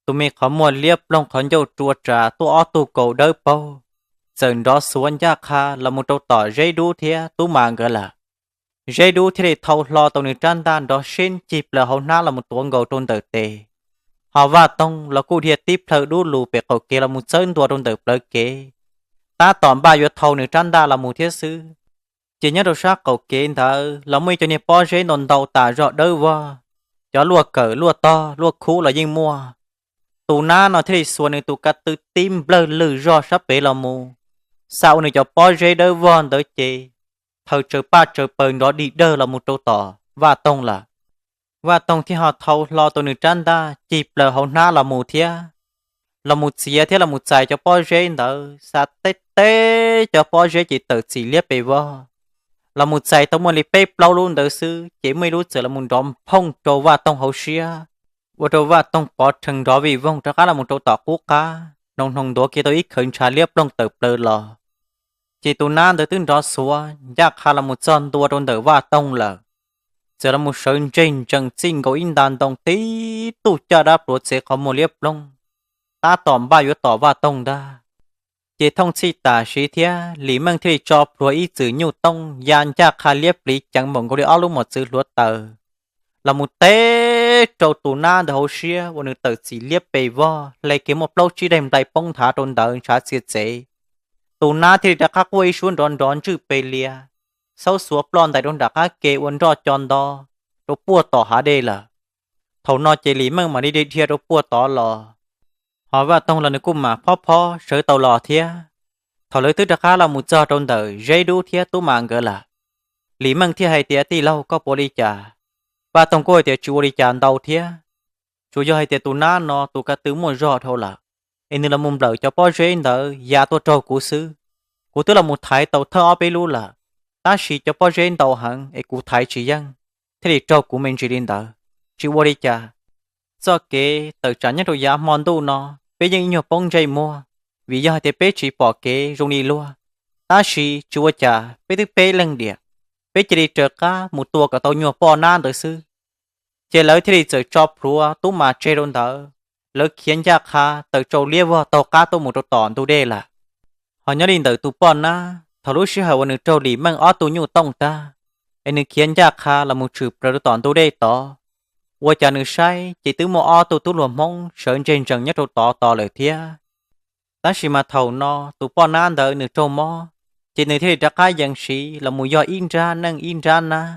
Tus me qhov muag liab ploog qhov ncauj rua ras tuaj ob tug kaus dawb paug, txawm nrov xuav ncaj qha los mus rau tom Zeb Dub thiab Tub Mas nkawd lawm. Zeb Dub thiaj li thau hlo tau nws rab ntaj nrov siab ncig plaws hauv hnab los mus tuav nkaus rau ntawm tes. Ho Vaj Toog los kuj dhia tib plhaw dub lug pem qaum kev los mus txawb ntua rau ntawm plawv kev, tab tom npaj yuav thau nws rab ntaj los mus thiab xwb. Ces nyob rau sab qaum kev ntawd los muaj ib co niag pob zeb ntau ntau tas zog dawb vog, cov luaj kawm luaj tog luaj khub los yeej muaj. Tus nab no thiaj li xuas nws tus ka tw tib nplawg lwj zog sab pem los mus, xa ua nws cov pob zeb dawb vog ntawd ces thaws tsaws paj tsaws paws nrov dig dawg los mus rau tom Vaj Toog lawm. Vaj Toog thiaj ho thau hlo tau nws rab ntaj cig plaws hauv hnab los mus thiab, los mus txiav thiab los mus txais cov pob zeb ntawd, xa teb teb cov pob zeb ces tawm txim liab pes vog. Los mus txais tau muaj li peb plaub lub ntawd xwb ces muaj ib lub txawm los mus nrov nphooj rau Vaj Toog hauv siab, ua rau Vaj Toog pov rhees nrov vij voog rov qab los mus rau tom qub qab, hnoos hnoos ntuav kiag tau ib khawv ntshav liab ploog tawm plaws los. Ces tus nab ntawd twb nrov xuav ncaj qha los mus txog ntua rau ntawm Vaj Toog lawm, txawm los mus sawv ntseg ntsees txij nkaus ib nta ntoo tib tug caj dab pluav txev qhov muag liab ploog, tab tom npaj yuav tom Vaj Toog ntag. Ces thooj txhij tam sim thiab Lis Meej thiaj li tso plhuav ib txwm nyuj tooj ya ncaj qha liab pliv ceev npaum nkaus li ob lub mos txwv hluav taws los mus teb rau tus nab ntawd hauv siab ua nws tawm txim liab pes vog, hle kiag muaj plaub tsib daim nplai poob nthav rau ntawd ntshav txia txev. Tus nab thiaj li rov qab quaj ib suab nrov nrov ntswj pes lias, xaub xuav ploj ntais rau nram qab ke ua nroj co nto rau puag tom hav dej lawm. Thaum no ces Lis Meej mam li dhia dhia rau puag tod los, ho Vaj Toog los nws kuj mam phob phob sawv tau los thiab. Thaum lawv twb rov qab los mus txog rau ntawm Zeb Dub thiab Tub Mas nkawd lawm, Lis Meej thiaj hais tias, Tij laug, koj puas ua li cas? Vaj Toog kuj hais tias tsis ua li cas ntau thiab, tsuas yog hais tias tus nab no tus ka tw muaj zog dhau lawm, es nws los mus nplawm cov pob zeb ntawd ya tuaj raug kuv xwb. Kuv twb los mus thaiv tau thawj ob peb lub lawm, tab sis cov pob zeb ntau heev es kuv thaiv tsis yeej, thiaj li raug kuv me ntsis li ntawd. Tsis ua li cas, txoj kev tawm tsam nyob rau yav hmo ntuj no peb yeej ib nyuag poob ntsej muag, vim yog hais tias peb tsis pom kev zoo li luag. Tab sis tsis ua cas, peb twb peb leeg diam, peb cia li raws qab mus tua kom tau nyuag poj nab ntawd xwb. Ces lawv thiaj li txawm tso plhuav Tub Mas tseg rau ntawd, lawv khiav ncaj qha tawm tsau liab vog taug qab tuaj mus rau tom ntug dej lawm. Ho nyob li ntawm tus poj nab, thaum lub sij hawm uas nws raug Lis Meej ob tug nyuj tooj tag, es nws khiav ncaj qha los mus tshwm plaws rau tom ntug dej tod, ua cas nws saib ces twb muaj ob tug tub hluas Hmoob sawv ntseg ntsees nyob rau tod tos lawm thiab. Tab sis mas thaum no tus poj nab ntawd nws raug mob, ces nws thiaj li rov qab yees siv los mus yog ib nrab neej ib nrab nab.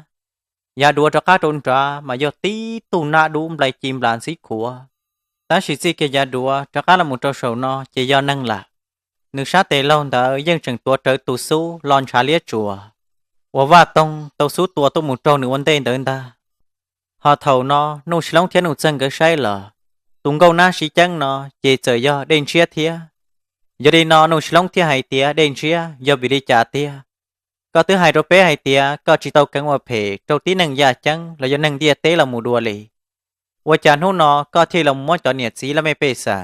Yav duav rov qab rau nrad mas yog tib tug nab dub nplai ci nplas ntxhib khuav. Tab sis txij kiag yav duav rov qab los mus rau saum no ces yog neeg lawm. Nws sab tes laug ntawd yeej tseem tuav rawv tus xub lo ntshav liab tsuas uas Vaj Toog tau xub tua tuaj mus raug nws ua ntej ntawd ntag. Ho thaum no Nuj Sis Loob thiab Nuj Txeeg nkawd saib los, tus nkauj nab sib ceeb no ces txawm yog Dej Ntshiab thiab. Yog li no Nuj Sis Loob thiaj hais tias, Dej Ntshiab, yog vim li cas tiag? Koj twb hais rau peb hais tias koj tsis tau kheev ua phem rau tib neeg yaj ceeb los yog neeg ntiaj teb los mus dua li, ua cas hnub no koj thiaj los muab cov niam txiv laj mej pej xeem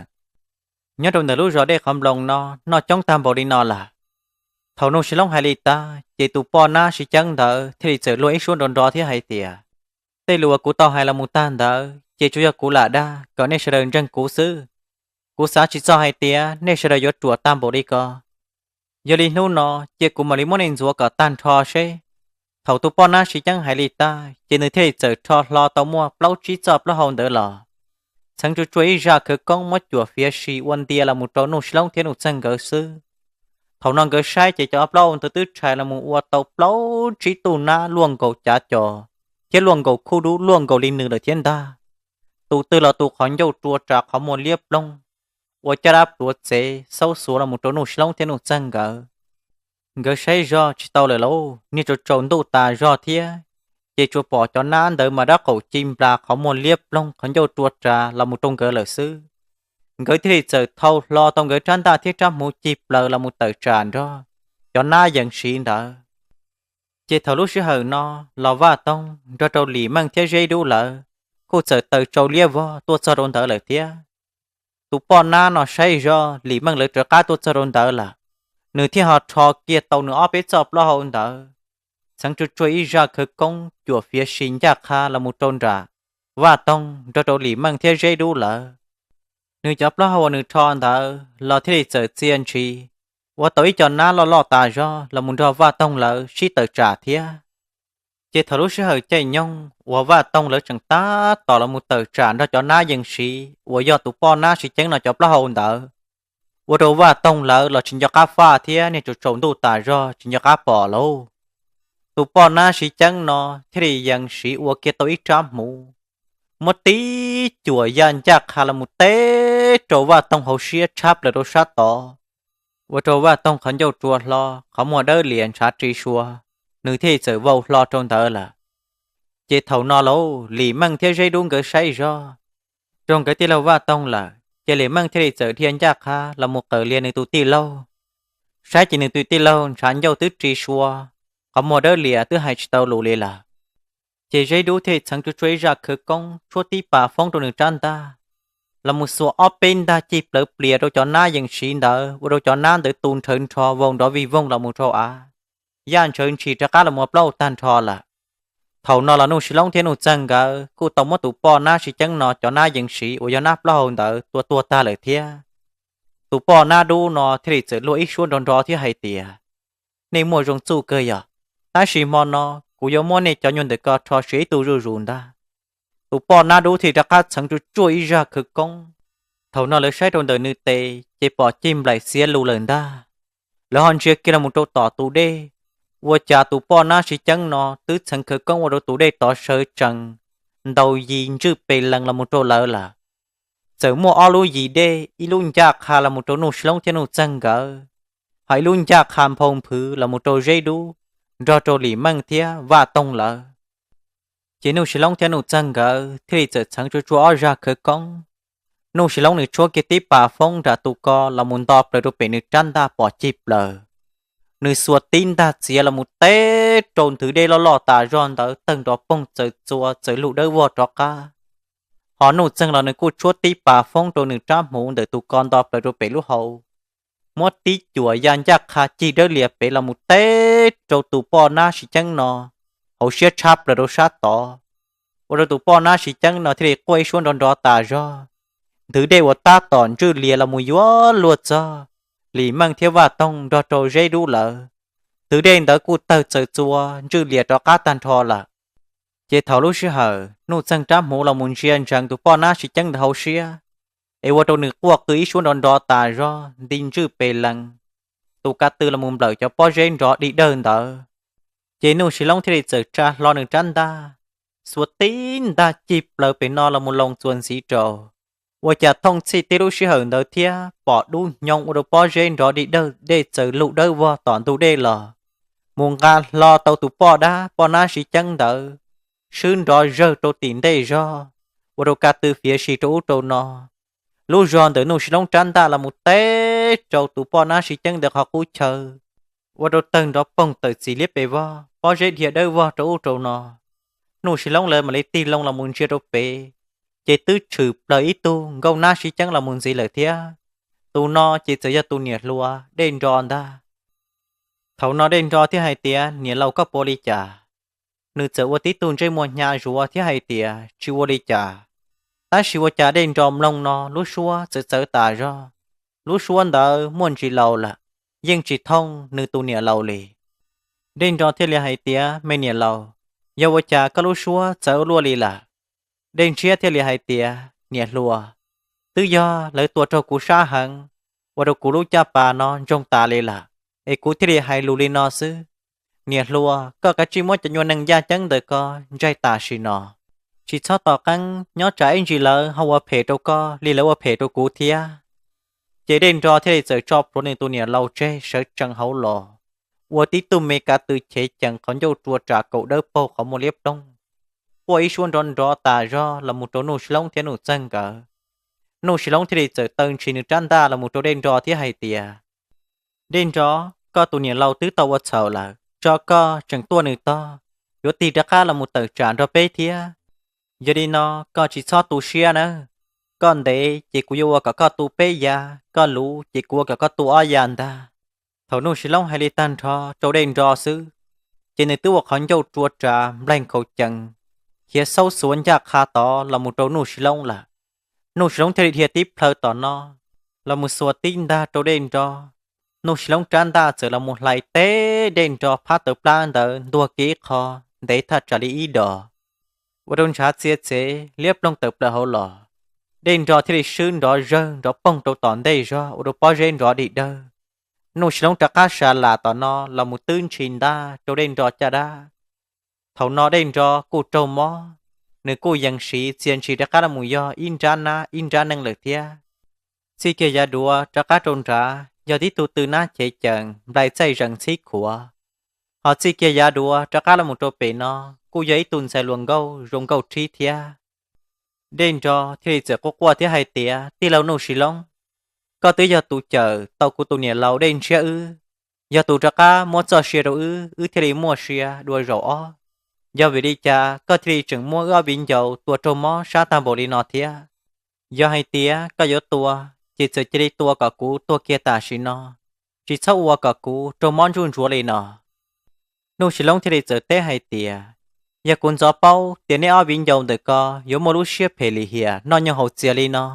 nyob rau ntawm lub zos Dej Qhov Nploos no noj coob tag npaum li no lawm? Thaum Nuj Sis Loob hais li tag ces tus poj nab sib ceeb ntawd thiaj li txawm luag ib suab nrov nrov thiab hais tias, Tej lus uas kuv tau hais los mus tag ntawd ces tsuas yog kuv lam dag kom nej sawv daws ntseeg kuv xwb. Kuv xav tsis txog hais tias nej sawv daws yuav ruam tag npaum li ko. Yog li hnub no cia kuv mam li muab nej ntxuav kom tag nrho seb. Thaum tus poj nab sib ceeb hais li tag ces nws thiaj li txawm rho hlo tau muaj plaub tsib txoj plaub hau ntawd los, txheev tsuag tsuag ib zaj khawv koob muab cuam fiav si ua ntia los mus rau Nuj Sis Loob thiab Nuj Txeeg nkawd xwb. Thaum no nkawd saib ces cov plaub hau ntawd twb rhais los mus ua tau plaub tsib tug nab luaj nkaus cav co thiab luaj nkaus khuj dub luaj nkaus li nws lawm thiab ntag. Tus twg los tus qhov ncauj rua ras qhov muag liab ploog, ua caj dab pluav txev xaub xuav los mus rau Nuj Sis Loob thiab Nuj Txeeg nkawd. Nkawd saib zog tsis tau lawm lauj, niag tsaus tsaus ntuj tas zog thiab, ces tsuas pom cov nab ntawd mas dab qaum ci nplas qhov muag liab ploog qhov ncauj rua ras los mus rau nkawd lawm xwb. Nkawd thiaj li txawm thau hlo tau nkawd rab ntaj thiab rab hmuv cig plaws los mus tawm tsam nrog cov nab yees siv ntawd. Ces thaum lub sij hawm no los Vaj Toog nrog rau Lis Meej thiab Zeb Dub lawv kuj txawm taws tsau liab vog tuaj txog rau ntawd lawm thiab. Tus poj nab no saib zoj Lis Meej lawv rov qab tuaj txog rau ntawd lawm, nws thiaj ho rho kiag tau nws ob peb txoj plaub hau ntawd, txheev tsuag tsuag ib zaj khawv koob cuam fiav si ncaj qha los mus rau nram Vaj Toog nrog rau Lis Meej thiab Zeb Dub lawv. Nws cov plaub hau uas nws rho ntawd los thiaj li txawm txia ntshis ua tau ib co nab loj loj tas zog los mus nrog Vaj Toog lawv sib tawm tsam thiab. Ces thaum lub sij hawm caij nyoog uas Vaj Toog lawv tseem tab tom los mus tawm tsam nrog cov nab yees siv uas yog tus poj nab Siv Ceeb no cov plaub hau ntawd, ua rau Vaj Toog lawv los tsis nco qab faj thiab niag tsaus tsaus ntuj tas zog tsis nco qab pom lauj. Tus poj nab Siv Ceeb no thiaj li yees siv ua kiag tau ib rab hmuv, muab tib cuam ya ncaj qha los mus teb rau Vaj Toog hauv siab tshab plaws rau sab tod, ua rau Vaj Toog qhov ncauj rua hlo, qhov muag dawb lias ntshav ri sua, nws thiaj li txawm vau hlo rau ntawd lawm. Ces thaum no lauj, Lis Meej thiab Zeb Dub nkawd saib zog rau nkawd tij laug Vaj Toog lawm, ces Lis Meej thiaj li txawm dhia ncaj qha los mus qawm lias nws tus tij laug. Saib ces nws tus tij laug ntshav ncauj twb ri sua, qhov muag dawb lias twb hais tsis tau lus li lawm. Ces Zeb Dub thiaj li txheev tsuag tsuag ib zaj khawv koob tshuab tib pas foob rau nws rab ntaj, los mus xuas ob peb ntaj cig plawv plias rau cov nab yees siv ntawd, ua rau cov nab ntawd tu nrhawv nrho vau nrov vij voog los mus rau av, yaj ntsawv ntshis rov qab los mus plaub tag nrho lawm. Thaum no los Nuj Siv Loob thiab Nuj Txeeg nkawd kuj tau muab tus poj nab Siv Ceeb no cov nab yees siv uas yog nab plaub hau ntawd tua tuag tag lawm thiab. Tus poj nab dub no thiaj li txawm luag ib suab nrov nrov thiab hais tias, nej muaj zoo txuj kawg yog, tab sis hmo no kuv yuav muab nej cov nyuag ntawm ko rho siav ib tug zuj zus ntag. Tus poj nab dub thiaj li rov qab txheev tsuag tsuag ib zaj khawv koob. Thaum no lawv saib rau ntawm nws tes ces pom cig nplaim xiav lus lawm ntag. Lawv ho ntsia kiag los mus rau tom tus dej, ua cas tus poj nab Siv Ceeb no twb txheev khawv koob ua rau tus dej tod sawv tsees, ntaus yis ntswj pes lees los mus rau lawv lawm. Txawm muaj ob lub yis dej, ib lub ncaj qha los mus rau Nuj Siv Loob thiab Nuj Txeeg nkawd, ho ib lub ncaj qha nphau nphwv los mus rau Zeb Dub nrog rau Lis Meej thiab Vaj Toog lawv. Ces Nuj Siv Loob thiab Nuj Txeeg nkawd thiaj li txawm txheev tsuag tsuag ob zaj khawv koob. Nuj Siv Loob nws tshuab kiag tib pas foob nram tus ko los mus nto plaws rau pem nws rab ntaj pom cig plaws. Nws xuas tib ntaj txiav los mus teb rau nthwv dej loj loj tas zog ntawd tawg nrov poog txaws txua txawm lug dawb vog rov qab. Ho Nuj Txeeg los nws kuj tshuab tib pas foob rau nws rab hmuv ntawm tus ko nto plaws rau pem lub hau, muab tib cuam ya ncaj qha cig dawb lias pem los mus teb rau tus poj nab Siv Ceeb no hauv siab tshab plaws rau sab tod, ua rau tus poj nab Siv Ceeb no thiaj li quaj ib suab nrov nrov tas zog. Nthwv dej uas tab tom ntswj lias los mus yuav luag txog Lis Meej thiab Vaj Toog nrog rau Zeb Dub lawv, nthwv dej ntawd kuj tawg txaws txua ntswj lias rov qab tag nrho lawm. Ces thaum lub sij hawm Nuj Txeeg rab hmuv los mus ntsia ntsees tus poj nab Siv Ceeb ntawd hauv siab, es ua rau nws quaj qw ib suab nrov nrov tas zog nti ntswj pes lees, tus ka tw los mus nplawm cov pob zeb nrov dig dawg ntawd. Ces Nuj Siv Loob thiaj li txawm tsa hlo nws rab ntaj, xuas tib ntaj cig plaws pem no los mus loo txuas ntxiv rau. Ua cas thooj txhij tib lub sij hawm ntawd thiab pom dub hnyoo ua rau pob zeb nrov dig dawg dej txawm lug dawb vog tom ntug dej los, mus nqa hlo tau tus poj dab poj nab Siv Ceeb ntawd, swb nrov zawg rau tim ntej zog, ua rau ka tw fiav si rau ub rau no. Lub zog ntawm Nuj Siv Loob rab ntaj los mus teb rau tus poj nab Siv Ceeb ntawd qhov qub chaw, ua rau tawg nrov poog tawm txim liab pes vog, pob zeb dhia dawb vog rau ub rau no. Nuj Siv Loob lawv mam li tig loo los mus ntsia rau pem, ces twb tshwm plaws ib tug nkauj nab Siv Ceeb los mus ntxiv lawm thiab. Tus no ces txawm yog tus niam hluas Dej Nro ntag. Thaum no Dej Nro thiaj hais tias, niam laus, koj puas ua li cas? Nws txawm ua tib tug ntsej muag hnyav zuav thiab hais tias, tsis ua li cas. Tab sis ua cas Dej Nro mloog no lub suab txawv txawv tas zog, lub suab ntawd muaj ntsis laus lawm, yeej tsis thooj nws tus niam laus li. Dej Nro thiaj li hais tias, me niam laus, yog ua cas koj lub suab txawv luaj li lawm? Dej Ntshiab thiaj li hais tias, niam hluas, twb yog lawv tua raug kuv sab heev, ua rau kuv lub caj pas no ntsoog tas li lawm, es kuv thiaj li hais lus li no xwb. Niam hluas, koj kav tsij muab cov nyuag neeg yaj ceeb ntawm ko ntsaig tam sim no, tsis txhob tos qeeb, nyob tsam ib ntsis lawv ho ua phem rau koj li lawv ua phem rau kuv thiab. Ces Dej Nro thiaj li txawm tso plhuav nws tus niam laus tseg sawv tsees hauv los, ua tib tug me kav tw chev cees qhov ncauj rua ram kaum dawb paug qhov muag liab ploog, quaj ib suab nrov nrov tas zog los mus rau Nuj Sis Loob thiab Nuj Txeeg nkawd. Nuj Sis Loob thiaj li txawm taw ntshis nws rab ntaj los mus rau Dej Nro thiab hais tias, Dej Nro, koj tus niam laus twb tau ua txhaum lawm, tso koj tseem tuaj nws tog, yuav tig rov qab los mus tawm tsam nrog peb thiab. Yog li no koj tsis txhob tu siab nawb. Koj ntev ces kuv yuav ua kom koj tu peb yav, koj luv ces kuv ua kom koj tu ob yav ntag. Thaum Nuj Sis Loob hais li tag nrho rau Dej Nro xwb, ces nws twb ua qhov ncauj rua ras nplaig nkhaus cees, khiav xaub xuav ncaj qha tod los mus rau Nuj Sis Loob lawm. Nuj Sis Loob thiaj li dhia tib plhaw tom no los mus xuas tib ntag rau Dej Nro. Nuj Sis Loob rab ntaj txawm los mus hlais teb Dej Nro phab tawv plab ntawd ntuag kiag ib qho, ntev thaj tsam li ib dos, ua rau ntshav txia txev liab ploog tawm plaws hauv los. Dej Nro thiaj li swb nrov zawg nrov poog rau tom ntej zog ua rau pob zeb nrov dig dawg. Nuj Sis Loob rov qab sa las tom no los mus twb ntshis ntab rau Dej Nro caj dab. Thaum no Dej Nro kuj raug mob, nws kuj yees siv txia ntshis rov qab los mus yog ib nrab nab ib nrab neeg lawm thiab. Txij kiag yav duav rov qab rau nrad yog tib tug tw nab chev cees nplai txaij zees ntxhib khuav. Ho txij kiag yav duav rov qab los mus rau pem no kuj yog ib tug ntxhais hluas nkauj zoo nkauj rhib thiab. Dej Nro thiaj li txawm quaj quaj thiab hais tias, Tij laug Nuj Sis Loob, koj twb yog tus cawm tau kuv tus niam laus Dej Ntshiab wb, yog tus rov qab muab txoj sia rau wb, wb thiaj li muaj sia dua zaum ob. Yog vim li cas koj thiaj li tseem muab wb ob viv ncaus tua raug mob sab tag npaum li no thiab? Yog hais tias koj yuav tua, ces txawm cia li tua kom kuv tuag kiag tam sim no, tsis txhob ua kom kuv raug mob ntsuj ntsuav li no. Nuj Sis Loob thiaj li txawm teb hais tias, Yog kuv ntxov paub tias nej ob viv ncaus ntawm ko yuav muaj lub siab phem lim hiam noj nyoog haus txias li no,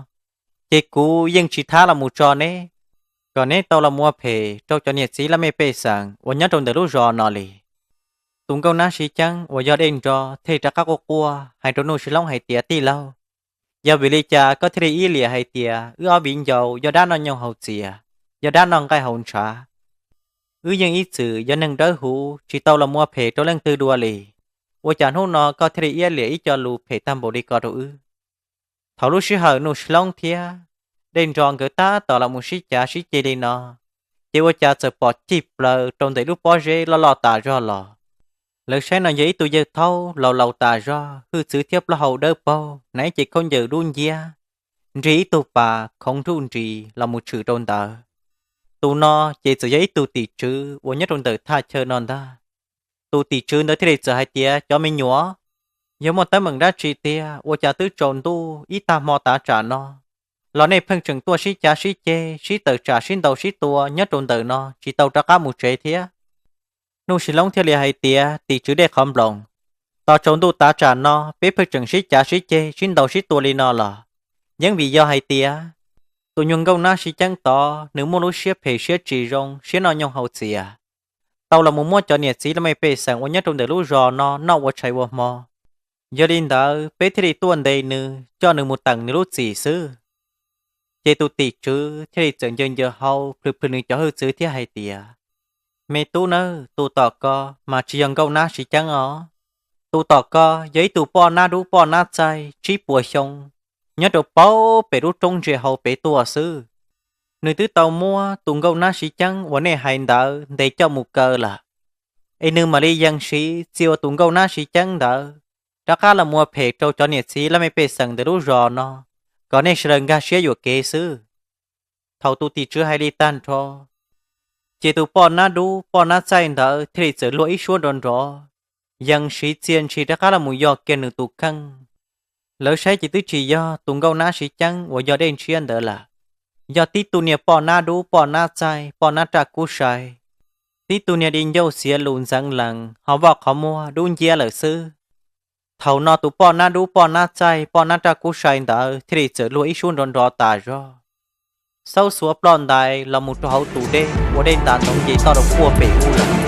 ces kuv yeej tsis thab los mus tso neb, kom neb tau los mus ua phem rau cov niam txiv laj mej pej xeem uas nyob rau ntawm lub zos no li. Tus nkauj nab sib ceeb uas yog Dej Nro thiaj li rov qab quaj quaj hais rau Nuj Sis Loob hais tias, Tij laug, yog vim li cas koj thiaj li iab liam hais tias wb ob viv ncaus yog dab noj nyoog haus txias, yog dab noj nqaij haus ntshav? Wb yeej ib txwm yog neeg dawb huv tsis tau los mus ua phem rau leej twg dua li. Ua cas hnub no koj thiaj li iab liam ib co lus phem tag npaum li ko rau wb? Thaum lub sij hawm Nuj Sis Loob thiab Dej Nro nkawd tab tom los mus sib cav sib ceg li no, ces ua cas txawm pom cig plaws rau ntawm lub pob zeb loj loj tas zog los. Lawv saib no yog ib tug yawg thaub laus laus tas zog, hwj txwv thiab plaub hau dawb paug, hnav ib ce khaub ncaws dub nciab, nrig ib tug pas khoov nruj nris los mus tshwm rau ntawd. Tus no ces txawm yog ib tug tim tswv uas nyob rau ntawm thaj chaw no ntag. Tus tim tswv ntawd thiaj li txawm hais tias, Cov me nyuam, yog muaj teeb meem dab tsi tiag ua cas twb tsaus ntuj ib tag hmo tav tsam no los nej pheej tseem tuaj sib cav sib ceg, sib tawm tsam sib ntaus sib tua nyob rau ntawm no tsis tau rov qab mus tsev thiab? Nuj Sis Loob thiaj li hais tias, Tim tswv Dej Qhov Nploos, tos tsaus ntuj tav tsam no peb pheej tseem sib cav sib ceg sib ntaus sib tua li no los yeej vim yog hais tias tus nyuag nkauj nab sib ceeb tod nws muaj lub siab phem siab tsis zoo siab noj nyoog haus txias, tau los mus muab cov niam txiv laj mej pej xeem uas nyob rau ntawm lub zos no noj ua tshais ua hmo. Yog li ntawd peb thiaj li tuaj ntes nws coj nws mus teem nws lub txim xwb. Ces tus tim tswv thiaj li txawm ncaws ncaws hau plhws plhws nws cov hwj txwv thiab hais tias, Me tub nawb, tus tom ko mas tsis yog nkauj nab sib ceeb os. Tus tom ko yog ib tug poj nab dub poj nab txaij tsib puas xyoo, nyob rau paub pem lub roob ntsia hauv pem tuaj xwb. Nws twb tau muab tus nkauj nab sib ceeb uas nej hais ntawd ntes coj mus kaw lawm, es nws mam li yees siv txia ua tus nkauj nab sib ceeb ntawd rov qab los mus ua phem rau cov niam txiv laj mej pej xeem ntawm lub zos no, kom nej sawv daws nkag siab yuam kev xwb. Thaum tus tim tswv hais li tag nrho, ces tus poj nab dub poj nab txaij ntawd thiaj li txawm luag ib suab nrov nrov, yees siv txia ntshis rov qab los mus yog kiag nws tus kheej. Lawv saib ces twb tsis yog tus nkauj nab sib ceeb uas yog Dej Ntshiab ntawd lawm, yog tib tug niag poj nab dub poj nab txaij poj nab raj kub sai, tib tug niag di ncauj xiav lus ntxeev lees ho vaj qhov muag dub nciab lawm xwb. Thaum no tus poj nab dub poj nab txaij poj nab raj kub sai ntawd thiaj li txawm luag ib suab nrov nrov tas zog, xaub xuav ploj ntais los mus rau hauv tus dej uas dej ntas ntoo nce toj rau puag pem ub lawm.